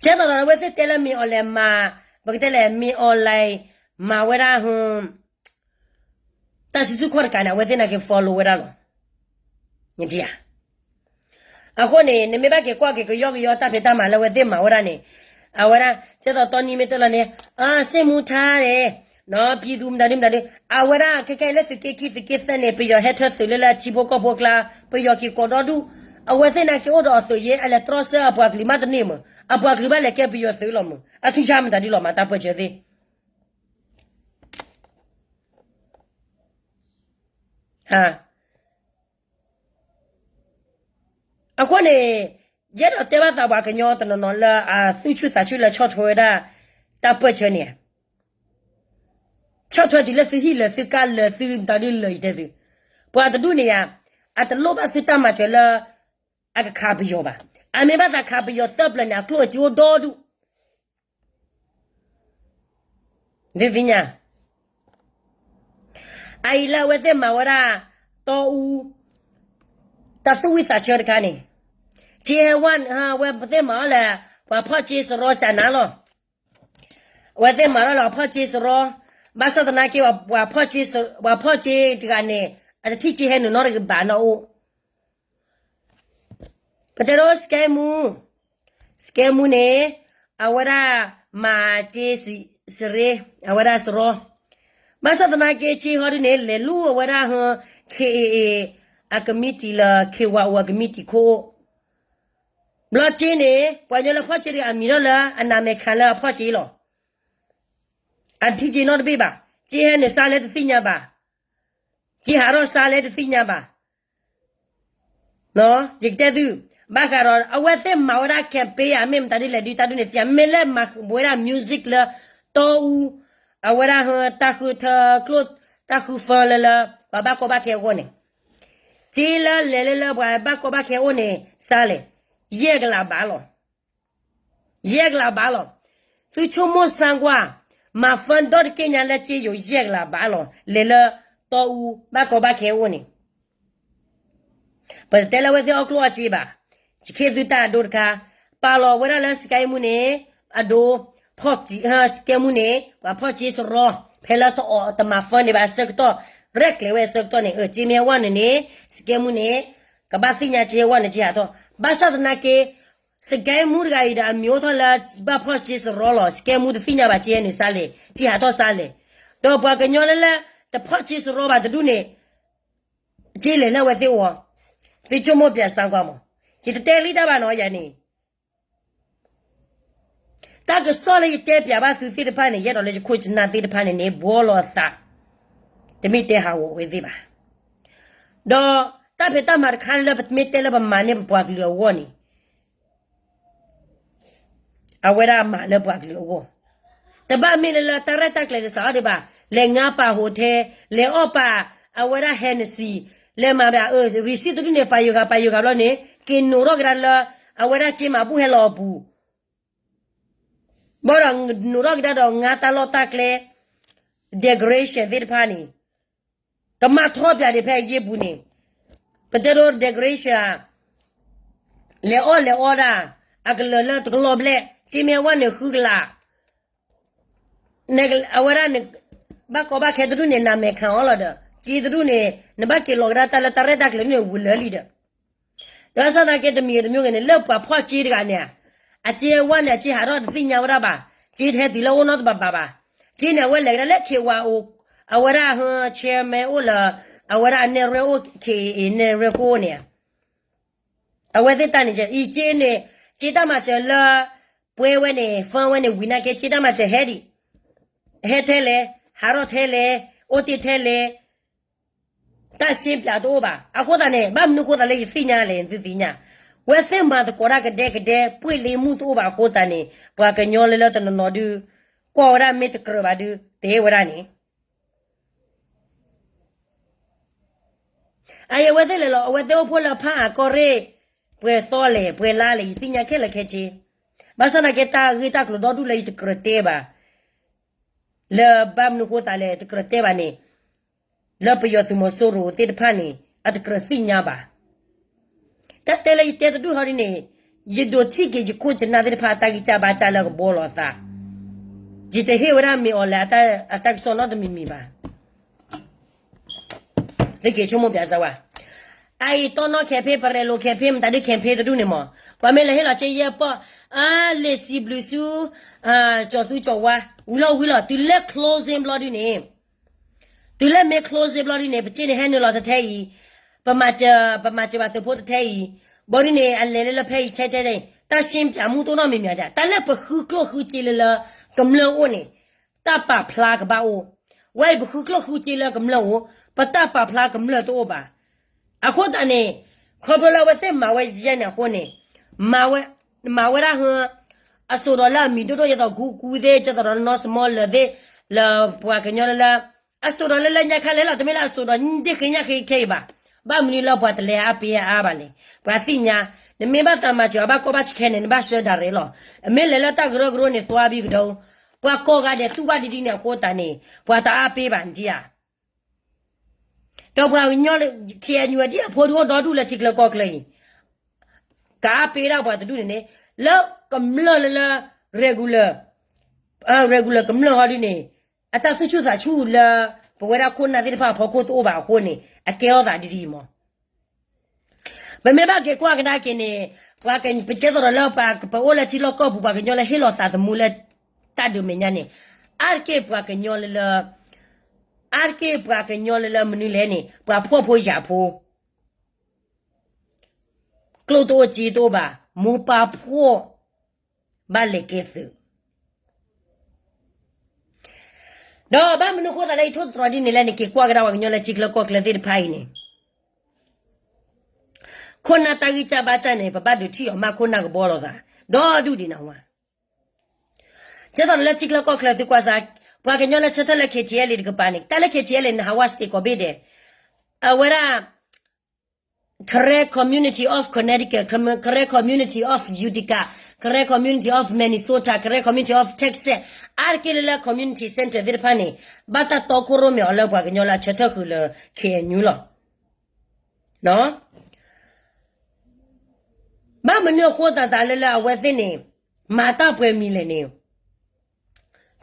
ကဲသိးဒီးအဝဲသ့ၣ်တဲလၢမ့ၢ်အီၤလဲၣ်မၤ, ပကတဲလဲၣ် မ့ၢ်အီၤလဲၣ် မၤဝဲဒၣ် တၢ်စုဆူၣ်ခီၣ်တကးန့ၣ် အဝဲသ့ၣ်နာ်က့ follow ဝဲဒၣ်လီၤ. နထံၣ်ဧါ. အဃိန့ၣ် နမ့ၢ်ဘၣ်က့ၤကွၢ်က့ၤကယီကယီတၢ်ဖံးတၢ်မၤလၢအဝဲသ့ၣ်မၤဝဲဒၣ်န့ၣ်, အဝဲဒၣ် ကဲသိးတီနံမ့ၢ်တဲလီၤန့ၣ် စစ်မှုထမ်းန့ၣ် ပြည်သူ့ မတၤဒုးမတၤဒုး အဝဲဒၣ်ခဲကဲလၢသုးက့ခံသုးက့သၢန့ၣ် ပယီၤဟဲထၢသုးလၢလၢထံဖိကီၢ်ဖိအကျါ, ပယီၤက့ၤကိးဒီဒူၣ်, အဝဲသ့ၣ်နာ်က့အိၣ်ဒီးအသုးယ့ၤ အလဲၤတြီဆၢအပှၤကလုာ်မးတန့ၢ်မး, အပှၤကလုာ်ဘၣ်လဲၤကဲပယီၤသုးလီၤမး, အထူဆါမတၤဒုးလီၤမး တၢ်ပၢၢ်ဆၢသ့ၣ် အဃိန့ၣ် ယအဲၣ်ဒိးတဲဘၣ်သးပှၤကညီတနီၤနီၤလၢအသူၣ်ဆူၣ်သးဆူၣ်လၢဆီၣ်ထွဲဝဲဒၣ် တၢ်ပၢၢ်ဆၢန့ၣ်, ဆီၣ်ထွဲတုၤလၢသုဟံၣ်လၢာ်သုကါလၢာ်သုမတၤဒုးလၢာ်ယတဲသု, ပှၤတဒူၣ်န့ၣ်ယါ, အတလိၣ်ဘၣ်သုတၢ်မၤစၢၤလၢ အကခးပယီၤဘၣ်. အမ့ၢ်ဘၣ်သးခးပယီၤသၢပျၢၤန့ၣ် အကျိၣ်အစ့အိၣ်ဒီဒူၣ် ဒ်သ့ၣ်ညါ, အအံၤလၢအဝဲသ့ၣ်မၤဝဲဒၣ် တီအူ တၢ်သူၣ်ဝံၣ်သးဆၢတခါန့ၣ်, က့ဟဲဝဲ အဝဲသ့ၣ်မၤအီၤလၢ ပှၤဖီၣ်က့စရီကနါလီၤ. အဝဲသ့ၣ်မၤထီၣ်လၢအဖီၣ်က့စရီ, ဘၣ်ဆၣ်သနာ်က့ ပှၤဖီၣ်က့တဂၤန့ၣ် အတထံၣ်က့ဟဲနုာ်နီတဂၤဘၣ်နီၣ်အိၣ် ပတဲဒိ စကဲမူ, စကဲမူန့ၣ် အဝဲဒၣ်မၤက့စရ့, အဝဲဒၣ်စရီ, ဘၣ်ဆၣ်သနာ်က့ က့ဟီဒုန့ၣ် လဲၤလူအဝဲဒၣ် KAA အကမံးတံာ်လၢ KYO အကမံးတံာ်ခိၣ်, ဘျီက့န့ၣ် ပှၤကညီလၢဖီၣ်က့တဂၤအမံၤထီၣ်လၢအနးမဲာ်ခးလၢအဖီၣ်က့လီၤ. အတထံၣ်က့နီတဘ့ၣ်ဘၣ်, က့ဟဲနုာ်စါလဲတသ့ၣ်ညါဘၣ်, က့ဟးထီၣ်စါလဲတသ့ၣ်ညါဘၣ် ယကတဲသု, ဘၣ်ဃးဒီး အဝဲသ့ၣ်မၤဝဲဒၣ် campaign ဧါ မ့ၢ်မတၤဒ်လဲၣ်ဒုး တၢ်ဒုးန့ၣ်သ့ၣ်ညါ, မ့ၢ်လၢမၤဝဲဒၣ် music လၢ တီအူ အဝဲဒၣ် တၢ်ဃုထၢကျိၣ် တၢ်ဃုဖၢလၢလၢ ပှၤဘၣ်ကီဘၣ်ခဲအဂီၢ်န့ၣ်, က့လၢလဲၤလၢလၢပှၤဘၣ်ကီဘၣ်ခဲအအိၣ်န့ၣ် စါလဲၣ်, ယဲၢ်ကလးဘၣ်လီၤ. ယဲၢ်ကလးဘၣ်လီၤ. သုဆိကမိၣ်စၢ်ကွၢ်, မၤ fund ဒီတက့ၢ်ညါလၢက့ယိၤယဲၢ်ကလးဘၣ်လီၤ. လဲၤလၢတီအူဘၣ်ကီဘၣ်ခဲအအိၣ်န့ၣ်, ပတတဲလၢအဝဲသ့ၣ်အီၣ်ကျိၣ်အီၣ်စ့ဘၣ်, ယခ့သုတၢ်အဒိတခါ, ပာ်လီၤဝဲဒၣ်လၢစကဲမူန့ၣ်, အဒိ, ဖီၣ်, စကဲမူန့ၣ် ပှၤဖီၣ်က့စရီ, ဖဲလၢတအီၣ်တမၤ fund န့ၣ်ဘၣ်အဆၢကတီၢ်, ရဲၣ်ကျဲၤဝဲအဆၢကတီၢ်န့ၣ် က့မ့ၢ်အဝဲန့ၣ်န့ၣ်, စကဲမူန့ၣ်, ကဘၣ်သ့ၣ်ညါက့အဝဲန့ၣ်က့ဟးထီၣ်, ဘၣ်ဆၣ်သနာ်က့ စကဲမူတဂၤအံၤဒီးအမံၤအိၣ်ထီၣ်လၢ ဘၣ်ဖီၣ်က့စရီလီၤ. စကဲမူတသ့ၣ်ညါဘၣ်က့ဟဲနုာ်စါလဲၣ်, က့ဟးထီၣ်စါလဲၣ်. ဒီးပှၤကညီလၢလၢ တဖီၣ်က့စရီဘၣ်တဒူၣ်န့ၣ်, က့လဲၤလၢအဝဲသ့ၣ်အအိၣ်, သုဆိကမိၣ်ပၠးစၢ်ကွၢ်မး, ယတတဲလံတၢ်ဘၣ်နီၤယၤန့ၣ် တၢ်ကစီၣ်လၢယတဲပၠးဘၣ်သုသ့ၣ်တဖၣ်န့ၣ် ယအဲၣ်ဒိးလၢယခိၣ်ယနၢ်သ့ၣ်တဖၣ်န့ၣ်န့ၣ် ဘှီလီၤအသး, တမ့ၢ်တဲဟးဂီၤဝဲသ့ၣ်ဘၣ်. ဒီးတၢ်ဖံးတၢ်မၤတခါလၢပမ့ၢ်တဲလၢပမၤန့ၢ်ပပှၤကလုာ်အဂီၢ်န့ၣ် အဝဲဒၣ်မၤလၢပှၤကလုာ်အဂီၢ်, တဘၣ်မ့ၢ်လၢလၢတၢ်ရဲၣ်တၢ်ကျဲၤတစးအီၤဒံးဘၣ်, လဲၤငါပာ်ဟိးထဲ, လဲၤအီၣ်ပာ်, အဝဲဒၣ် Hennessy, လဲၤမၤဘၣ်, အ receipt တဒူၣ်န့ၣ် ပာ်ယိၤဂၤပာ်ယိၤဂၤဘျီန့ၣ် က့ၤနိးထီၣ်ကဒါလၢ အဝဲဒၣ်က့မၤဘူၣ်ဟဲလီၤအပူၤ ဘၣ်ဒီးနုာ်ထီၣ်ကဒါဒီးငါတၢ်လီၢ်တၢ်ကျဲ decoration သ့ၣ်တဖၣ်န့ၣ် ကမၣ်ထီၣ်ပၠးဒံးဖဲအယ့ၢ်ပူၤန့ၣ်, ပတဲဒိ decoration လဲၤအီၣ်လဲၤအီဒၣ်, အကလၢာ်လၢတကလီၤဘျဲၣ်, စ့မ့ၢ်အဝဲန့ၣ်ဃုကလး, အဝဲဒၣ်န့ၣ် ဘၣ်ကီဘၣ်ခဲတဒူၣ်န့ၣ် နမဲာ်ခံအီၤလီၤဒီး စ့တဒူၣ်န့ၣ် နဘၣ်က့ၤလီၤကဒါတၢ်လၢတၢ်ရဲၣ်တၢ်ကျဲၤန့ၣ်ဝံၤလၢာ်လံဒီး ဒီးဘၣ်ဆၣ်သနာ်က့တမံၤဂ့ၤတမံၤဂ့ၤန့ၣ် လၢပှၤဖီၣ်စ့တဂၤန့ၣ်, အစ့အဝဲန့ၣ် အစ့ဟးထီၣ်တသ့ၣ်ညါဝဲဒၣ်ဘၣ်, စ့တဟဲတုၤလၢအအိၣ်နီတဘးဘၣ်ဘၣ်, စ့န့ၣ် အဝဲလဲၤကဒါလၢ K Y O, အဝဲဒၣ်ဟ chairman အိၣ်လၢ အဝဲဒၣ်အနဲၣ်ရွဲၣ်အိၣ် K A A နဲၣ်ရွဲၣ်ကိၣ်န့ၣ် အဝဲသ့ၣ်တၢ်န့ၣ် အံၤစ့န့ၣ် စ့တၢ်မၤစၢၤလၢ ပှဲၤဝဲန့ၣ် fund ဝဲန့ၣ် ဝံၤနာ်က့ စ့တၢ်မၤစၢၤဟဲဒံး, ဟဲထဲလဲၣ်, ဟးထီၣ်ထဲလဲၣ်, အိၣ်တ့ၢ်ထဲလဲၣ်, တၢ်ရှင်းပြတအိၣ်ဘၣ်. အဃိသတးန့ၣ် ဘၣ်မနုၤအဃိသတးလၢယသ့ၣ်ညါလဲၣ် နသုသ့ၣ်ညါ, ဝဲသ့ၣ်မၤသကိးတၢ်ကဒဲကဒဲ ပှ့ၢ်လ့မူတအိၣ်ဘၣ်အဃိသတးန့ၣ် ပှၤကညီလၢလၢတနီၤနီၤဒုး ကွၢ်ဝဲဒၣ်မ့ၢ်တကြၢးဘၣ်ဒုး တဲဝဲဒၣ်န့ၣ် အအံၤအဝဲသ့ၣ်လဲၤလီၤ အဝဲသ့ၣ်အိၣ်ဖှိၣ်လၢဖးအၣ်ကီၢ်ရ့ၣ်, ပှဲၤသီလဲၣ် ပှဲၤလါလဲၣ် ယသ့ၣ်ညါခဲလၢာ်ခဲဆ့, ဘၣ်ဆၣ်သနာ်က့တၢ်ဂ့ၢ်တၢ်ကျိၤဒီဒူၣ်လၢယတကြၢးတဲဘၣ်, လၢဘၣ်မနုၤဃိသတးလဲၣ် တကြၢးတဲဘၣ်န့ၣ်, လၢပယီၤသုးမီၤစိရိၤသ့ၣ်တဖၣ်န့ၣ် အတကြၢးသ့ၣ်ညါဘၣ် တၢ်တဲလၢယတဲတဒူၣ်ဟီဒ်န့ၣ်, ယဒိးထံၣ်က့ၤယခိၣ်ယနၢ်သ့ၣ်တဖၣ်အတၢ်ဂံၢ်စၢ်ဘါစၢ်လၢကဘီလီၤအသး, ယတဟ့ၣ်ဝဲဒၣ်မ့ၢ်အီၤလၢအတၢ်ကစီၣ်နီတမံၤမံၤဘၣ်. သုက့ၤဆိကမိၣ်ပၠးစၢၤဝဲ, အအံၤတီနီၣ် campaign ပရဲးလိၤ campaign မတၤဒု campaign တဒူၣ်န့ၣ်မး, ပှၤမ့ၢ်လဲၤဟ့ၣ်လီၤက့ယဲၢ်ပီၢ်, အါ လ့ၤစံးဘျုးဆူ ကၠီၤသူကၠီၤဝါ, ဝံၤလီၤဝံၤလီၤ တုၤလၢ closing ဘျီဒုန့ၣ် တုၤလၢမ့ၢ် closing ဘျီဒုန့ၣ် ပစ့န့ၣ်ဟဲနုာ်လီၤတထဲအံၤ, ပမၤစၢၤ ပမၤစၢၤဘၣ်သုးဖိတထဲအံၤ, ဘျီဒုန့ၣ် အလဲၤလၢလၢဖဲအံၤထဲထဲအံၤ တၢ်ရှင်းပြမှုတအိၣ်နီတမံၤမံၤဒၣ် တၢ်လၢပဃုကျိၣ်ဃုစ့လၢလၢ ကမျၢၢ်အိၣ်န့ၣ်, တၢ်ပာ်ဖျါကဘၣ်အိၣ်, ဝဲအံၤပဃုကျိၣ်ဃုစ့လၢကမျၢၢ်အိၣ်, ပတၢ်ပာ်ဖျါကမျၢၢ်တအိၣ်ဘၣ်. အဃိသတးန့ၣ် ခီဖျိလၢအဝဲသ့ၣ်မၤဝဲယဲန့ၣ်အဃိန့ၣ်, မၤဝဲဒၣ်ဟ အစိာ်ဒီးလၢအမံၤဒိၣ်ဒိၣ် ဒ်သိးကူကူသ့ၣ် ဒ်သိးဒီးနီၢ်စမီလၢာ်သ့ၣ် လၢပှၤကညီလၢလၢ အစိာ်ဒီးလၢလၢညါခါလဲၣ်လီၤ တမ့ၢ်လၢအစိာ်ဒီးဒ့ၣ်ဃ့ညါဃ့ခဲအံၤဘၣ်. ဘၣ်မနုၤလၢပှၤတလဲၤအါပ့ၤအါဘၣ်လဲၣ် ပှၤသ့ၣ်ညါ, နမ့ၢ်ဘၣ်သးမၤစၢၤအဘၣ်ကီဘၣ်ဆၢခဲန့ၣ် နဘၣ်ဆှၢဒၣ်ရဲၣ်လီၤ. အမ့ၢ်လဲၤလၢတၢ်ကရၢကရိန့ၣ် သွါဘံကဒီး, ပှၤကိးဂၤဒဲးတူၢ်ဘၣ်ဒ်ဒ်န့ၣ်အဃိသတးန့ၣ် ပှၤတအါပ့ၤဘၣ်နဒံဧါ. ဒီးပှၤကညီ ခ့ၣ်အဲၣ်ယူၣ် အဒံၣ်အဖိဒုးအိၣ်ဒီဒူၣ်လၢထံချၢကီၢ်ချၢအံၤ, ကအါပ့ၤဒၣ်ပှၤတဒူၣ်န့ၣ်န့ၣ်, လၢကမျၢၢ်လၢလၢ regular, regular ကမျၢၢ်ဟီဒုန့ၣ်, အတၢ်သူၣ်ဆူၣ်သးဆူၣ်လၢ ပဝဲဒၣ်ခိၣ်နၢ်သ့ၣ်တဖၣ်အဖီခိၣ်တအိၣ်ဘၣ်အဃိန့ၣ် အကဲထီၣ်သးဒ်ဒ်အံၤမး ပမ့ၢ်ဘၣ်က့ၤကွၢ်ကဒါက့ၤန့ၣ်, ပှၤကပစဲသီဒီးလၢပှၤပအိၣ်လၢထံလီၢ်ကီၢ်ပူၤ ပှၤကညီလၢဟ့ၣ်လီၤသးသမူလၢ တၢ်ဒုးမဲာ်ညါန့ၣ်, အါတက့ၢ်ပှၤကညီလၢလၢ, အါတက့ၢ်ပှၤကညီလၢလၢမနုၤလဲၣ်န့ၣ် ပှၤဖှီၣ်ဖိယာ်ဖိ ကျိၣ်တအိၣ်စ့တအိၣ်ဘၣ်, မိၢ်ပၢ်ဖှီၣ် ဘၣ်လဲၤကဲသုး ဒီးဘၣ်မနုၤအဃိသတးလၢယထိၣ်သတြီၤဒ်န့ၣ်လဲၣ် နက့ၤကွၢ်ကဒါပှၤကညီလၢထံချၢကီၢ်ချၢသ့ၣ်တဖၣ်အံၤန့ၣ်, ခိၣ်နၢ်တၢ်ဂံၢ်စၢ်ဘါစၢ်န့ၣ် ပဘၣ်ဒုးထံၣ်အီၤမး ခိၣ်နၢ်ကဘီလိာ်သး ဒီဒူၣ်ဒံးနဝဲ. ကဲသိးလၢထံချၢကီၢ်ချၢသုကွၢ်စၢ်, ပှၤကညီလၢဆၢထၢၣ်လၢ K T L A တကပၤန့ၣ်, တၢ်လၢ K T L A န့ၣ် ဟးဝဲ state ကိးဘ့ၣ်ဒဲး, အဝဲဒၣ် Karen Community of Connecticut, Karen Community of Utica, Karen Community of Minnesota, Karen Community of Texas, အါတက့ၢ်လၢလၢ community center သ့ၣ်တဖၣ်န့ၣ် ဘၣ်တၢ်တီခိၣ်ရိၣ်မဲာ်အီၤလၢပှၤကညီလၢအဆၢထၢၣ်ဃုာ်လၢ K N U လီၤ. ဘၣ်မနုၤအဃိသတးသးလၢလၢအဝဲသ့ၣ်န့ၣ် မၤတၢ်ပှဲၤမံၤလဲၣ်န့ၣ်,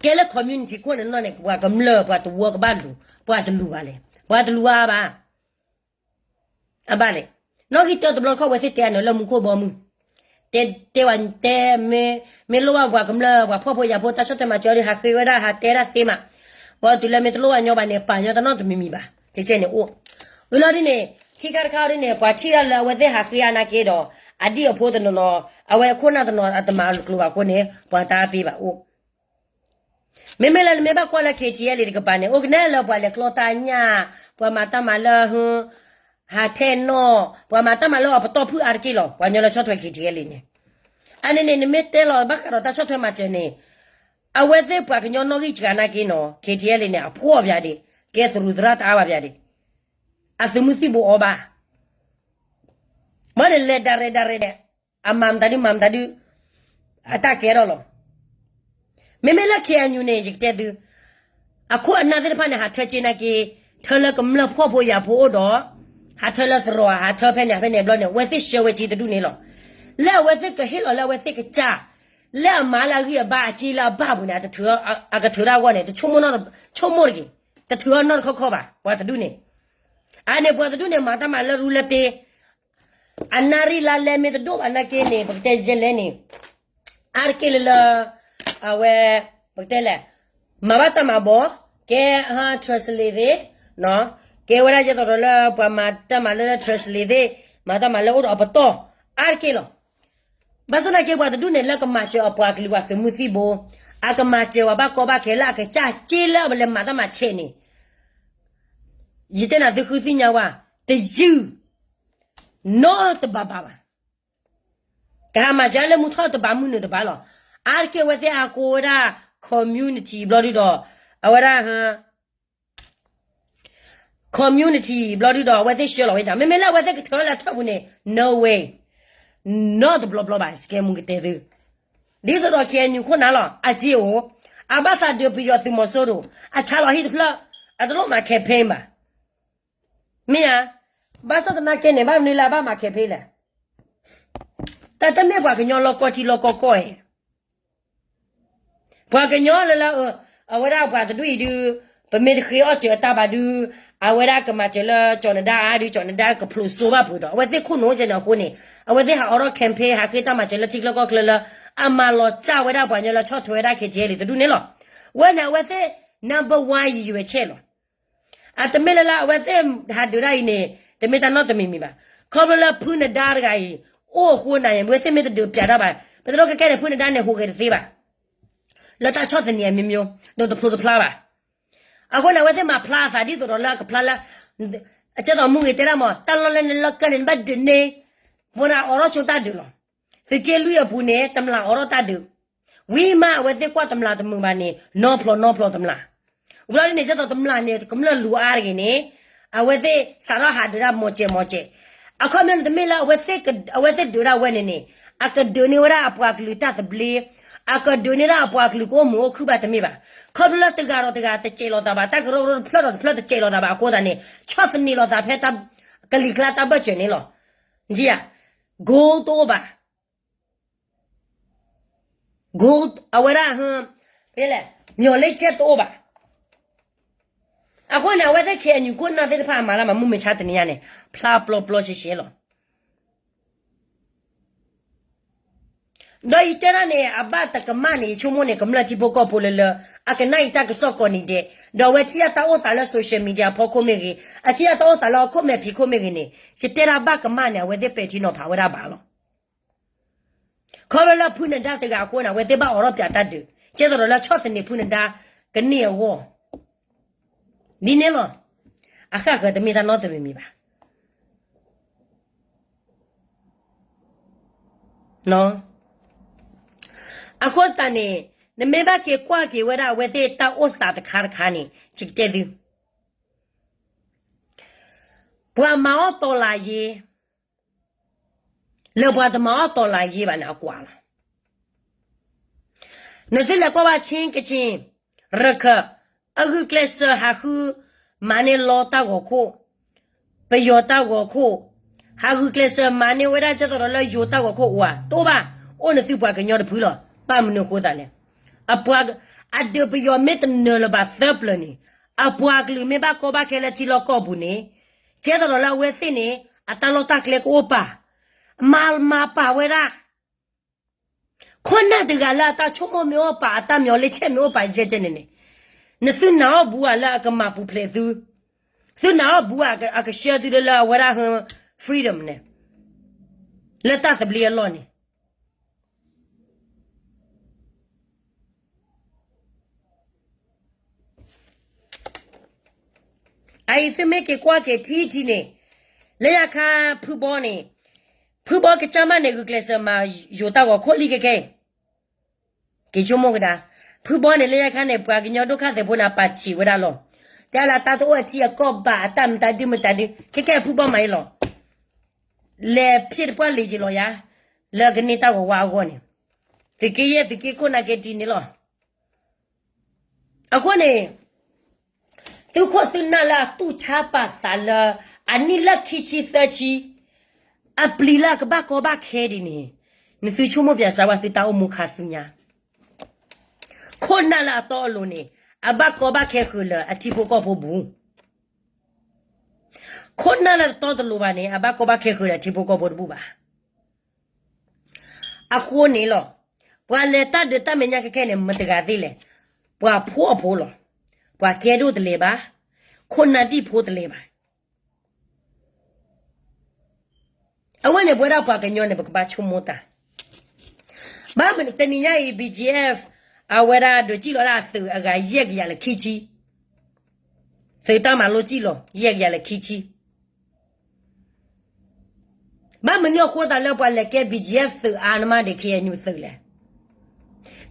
ကဲလၢ community ခိၣ်န့ၣ်နီၢ်န့ၣ် ပှၤကမျၢၢ်ပှၤတဝၢကဘၣ်လူၤ, ပှၤတလူၤဘၣ်လဲၣ်, ပှၤတလူၤအါဘၣ် အဘၣ်လဲၣ်. နီၣ်ဂံၢ်တၢတဘျီတခီၣ်ဝဲသ့ၣ်တဲအန့ၣ်လၢမူခိၣ်ဘီမုၢ်, တဲတဲဝဲတဲ မ့ၢ်လိၣ်ဘၣ်ပှၤကမျၢၢ် ပှၤဖှီၣ်ဖိယာ်ဖိ တၢ်ဆီၣ်ထွဲမၤစၢၤဒီး ဟးဃ့ဝဲဒၣ် ဟးတဲဒၣ်သ့မး, ဘၣ်တုၤလၢမ့ၢ်တလိၣ်ဘၣ်ညီဘၣ်န့ၣ် ပာ်ညီတနီၣ်တမံၤမံၤဘၣ် ကဲကဲန့ၣ်အိၣ်. ဝံၤလီၤဒ်န့ၣ် ခံခါတခါဒ်န့ၣ် ပှၤထံၣ်ဒၣ်လၢအဝဲသ့ၣ်ဟးဃ့အါနာ်က့ဒီး အဒံၣ်အဖိတနီၤနီၤ အဝဲခိၣ်နၢ်တနီၤအတမၤကျိၤဘၣ်အဃိန့ၣ် ပှၤတအါပ့ၤဘၣ်အိၣ် မ့မ့ၢ်လၢနမ့ၢ်ဘၣ်ကွၢ်လၢ K T L A တကပၤန့ၣ် အိၣ်ကနဲၣ်လၢပှၤလဲၤကျီတၢ်ညၣ်, ပှၤမၤတၢ်မၤလၢ ဟ ဟးထဲနီၣ်, ပှၤမၤတၢ်မၤလၢအပတီၢ်ဖုအါတက့ၢ်လီၤ. ပှၤကညီလၢဆီၣ်ထွဲ K T L A န့ၣ်, အန့ၣ်န့ၣ် နမ့ၢ်တဲလီၤဘၣ်ဃးဒီးတၢ်ဆီၣ်ထွဲမၤစၢၤန့ၣ်, အဝဲသ့ၣ်ပှၤကညီနီၣ်ဂံၢ်စှၤနာ်က့နီၤ K T L A န့ၣ် အဖှီၣ်ပၠးဒံး, ကဲသရူးသရၣ်တအါဘၣ်ပၠးဒံး, အသုးမုၢ်သံၣ်ဘိအီဘၣ် မ့ၢ်န့ၣ်လဲၤဒၣ်ရဲၣ်ဒၣ်ရဲၣ်ဒဲး, အမၤမတၤဒုမၤမတၤဒု, အတၢ်ကဲထီၣ်လီၤ. မ့မ့ၢ်လၢ K N U န့ၣ် ယကတဲသု, အခိၣ်အနၢ်သ့ၣ်တဖၣ်န့ၣ် ဟးထၢက့နာ်က့, ထၢလၢကမျၢၢ်ဖှီၣ်ဖိယာ်ဖိအိၣ်ဒီး, ဟးထၢလၢသရိာ် ဟးထၢဖဲန့ၣ် ဖဲန့ၣ်ဘျီန့ၣ် အဝဲသ့ၣ်ဆှၢဝဲက့တဒူၣ်န့ၣ်လီၤ. လၢအဝဲသ့ၣ်ကဟ့ၣ်လီၤလၢအဝဲသ့ၣ်ကစၢ်, လၢအမၤလၢအဂံၢ်အဘါအစ့လၢအဘၣ်ပူၤန့ၣ် အကထုးထီၣ်အဂီၢ်န့ၣ် တဆိကမိၣ်နီတ, ဆိကမိၣ်တဂ့ၤ, တထုးထီၣ်နီတခီခီဘၣ် ပှၤတဒူၣ်န့ၣ်, အန့ၣ်ပှၤတဒူၣ်န့ၣ် မၤတၢ်မၤလၢရူလၢတ့ အနၣ်ရံၣ်လါလဲမ့ၢ်တဒိၣ်ဘၣ်နာ်က့န့ၣ် ပကတဲယဲလဲၣ်န့ၣ်, အါတက့ၢ်လၢလၢ, အဝဲ, ပကတဲလဲၣ်, မၤဘၣ်တၢ်မၤဘီ, ကဲ, translate သ့ၣ်, ကဲဝဲဒၣ်ယဲသိးဒီးလၢပှၤမၤတၢ်မၤလၢ translate သ့ၣ်, မၤတၢ်မၤလၢအိၣ်ဒီးအပတီၢ်, အါတက့ၢ်လီၤ. ဘၣ်ဆၣ်သနာ်က့ပှၤတဒူၣ်န့ၣ်လၢကမၤစၢၤအပှၤကလုာ်ပှၤသုးမုၢ်သံၣ်ဘိ, အကမၤစၢၤပှၤဘၣ်ကီဘၣ်ခဲလၢအကစၢ်စ့လၢအဝဲလဲၤမၤတၢ်မၤဆဲးန့ၣ် ယတဲနၤသုဃုသ့ၣ်ညါဝဲ, တယုၢ်, နီတဘးဘးဘၣ်. ကဟးမၤစၢၤလၢမုၢ်ထီၣ်တဘးမုၢ်နုာ်တဘးလီၤ. အါတက့ၢ်အဝဲသ့ၣ်ဟးကိးဝဲဒၣ် community ဘျီဒုဒီး, အဝဲဒၣ်, community ဘျီဒုဒီး အဝဲသ့ၣ်ဆှၢလီၤဝဲဒၣ် မ့မ့ၢ်လၢအဝဲသ့ၣ်ကထုးလၢထၢၣ်ပူၤန့ၣ် no way, နီတဘျီဘျီဘၣ် စကဲမူကတဲသု ဒ်သိးဒီး K N U ခိၣ်နၢ်လီၤ အစ့အိၣ်, အဘၣ်သးဒုးပယီၤသုးမီၤစိရိၤ, အဆါလီၤဟံၣ်တဖျၢၣ်, အတလိၣ်မၤ campaign ဘၣ်. မ့ၢ်ဧါ, ဘၣ်ဆၣ်သနာ်က့န့ၣ် ဘၣ်မနုၤလၢအဘၣ်မၤ campaign လဲၣ်. တၢ်တမ့ၢ်ပှၤကညီလီၢ်ကီၢ်ထံလီၢ်ကီၢ်ကီၢ်ဧါ. ပှၤကညီလၢလၢ, အဝဲဒၣ်ပှၤတဒူၣ်အံၤဒုး, ပမ့ၢ်တဃ့အီၣ်စၢၤအတၢ်ဘၣ်ဒုး, အဝဲဒၣ်ကမၤစၢၤလၢကၠီၤနဒါအါဒုး ကၠီၤနဒါကဖျိးစိဘၣ်ဖုးဒီး အဝဲသ့ၣ်ခိၣ်နူာ်ကဲန့ၣ်အဃိန့ၣ်, အဝဲသ့ၣ်ဟးအိးထီၣ် campaign ဟးဃ့တၢ်မၤစၢၤလၢထံချၢကီၢ်ချၢလၢ, အမၤလီၤစၢ်ဝဲဒၣ်ပှၤကညီလၢဆီၣ်ထွဲဝဲဒၣ် K T L တဒူၣ်န့ၣ်လီၤ. ဝဲန့ၣ်အဝဲသ့ၣ် number one ယံၤယံၤဝဲဆဲးလီၤ. အတမ့ၢ်လၢလၢအဝဲသ့ၣ်ဟးဒုးတၢ်အံၤန့ၣ်, တမ့ၢ်တၢ်နီတမံၤမံၤဘၣ်. ခီဖျိလၢဖုနဒါတဂၤအံၤ, အိၣ်အဃိန့ၣ် အဝဲသ့ၣ်မ့ၢ်တဒုးပၠးတၢ်ဘၣ်, ပတဒိကဲကဲန့ၣ် ဖုနဒါန့ၣ် ဟူးဂဲၤတသ့ဘၣ်. လၢတၢ်ဆီၣ်သနံးအမျိုးမျိုး, ဒီးတဖျိးတဖျါဘၣ်. အဃိန့ၣ် အဝဲသ့ၣ်မၤဖျါအသးဒ်သိးဒီးလၢအကဖျါလၢ, အကဲသိးမူဂ့ၤတဲဒၣ်မး တၢ်လီၢ်လၢနလီၢ်ကၢန့ၣ် နဘၣ်ဒုးန့ၢ်, ပှၤနအိးထီၣ်ဆိတၢ်ဒုးလီၤ. သုးက့လွံၢ်အပူၤန့ၣ် တမျၢ်အိးထီၣ်တၢ်ဒုး ဝံၤမးအဝဲသ့ၣ်ကွၢ်တမျၢ်တမုာ်ဘၣ်န့ၣ် နီဖျိးနီဖျိးတမျၢ်. ဝံၤလီၤဒ်န့ၣ် ကဲသိးတမျၢ်န့ၣ် ကမျၢၢ်လူၤအါတဂ့ၤန့ၣ်, အဝဲသ့ၣ်စးထီၣ်ဟးဒုးဒၣ်မီၤစဲးမီၤစဲး. အခီပညီန့ၣ် တမ့ၢ်လၢအဝဲသ့ၣ်ဒုးဒၣ်ဝဲန့ၣ်န့ၣ်, အကဒုးန့ၢ်ဝဲဒၣ်အပှၤကလုာ်တၢ်သဘျ့, အကဒုးန့ၢ်ဒၣ်အပှၤကလုာ်ကအိၣ်မုာ်အိၣ်ခုၣ်ဘၣ်တမ့ၢ်ဘၣ်. ခီဖျိလၢတဂၤဒီးတဂၤတစဲးလိာ်သးဘၣ်, တၢ်ကရၢကရိတဖျၢၣ်ဒီးတဖျၢၣ်တစဲးလိာ်သးဘၣ်အဃိသတးန့ၣ် ဆီၣ်သနံးလိာ်သးဖဲတၢ်ကလံၤကျါတၢ်ဘၢၣ်စၢၤန့ၣ်လီၤ. က goal တအိၣ်ဘၣ်. goal အဝဲဒၣ်, ဖဲလဲၣ်, မျှော်လင့်ချက်တအိၣ်ဘၣ်. အဃိန့ၣ် အဝဲသ့ၣ် K N U ခိၣ်နၢ်သ့ၣ်တဖၣ်အမၤလၢမၤမုၢ်မဆါတနံၤညါန့ၣ် ဖျါပျီပျီရှဲရှဲလီၤ. ဒီးယတဲဒၣ်န့ၣ် အဘၣ်တကမၣ်န့ၣ် ယဆိကမိၣ်န့ၣ် ကမျၢၢ်ထံဖိကီၢ်ဖိလၢလၢ အကနၣ်အံၤတၢ်ကစီၣ်ကိးနံၤဒဲး, ဒီးအဝဲထံၣ်အတၢ်အိၣ်သးလၢ social media ဖီခိၣ်မ့ၢ်ဂ့ၤ, အထံၣ်အတၢ်အိၣ်သးလၢဟီၣ်ခိၣ်မဲာ်ဖံးခိၣ်မ့ၢ်ဂ့ၤန့ၣ်, ယတဲဒၣ်ဘၣ်ကမၣ်န့ၣ် အဝဲသ့ၣ်ပဲာ်ထံနီၤဖးဝဲဒၣ်ဘၣ်လီၤ. ခီဖျိလၢဖုနဒါတဂၤအဃိန့ၣ် အဝဲသ့ၣ်ဘၣ်အိးထီၣ်ပၠးတၢ်ဒုး, ကဲသိးဒီးလၢဆီၣ်သနံးဖုနဒါကန့ၢ်အဂီၢ် ဒ်န့ၣ်လီၤ. အဃၣ်ဃၢၤတမ့ၢ်တၢ်နီတမံၤမံၤဘၣ်. အဃိသတးန့ၣ် နမ့ၢ်ဘၣ်က့ၤကွၢ်က့ၤဝဲဒၣ်အဝဲသ့ၣ်တၢ်အိၣ်သးတခါတခါန့ၣ် ယကတဲသု, ပှၤမၤအီၣ်တီၤလၤယ့ လၢပှၤတမၤအီၣ်တီၤလၤယ့ဘၣ်န့ၣ် အကွၢ်လီၤ. နသုလဲၤကွၢ်ဘၣ် ချင်းကချင်, ရခိုင်, အဂုာ်ကျဲးစၢးဟးဃု မၤန့ၢ်လီတၢ်ဂီၤခိၣ်, ပယီၤတၢ်ဂီၤခိၣ်, ဟးဂုာ်ကျဲးစၢးမၤန့ၢ်ဝဲဒၣ်ကဲသိးဒီးလၢယိၤတၢ်ဂီၤခိၣ်အိၣ်ဧါ, တအိၣ်ဘၣ်, အိၣ်နသုပှၤကညီတဖုလီၤ. ဘၣ်မနုၤအဃိသတးလဲၣ်. အပှၤ, အဒုးပယီၤမ့ၢ်တနၢၤလၢၤဘၣ်သၢပျၢၤန့ၣ်, အပှၤကလုာ်မ့ၢ်ဘၣ်ကီဘၣ်ခဲလၢထံလီၢ်ကီၢ်ပူၤန့ၣ်, ကဲသိးဒီးလၢအဝဲသ့ၣ်န့ၣ် အတၢ်လီၢ်တၢ်ကျဲကအိၣ်ပာ်, မၤ, မၤပာ်ဝဲဒၣ် ခိၣ်နၢ်တဂၤလၢအတၢ်ဆိကမိၣ်မ့ၢ်အိၣ်ပာ် အတၢ်မျှော်လင့်ချက်မ့ၢ်အိၣ်ပာ်ယဲၢ်ကဲန့ၣ်န့ၣ်, နသုနာ်အီၣ်ဘူးဧါလၢအကမၤပူၤဖျဲးသု, သုနာ်အီၣ်ဘူးဧါ အကဆှၢသုလၢလၢအဝဲဒၣ်ဟၢ freedom န့ၣ်, လၢတၢ်သဘျ့အလီၢ်န့ၣ် အအံၤသုမ့ၢ်က့ၤကွၢ်က့ၤထံထံန့ၣ်, လၢညါခါဖုဘီန့ၣ်, ဖုဘီကစၢ်မးန့ၣ် ဂုာ်ကျဲးစၢးမၤယိၤတၢ်ဂီၤခိၣ်လံခဲကဲ, က့ၤဆိကမိၣ်ကဒါ, ဖုဘီန့ၣ်လၢညါခါန့ၣ် ပှၤကညီဒုက္ခသည်ဖိန့ၣ် အပာ်ဆံးဝဲဒၣ်လီၤ. တဲလၢတၢ်တအိၣ်အထံအကီၢ်ဘၣ်အတၢ်မတၤဒုမတၤဒု ခဲကဲဖုဘီမၤအံၤလီၤ. လဲၤဖျဲးတပှၢ်လံၤယံၤလီၤယၤ, လၢကန့ၢ်တၢ်ဂီၤဝါအဂီၢ်န့ၣ်, သုးက့ယဲၢ်သုးက့ခိၣ်နာ်က့ဒ်န့ၣ်လီၤ. အဃိန့ၣ် သုးခိၣ်သုးနၢ်လၢအတူၢ်ဆါပာ်သးလၢ အနံၣ်လၢခံဆံသၢဆံ အပျံၤလၢအကဘၣ်ကီဘၣ်ခဲဒ်န့ၣ် နသုဆိကမိၣ်ပၠးစးဝဲသုတၢ်အိၣ်မူခါဆူညါ ခိၣ်နၢ်လၢအတီအလိၤန့ၣ် အဘၣ်ကီဘၣ်ခဲဃုာ်လၢအထံဖိကီၢ်ဖိပူၤ, ခိၣ်နၢ်လၢတတီတလိၤဘၣ်န့ၣ် အဘၣ်ကီဘၣ်ခဲဃုာ်လၢအထံဖိကီၢ်ဖိတဘူၣ်ဘၣ်. အဃိန့ၣ်လီၤ, ပှၤလဲၤတၢ်ဒုးတၢ်မဲာ်ညါခဲခဲန့ၣ် မတဂၤသ့လဲၣ်, ပှၤဖှီၣ်ဖိလီၤ, ပှၤကဲဒိၣ်တလဲၤဘၣ်, ခိၣ်နၢ်ဒံၣ်ဖိတလဲၤဘၣ်. အဝဲန့ၣ်ပဝဲဒၣ်ပှၤကညီန့ၣ် ပကဘၣ်ဆိကမိၣ်တၢ် ဘၣ်မနုၤတနံၤညါအံၤ BGF အဝဲဒၣ်ဒိးစံၣ်လီၤဒၣ်သုးအဂၤယဲၢ်ကယၤလၢခံဆံ, သုးတၢ်မၤလိစံၣ်လီၤ ယဲၢ်ကယၤလၢခံဆံ. ဘၣ်မနုၤအဃိသတးလၢပှၤလဲၤကဲ BGF သုးအါနမးဒံး KNU သုးလဲၣ်.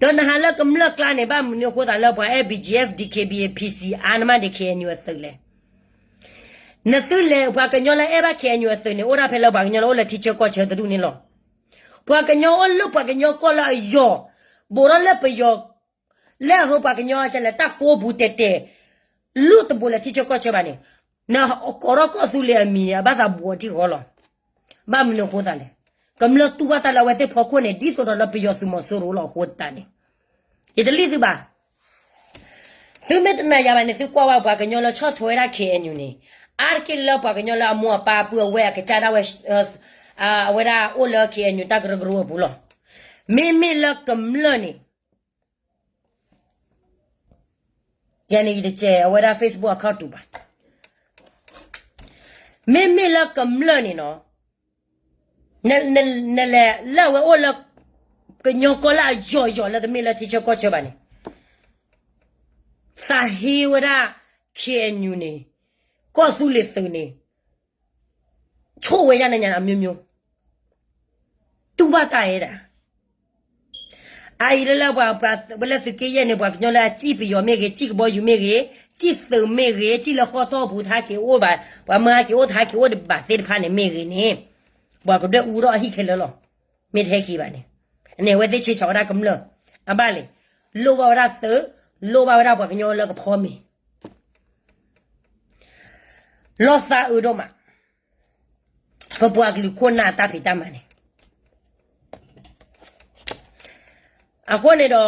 ဒီးနဟးလၢကမျၢၢ်ကျါန့ၣ် ဘၣ်မနုၤအဃိသတးလၢပှၤအဲၣ် BGF, DKBA, PC အါနမးဒံး KNU အသုးလဲၣ်. နသုလဲၤ ပှၤကညီလၢအဲၣ်ဘၣ် KNU အသုးန့ၣ် အိၣ်ဒၣ်ဖဲလၢပှၤကညီလၢအိၣ်လၢထံဆၢကီၢ်ဆၢတဒူၣ်န့ၣ်လီၤ. ပှၤကညီအိၣ်လၢပှၤကညီကီၢ်လၢအယီၤ, ဘူးထီၣ်လၢပယီၤ, လၢအဟၢပှၤကညီလဲၣ် တၢ်ကိးပူၤတဲာ်တဲာ်, လူၢ်တဘူးလၢထံဆၢကီၢ်ဆၢဘၣ်န့ၣ်, နကိးထီၣ်ကီၢ်သူလ့ၤအမံၤန့ၣ် အဘၣ်သးဘူးအီၤထံဂီၤလီၤ. ဘၣ်မနုၤအဃိသတးလဲၣ်. ကမျၢၢ်တူၢ်ဘၣ်တၢ်လၢအဝဲသ့ၣ်ဖီခိၣ်န့ၣ် ဒ်သိးဒီးလၢပယီၤသုးမီၤစိရိၤလီၤအဃိသတးန့ၣ်, ယတလံၣ်သုဘၣ်. သုမ့ၢ်တနာ်ယၤဘၣ်န့ၣ် သုကွၢ်ဝဲပှၤကညီလၢဆီၣ်ထွဲဝဲဒၣ် KNU န့ၣ်, အါတက့ၢ်လၢပှၤကညီလၢအမိၢ်အပၢ်အပုၢ်အဝဲၢ်အကစၢ်ဒၣ်ဝဲ, အဝဲဒၣ်အိၣ်လၢ KNU တၢ်ကရၢကရိအပူၤလီၤ. မ့မ့ၢ်လၢကမျၢၢ်န့ၣ် ယၤန့ၣ်ယတစဲးအဝဲဒၣ် Facebook account တူာ်ဘၣ်. မ့မ့ၢ်လၢကမျၢၢ်န့ၣ်နီၤ, နလဲၤလၢအဝဲအိၣ်လၢ ကညီကီၢ်လၢအယီၤယီၤလၢတမ့ၢ်လၢထံဆၢကီၢ်ဆၢဘၣ်န့ၣ်, သးဟ့ဝဲဒၣ် KNU န့ၣ်, ကီၢ်သူလ့ၤသုးန့ၣ်, ဆိၣ်ဝဲယါနညါအမျိုးမျိုး, တူၢ်ဘၣ်တၢ်အဲၣ်ဒၣ် အအံၤလၢလၢပှၤ ပှၤဝဲလၢသုးက့ယဲၢ်န့ၣ် ပှၤကညီလၢအစံၣ်ပယီၤမ့ၢ်ဂ့ၤ, စံၣ်ကဘီယူၤမ့ၢ်ဂ့ၤ, စံၣ်သုးမ့ၢ်ဂ့ၤ, စံၣ်လၢဃီတီၢ်ပူၤတဟဲက့ၤအိၣ်ဘၣ်, ပှၤမၢဟဲက့ၤအိၣ်တဟဲက့ၤအိၣ်ဒံးဘၣ်သ့ၣ်တဖၣ်န့ၣ်မ့ၢ်ဂ့ၤန့ၣ်, ပှၤကဒွဲၣ်အူထီၣ်အဟံၣ်ခဲလၢာ်လီၤ. မ့ၢ်တဟဲက့ၤဘၣ်န့ၣ်, န့ၣ်အဝဲသ့ၣ်ဆ့ဆးဝဲဒၣ်ကမျၢၢ်, အဘၣ်လဲၣ်, လိၣ်ဘၣ်ဝဲဒၣ်သုး, လိၣ်ဘၣ်ဝဲဒၣ်ပှၤကညီလၢကဖီမ့ၤ လီၤသးအုးဒိၣ်မး, ပပှၤကလုာ်ခိၣ်နၢ်အတၢ်ဖံးတၢ်မၤန့ၣ်. အဃိန့ၣ်ဒီး, တဟါ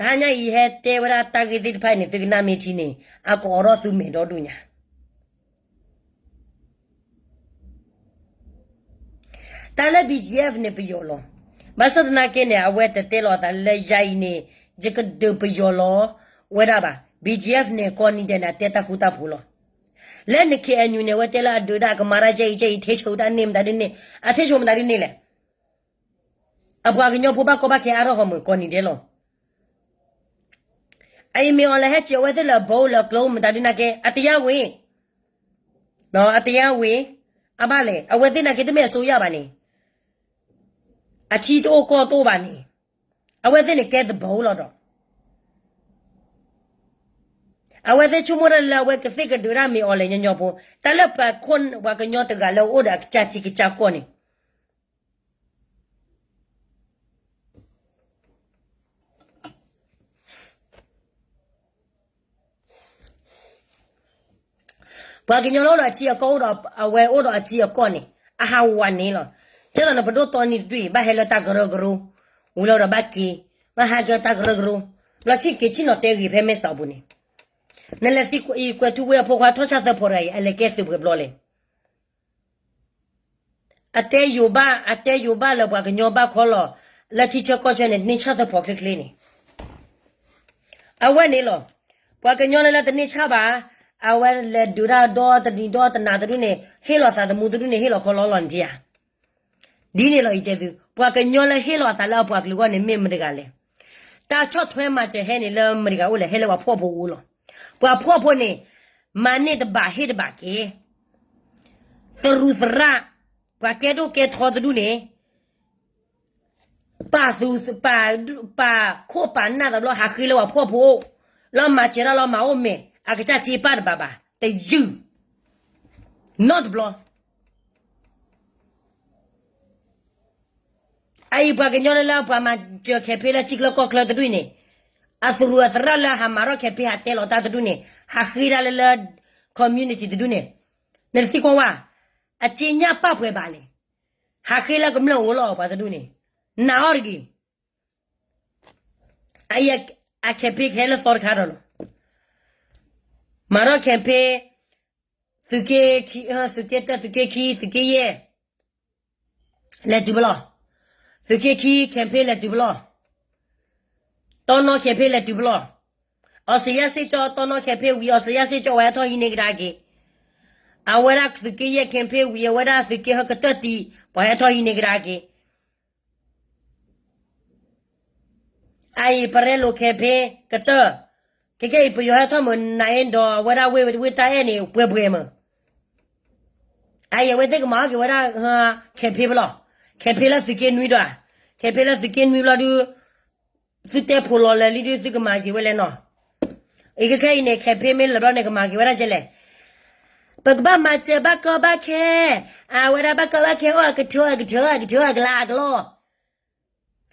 ညါအံၤဟဲတဲဝဲဒၣ်တၢ်ဂ့ၢ်သ့ၣ်တဖၣ်အံၤန့ၣ် သုကနၣ်မ့ၢ်ထံန့ၣ် အကအိးထီၣ်သုမဲာ်ဒီဒူၣ်ညါ. တၢ်လၢ BGF န့ၣ်ပယီၤလီၤ. ဘၣ်ဆၣ်သနာ်က့န့ၣ် အဝဲတတဲလီၤအသးလၢယၤအံၤန့ၣ် ယကဒုးပယီၤလီၤဝဲဒၣ်ဘၣ်. BGF န့ၣ် ကိးနံၤဒဲးန့ၣ် အတဲတၢ်ဃူတၢ်ဖိးလီၤ. လၢန KNU န့ၣ် အဝဲတဲလၢအဒုးဒၣ်ကမၤတၢ်ကဲအံၤကဲအံၤ ထံဆိတၢ်န့ၢ်မတၤဒ်န့ၣ်, အထံဆိမတၤဒ်န့ၣ်လဲၣ်. အပှၤကညီဖိဘၣ်ကီဘၣ်ခဲအါထီၣ်ဃီမုၢ်ကိးနံၤဒဲးလီၤ. အအံၤမ့ၢ်အီၤလဲၤဟဲစၢၤအဝဲသ့ၣ်လၢအဘိလၢအကျိမတၤဒ်န့ၣ်က့ အတယါဝ့ၤ, အတယါဝ့ၤ, အဘၣ်လဲၣ် အဝဲသ့ၣ်န့ၣ်က့တမ့ၢ်အစိုးရဘၣ်န့ၣ်, အထံတအိၣ်ကီၢ်တအိၣ်ဘၣ်န့ၣ်, အဝဲသ့ၣ်န့ၣ်ကဲသဘိလီၤဒီး အဝဲသ့ၣ်ဆိကမိၣ်တၢ်လၢအဝဲကသ့ၣ်ကဒုးတၢ်မ့ၢ်အီၤလဲၣ်ညီညီဖိ, တၢ်လၢပှၤခိၣ်ပှၤကညီတဂၤလၢအအိၣ်ဒီးအကစၢ်ထံကစၢ်ကီၢ်န့ၣ် ပှၤကညီလၢအိၣ်ဒီးအထံအကီၢ် အိၣ်ဒီးအဝဲအိၣ်ဒီးအထံအကီၢ်န့ၣ် အဟးဝးန့ၣ်လီၤ. ကဲဒီးနပဒိၣ်တီနံၤတဒူၣ်အံၤ ဘၣ်ဟဲလၢတၢ်ကရၢကရိ, ဝံၤလီၤဒီးဘၣ်က့ၤ, ဘၣ်ဟးက့ၤတၢ်ကရၢကရိ, ဘျီဆံၣ်က့ၤဆံၣ်နီၤတဲဂ့ၤဖဲမဲာ်စီပူၤန့ၣ်, နလဲၤသံကွၢ်ထူဝ့အဖိခွါထီၣ်ဆၣ်သၢဖီတဂၤအံၤ အလဲၤကဲသုးပှဲၤဘျီလဲၣ်. အတဲယိၤဘၣ် အတဲယိၤဘၣ်လၢပှၤကညီဘၣ်ခီလီၤ, လၢထံဆၢကီၢ်ဆၢန့ၣ် န့ၢ်ဆၣ်သၢဖီချ့ချ့န့ၣ်, အဝဲန့ၣ်လီၤ. ပှၤကညီလၢလၢတန့ၢ်ဆၣ်ဘၣ်, အဝဲလဲၤဒုးတၢ်ဒီတနံၤဒီတနၤတဒူၣ်န့ၣ် ဟ့ၣ်လီၤသးသမူတဒူၣ်န့ၣ် ဟ့ၣ်လီၤခီလီၤလီၤနထံဧါ. ဒ်န့ၣ်လီၤအံၤတဲသု, ပှၤကညီလၢဟ့ၣ်လီၤအသးလၢအပှၤကလုာ်အဂီၢ်န့ၣ် မ့ၢ်မတဂၤလဲၣ်. တၢ်ဆီၣ်ထွဲမၤစၢၤဟဲန့ၣ်လၢမတဂၤအိၣ်လဲၣ်, ဟဲလၢပှၤဖှီၣ်ဖိအအိၣ်လီၤ. ပှၤဖှီၣ်ဖိန့ၣ် မၤန့ၢ်တဘၣ်ဟ့ၣ်တဘၣ်က့ၤ, သရူးသရၣ်, ပှၤကဲဒိၣ်ကဲထီတဒူၣ်န့ၣ် ပာ်သူ, ပာ်, ပာ်ခိၣ်ပာ်နၢ်သးဘျီ ဟးဃ့လၢပှၤဖှီၣ်ဖိ, လီၤမၤစၢၤတၢ်လီၤမၤအိၣ်မဲာ်, အကစၢ်စ့ပာ်တဘၣ်ဘၣ်, တယုၢ်, နီတဘျီ. အအံၤပှၤကညီလၢလၢပှၤမၤစၢၤခဲဖ့လၢထံချၢကီၢ်ချၢတဒူၣ်န့ၣ်, အသရူးအသရၣ်လၢဟးမၤထီၣ် campaign ဟးတဲလီၤတၢ်တဒူၣ်န့ၣ် ဟးဃ့ဒၣ်လၢလၢ community တဒူၣ်န့ၣ်, နတသံကွၢ်ဝဲ, အစ့ညၣ်ပာ်ပှဲၤဘၣ်လဲၣ်, ဟးဃ့လၢကမျၢၢ်အိၣ်လီၤပှၤတဒူၣ်န့ၣ်, နာ်အီၤတဂ့ၤ. အ campaign ခဲလၢာ်သီတခါဒီးလီၤ. မၤထီၣ် campaign သုးက့ခံ, သုးက့တၢ, သုးက့ခံ, သုးက့ယဲၢ်, လဲၤတုၤပလီၢ်. သုးက့ခံ campaign လဲၤတုၤပလီၢ်. တီနီ campaign လဲၤတုၤပလီၢ်. အီစယါစ့ၣ်ကၠီ တီနီ campaign ဝံၤ အီစယါစ့ၣ်ကၠီ ပှၤဟဲထီၣ်ဟံးန့ၢ်ကဒါက့ၤ. အဝဲဒၣ်သုးက့ယဲၢ် campaign ဝံၤ အဝဲဒၣ်သုးက့ဟၢကတၢၢ်တံၢ် ပှၤဟဲထီၣ်ဟံးန့ၢ်ကဒါက့ၤ. အအံၤ ပရဲလိာ် campaign ကတၢၢ်, ခဲကဲအံၤ ပယီၤဟဲထီၣ်မုာ်နၤအ့ဒီး အဝဲဒၣ်ဝ့ၢ်တၢ်အဲၣ်န့ၣ် ပှဲၤပှဲၤမုာ်. အအံၤ အဝဲသ့ၣ်ကမၤအီၣ်က့ၤဝဲဒၣ် campaign ပလီၢ်, campaign လၢသုးက့နွံဒီး, campaign လၢသုးက့နွံဘျီဒုး, သုတဲဖိးလီၤလၢာ်လံဒုး သုကမၤက့ၤဝဲလဲၣ်နီၤ. အံၤခဲခဲအံၤန့ၣ် campaign မ့ၢ်လၢာ်ဘျီန့ၣ် ကမၤက့ၤဝဲဒၣ်ကဲလဲၣ်. ပကဘၣ်မၤစၢၤဘၣ်ကီဘၣ်ခဲ, အဝဲဒၣ်ဘၣ်ကီဘၣ်ခဲအိၣ်အကထိအကထိ အကထိအကလးအကလီၢ်,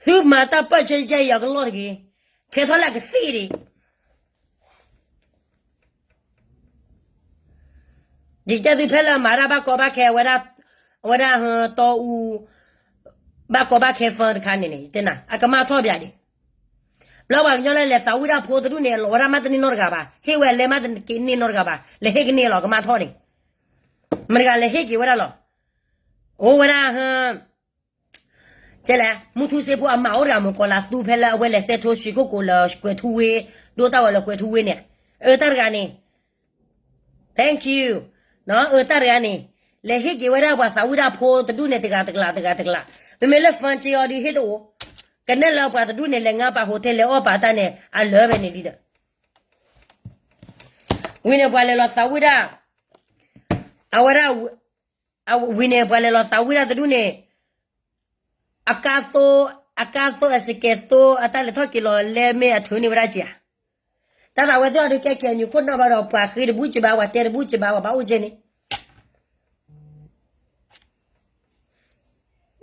သုမၤတၢ်ပၢၢ်ဆၢကဲအံၤအကလီၢ်တဂ့ၤ, ထဲထီၣ်လၢအကသ့ၣ်ဒံး ယကတဲသုဖဲလၢမၤတၢ်ဘၣ်ကီဘၣ်ခဲ အဝဲဒၣ်, အဝဲဒၣ်တီအူ, ဘၣ်ကီဘၣ်ခဲ fund တခါန့ၣ်န့ၣ် ယတဲနၤ အကမၣ်ထီၣ်ပၠးဒံး. ဘျီပှၤကညီလၢလဲၤသးဝံၣ်တၢ်ဖိတဒူၣ်န့ၣ် အလီၤဝဲဒၣ်မးတန့ၢ်နီတဂၤဘၣ်, ဟ့ၣ်ဝဲလဲမးတန့ၢ်နီတဂၤဘၣ်, လဲၤဟ့ၣ်ကန့ၢ်လီၤ ကမၣ်ထီၣ်န့ၣ်, မတၤတဂၤလဲၤဟ့ၣ်က့ၤဝဲဒၣ်လီၤ. အိၣ်ဝဲဒၣ် ကဲလဲၣ် မုၢ်ထူစ့ဖိအမါအိၣ်တဂၤမုၢ်ကီၤလၤသူဖဲလၢအဝဲလဲၤစဲးထိၣ်ဆှံကိၣ်ကိၤလၢကွဲၤထူဝ့, ဒိၣ်တၢ်ဝဲလၢကွဲၤထူဝ့န့ၣ်, အၢတၢ်တဂၤန့ၣ်, thank you, အၢတၢ်တဂၤန့ၣ်, လဲၤဟ့ၣ်က့ၤဝဲဒၣ်ပှၤသးဝံၣ်တၢ်ဖိတဒူၣ်န့ၣ် တဂၤတကလး တဂၤတကလး, မ့မ့ၢ်လၢ fund က့အီၤဒုးဟ့ၣ်တအိၣ်, ကနဲၣ်လၢပှၤတဒူၣ်န့ၣ် လဲၤငါပာ် hotel လဲၤအီၣ်ပာ်တၢ်န့ၣ် အလၢာ်ဝဲန့ၣ်လံဒီး, ဝံၤန့ၣ်ပှၤလဲၤလီၤသးဝံၣ်ဒၣ်, အဝဲဒၣ် ဝံၤန့ၣ် ပှၤလဲၤလီၤသးဝံၣ်ဒၣ်တဒူၣ်န့ၣ်, အကါသိ, အကါသိအစကဲသိ အတၢ်လဲၤထီၣ်က့ၤလီၤလဲမ့ၢ်အထုးန့ၢ်ဝဲဒၣ်က့ၤဧါ. တၢ်သးဝဲသ့ၣ်အီၤဒုးကဲ KNU ခိၣ်နၢ်ဘျီဒီး ပှၤဃ့တဘူၣ်က့ၤဘၣ် ပှၤတဲတဘူၣ်က့ၤဘၣ် ပှၤဘၣ်အိၣ်ကဲန့ၣ်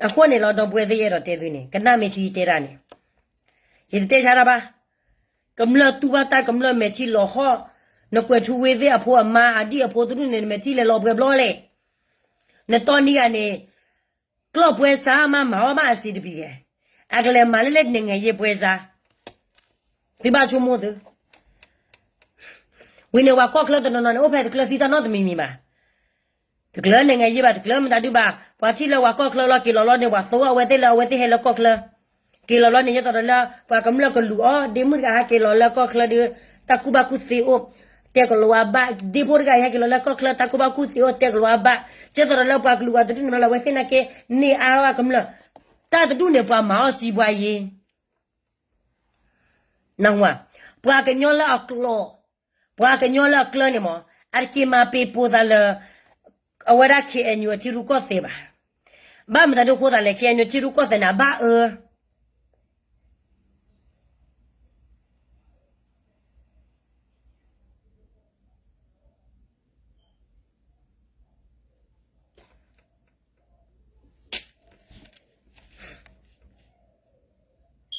အဃိန့ၣ်လီၤ ဒီပုၢ်ဝဲၢ်သ့ၣ် ယအဲၣ်ဒိးတဲသုန့ၣ် ကနၣ်မ့ၢ်ထံတဲတၢ်န့ၣ်, ယတတဲဆါတၢ်ဘၣ်. ကမျၢၢ်တူၢ်ဘၣ်တၢ် ကမျၢၢ်မဲာ်ထံလီၤဟီၣ်, နကွဲးထူဝ့သ့ၣ်အဖိအမါအဒံၣ်အဖိတဒူၣ်န့ၣ် နမဲာ်ထံလဲၤလီၤပှဲၤဘျီလဲၣ်. နတီၢ်နံၣ်ဂၤန့ၣ် ကျီၢ်ပှဲၤစါမးမၤအီၣ်ဘၣ်အစံးတပံၤဂဲၤ, အကလဲၤမၤလၢလဲၣ် နိုင်ငံရေးပွဲစား, သုဘၣ်ဆိကမိၣ်သု ဝံၤန့ၣ် ပှၤကီၢ်ချၢတနီၤနီၤန့ၣ် အိၣ်ဖဲတကျၢၤသံတၢ်နီတမံၤမံၤဘၣ်. တကျၢၤ နိုင်ငံရေး ဘၣ်, တကျၢၤမတၤဒုဘၣ်. ပှၤထံၣ်လၢပှၤကီၢ်ချၢလီၤ က့ၤလီၤလီၤန့ၣ် ပှၤသိအီၣ်အဝဲသ့ၣ်လၢအဝဲသ့ၣ်ဟဲလၢကီၢ်ချၢ, က့ၤလီၤလီၤန့ၣ် ယသိးဒီးလၢ ပှၤကမျၢၢ်ကလူၤအီၤ ဒ့မုၣ်တဂၤဟဲက့ၤလီၤလၢကီၢ်ချၢဒုး တၢ်ကူၣ်ဘၣ်ကူၣ်သ့အိၣ်, တဲကလီၤဝါဘၣ်, ဒ့ဖိတဂၤအံၤဟဲက့ၤလီၤလၢကီၢ်ချၢ တၢ်ကူၣ်ဘၣ်ကူၣ်သ့အိၣ် တဲကလီၤဝါဘၣ်. ယသိးဒီးလၢပှၤကလူၤပှၤတဒူၣ်န့ၣ်ဘျီလၢ အဝဲသ့ၣ်နာ်က့ န့ၢ်အါထီၣ်ကမျၢၢ်, တၢ်တဒူၣ်န့ၣ် ပှၤမၤအီၣ်စံးပှၤယ့ နၢ်ဟူဧါ, ပှၤကညီလၢအကျိာ်, ပှၤကညီလၢအကျၢၤန့ၣ်မး အတက့ၤမၤပ့ၤပိာ်သးလၢ အဝဲဒၣ် KNU အထံရူၢ်ကီၢ်သဲးဘၣ်. ဘၣ်မတၤဒုအဃိသးလဲၣ် KNU ထံရူၢ်ကီၢ်သဲးန့ၣ် အဘၣ်အၢ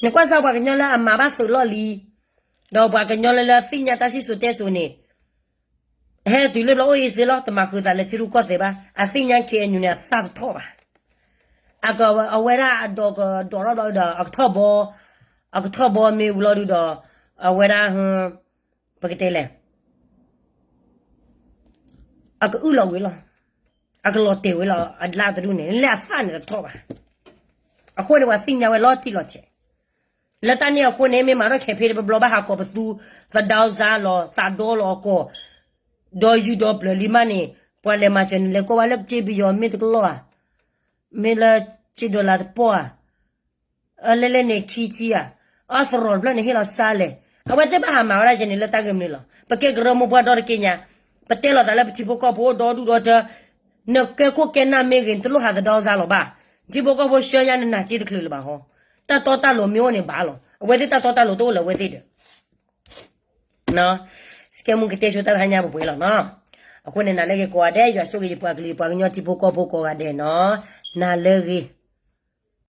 နကွၢ်စၢ်ပှၤကညီလၢအမၤဘၣ်သုးလီၢ်လံၤ, ဒီးပှၤကညီလၢလၢအသ့ၣ်ညါတၢ်စံၣ်စိၤတဲစိၤန့ၣ်, ဟဲတုၤလၢဘျီအိၣ်အ့စ့လီၤ တမၤဃုာ်သးလၢထံရူၢ်ကီၢ်သဲးဘၣ်. အသ့ၣ်ညါ KNU န့ၣ် အသၣ်တထီၣ်ဘၣ်. အက, အဝဲဒၣ်အဒိးကဒိးထီၣ်ဘျီဒီး အကထီၣ်ဘီ, အကထီၣ်ဘီမ့ၢ်ဝံၤလီၤဒုးဒီး အဝဲဒၣ် ပကတဲလဲၣ် အကအုၣ်လီၤဝံၤလီၤ, အကလီၤတဲာ်ဝံၤလီၤ အလၣ်တဒူၣ်န့ၣ် လၢအသၣ်န့ၣ်တထီၣ်ဘၣ်. အဃိန့ၣ် ပှၤသ့ၣ်ညါဝဲလီၤတံၢ်လီၤဆဲး. လၢတၢ်န့ၣ်အဃိန့ၣ် မ့ၢ်မၤထီၣ် campaign တဘျီဘျီ ဘၣ်ဟးကိးပသူ သဒါစါလီၤ သးဒီလီၤအကိာ်, ဒီးယူၢ်ဒီးပျၢၤလံမးန့ၣ် ပှၤလဲၤမၤစၢၤန့ၣ် လဲၤကိးဝဲလၢကစ့ပယီၤမ့ၢ်တကလီၢ်ဧါ, မ့ၢ်လၢကစ့ dollar တပီၢ်ဧါ အလဲၣ်လဲၣ်န့ၣ် ခံဆံဧါ, အသရိာ်တဖျၢၣ်န့ၣ်ဟ့ၣ်လီၤစါလဲၣ်. အဝဲသ့ၣ်ဘၣ်ဟးမၤဝဲဒၣ်ကဲန့ၣ် လၢတၢ်ဂ့ၢ်မနုၤလီၤ. ပကဲကရၢမိၢ်ပှၢ်ဒီတက့ညါ, ပတဲလိာ်သးလၢပထံဖိကီၢ်ဖိအိၣ်ဒီဒူၣ်ဒီထၢ, နကဲခိၣ်ကဲနၢ်မ့ၢ်ဂ့ၤ နတလိၣ်ဟးသဒါစါလီၤဘၣ်. ထံဖိကီၢ်ဖိဆှၢညါနနၢ်စ့တချုးလၢၤဘၣ်ဟီ, တၢ်တီတၢ်လိၤမ့ၢ်အိၣ်န့ၣ်ဘၣ်လီၤ. အဝဲသ့ၣ်တၢ်တီတၢ်လိၤတအိၣ်လၢအဝဲသ့ၣ်ဒီး စကဲမူကတဲဆိတၢ်တဟါညါပှဲၤပှဲၤလီၤနီၤ. အဃိန့ၣ် နၤလၢဂ့ၤကိးဂၤဒဲး, ယွၤဆိၣ်ဂ့ၤယပှၤကလုာ်ယပှၤကညီထံဖိကီၢ်ဖိကိးဂၤဒဲးနီၤ. နၤလၢဂ့ၤ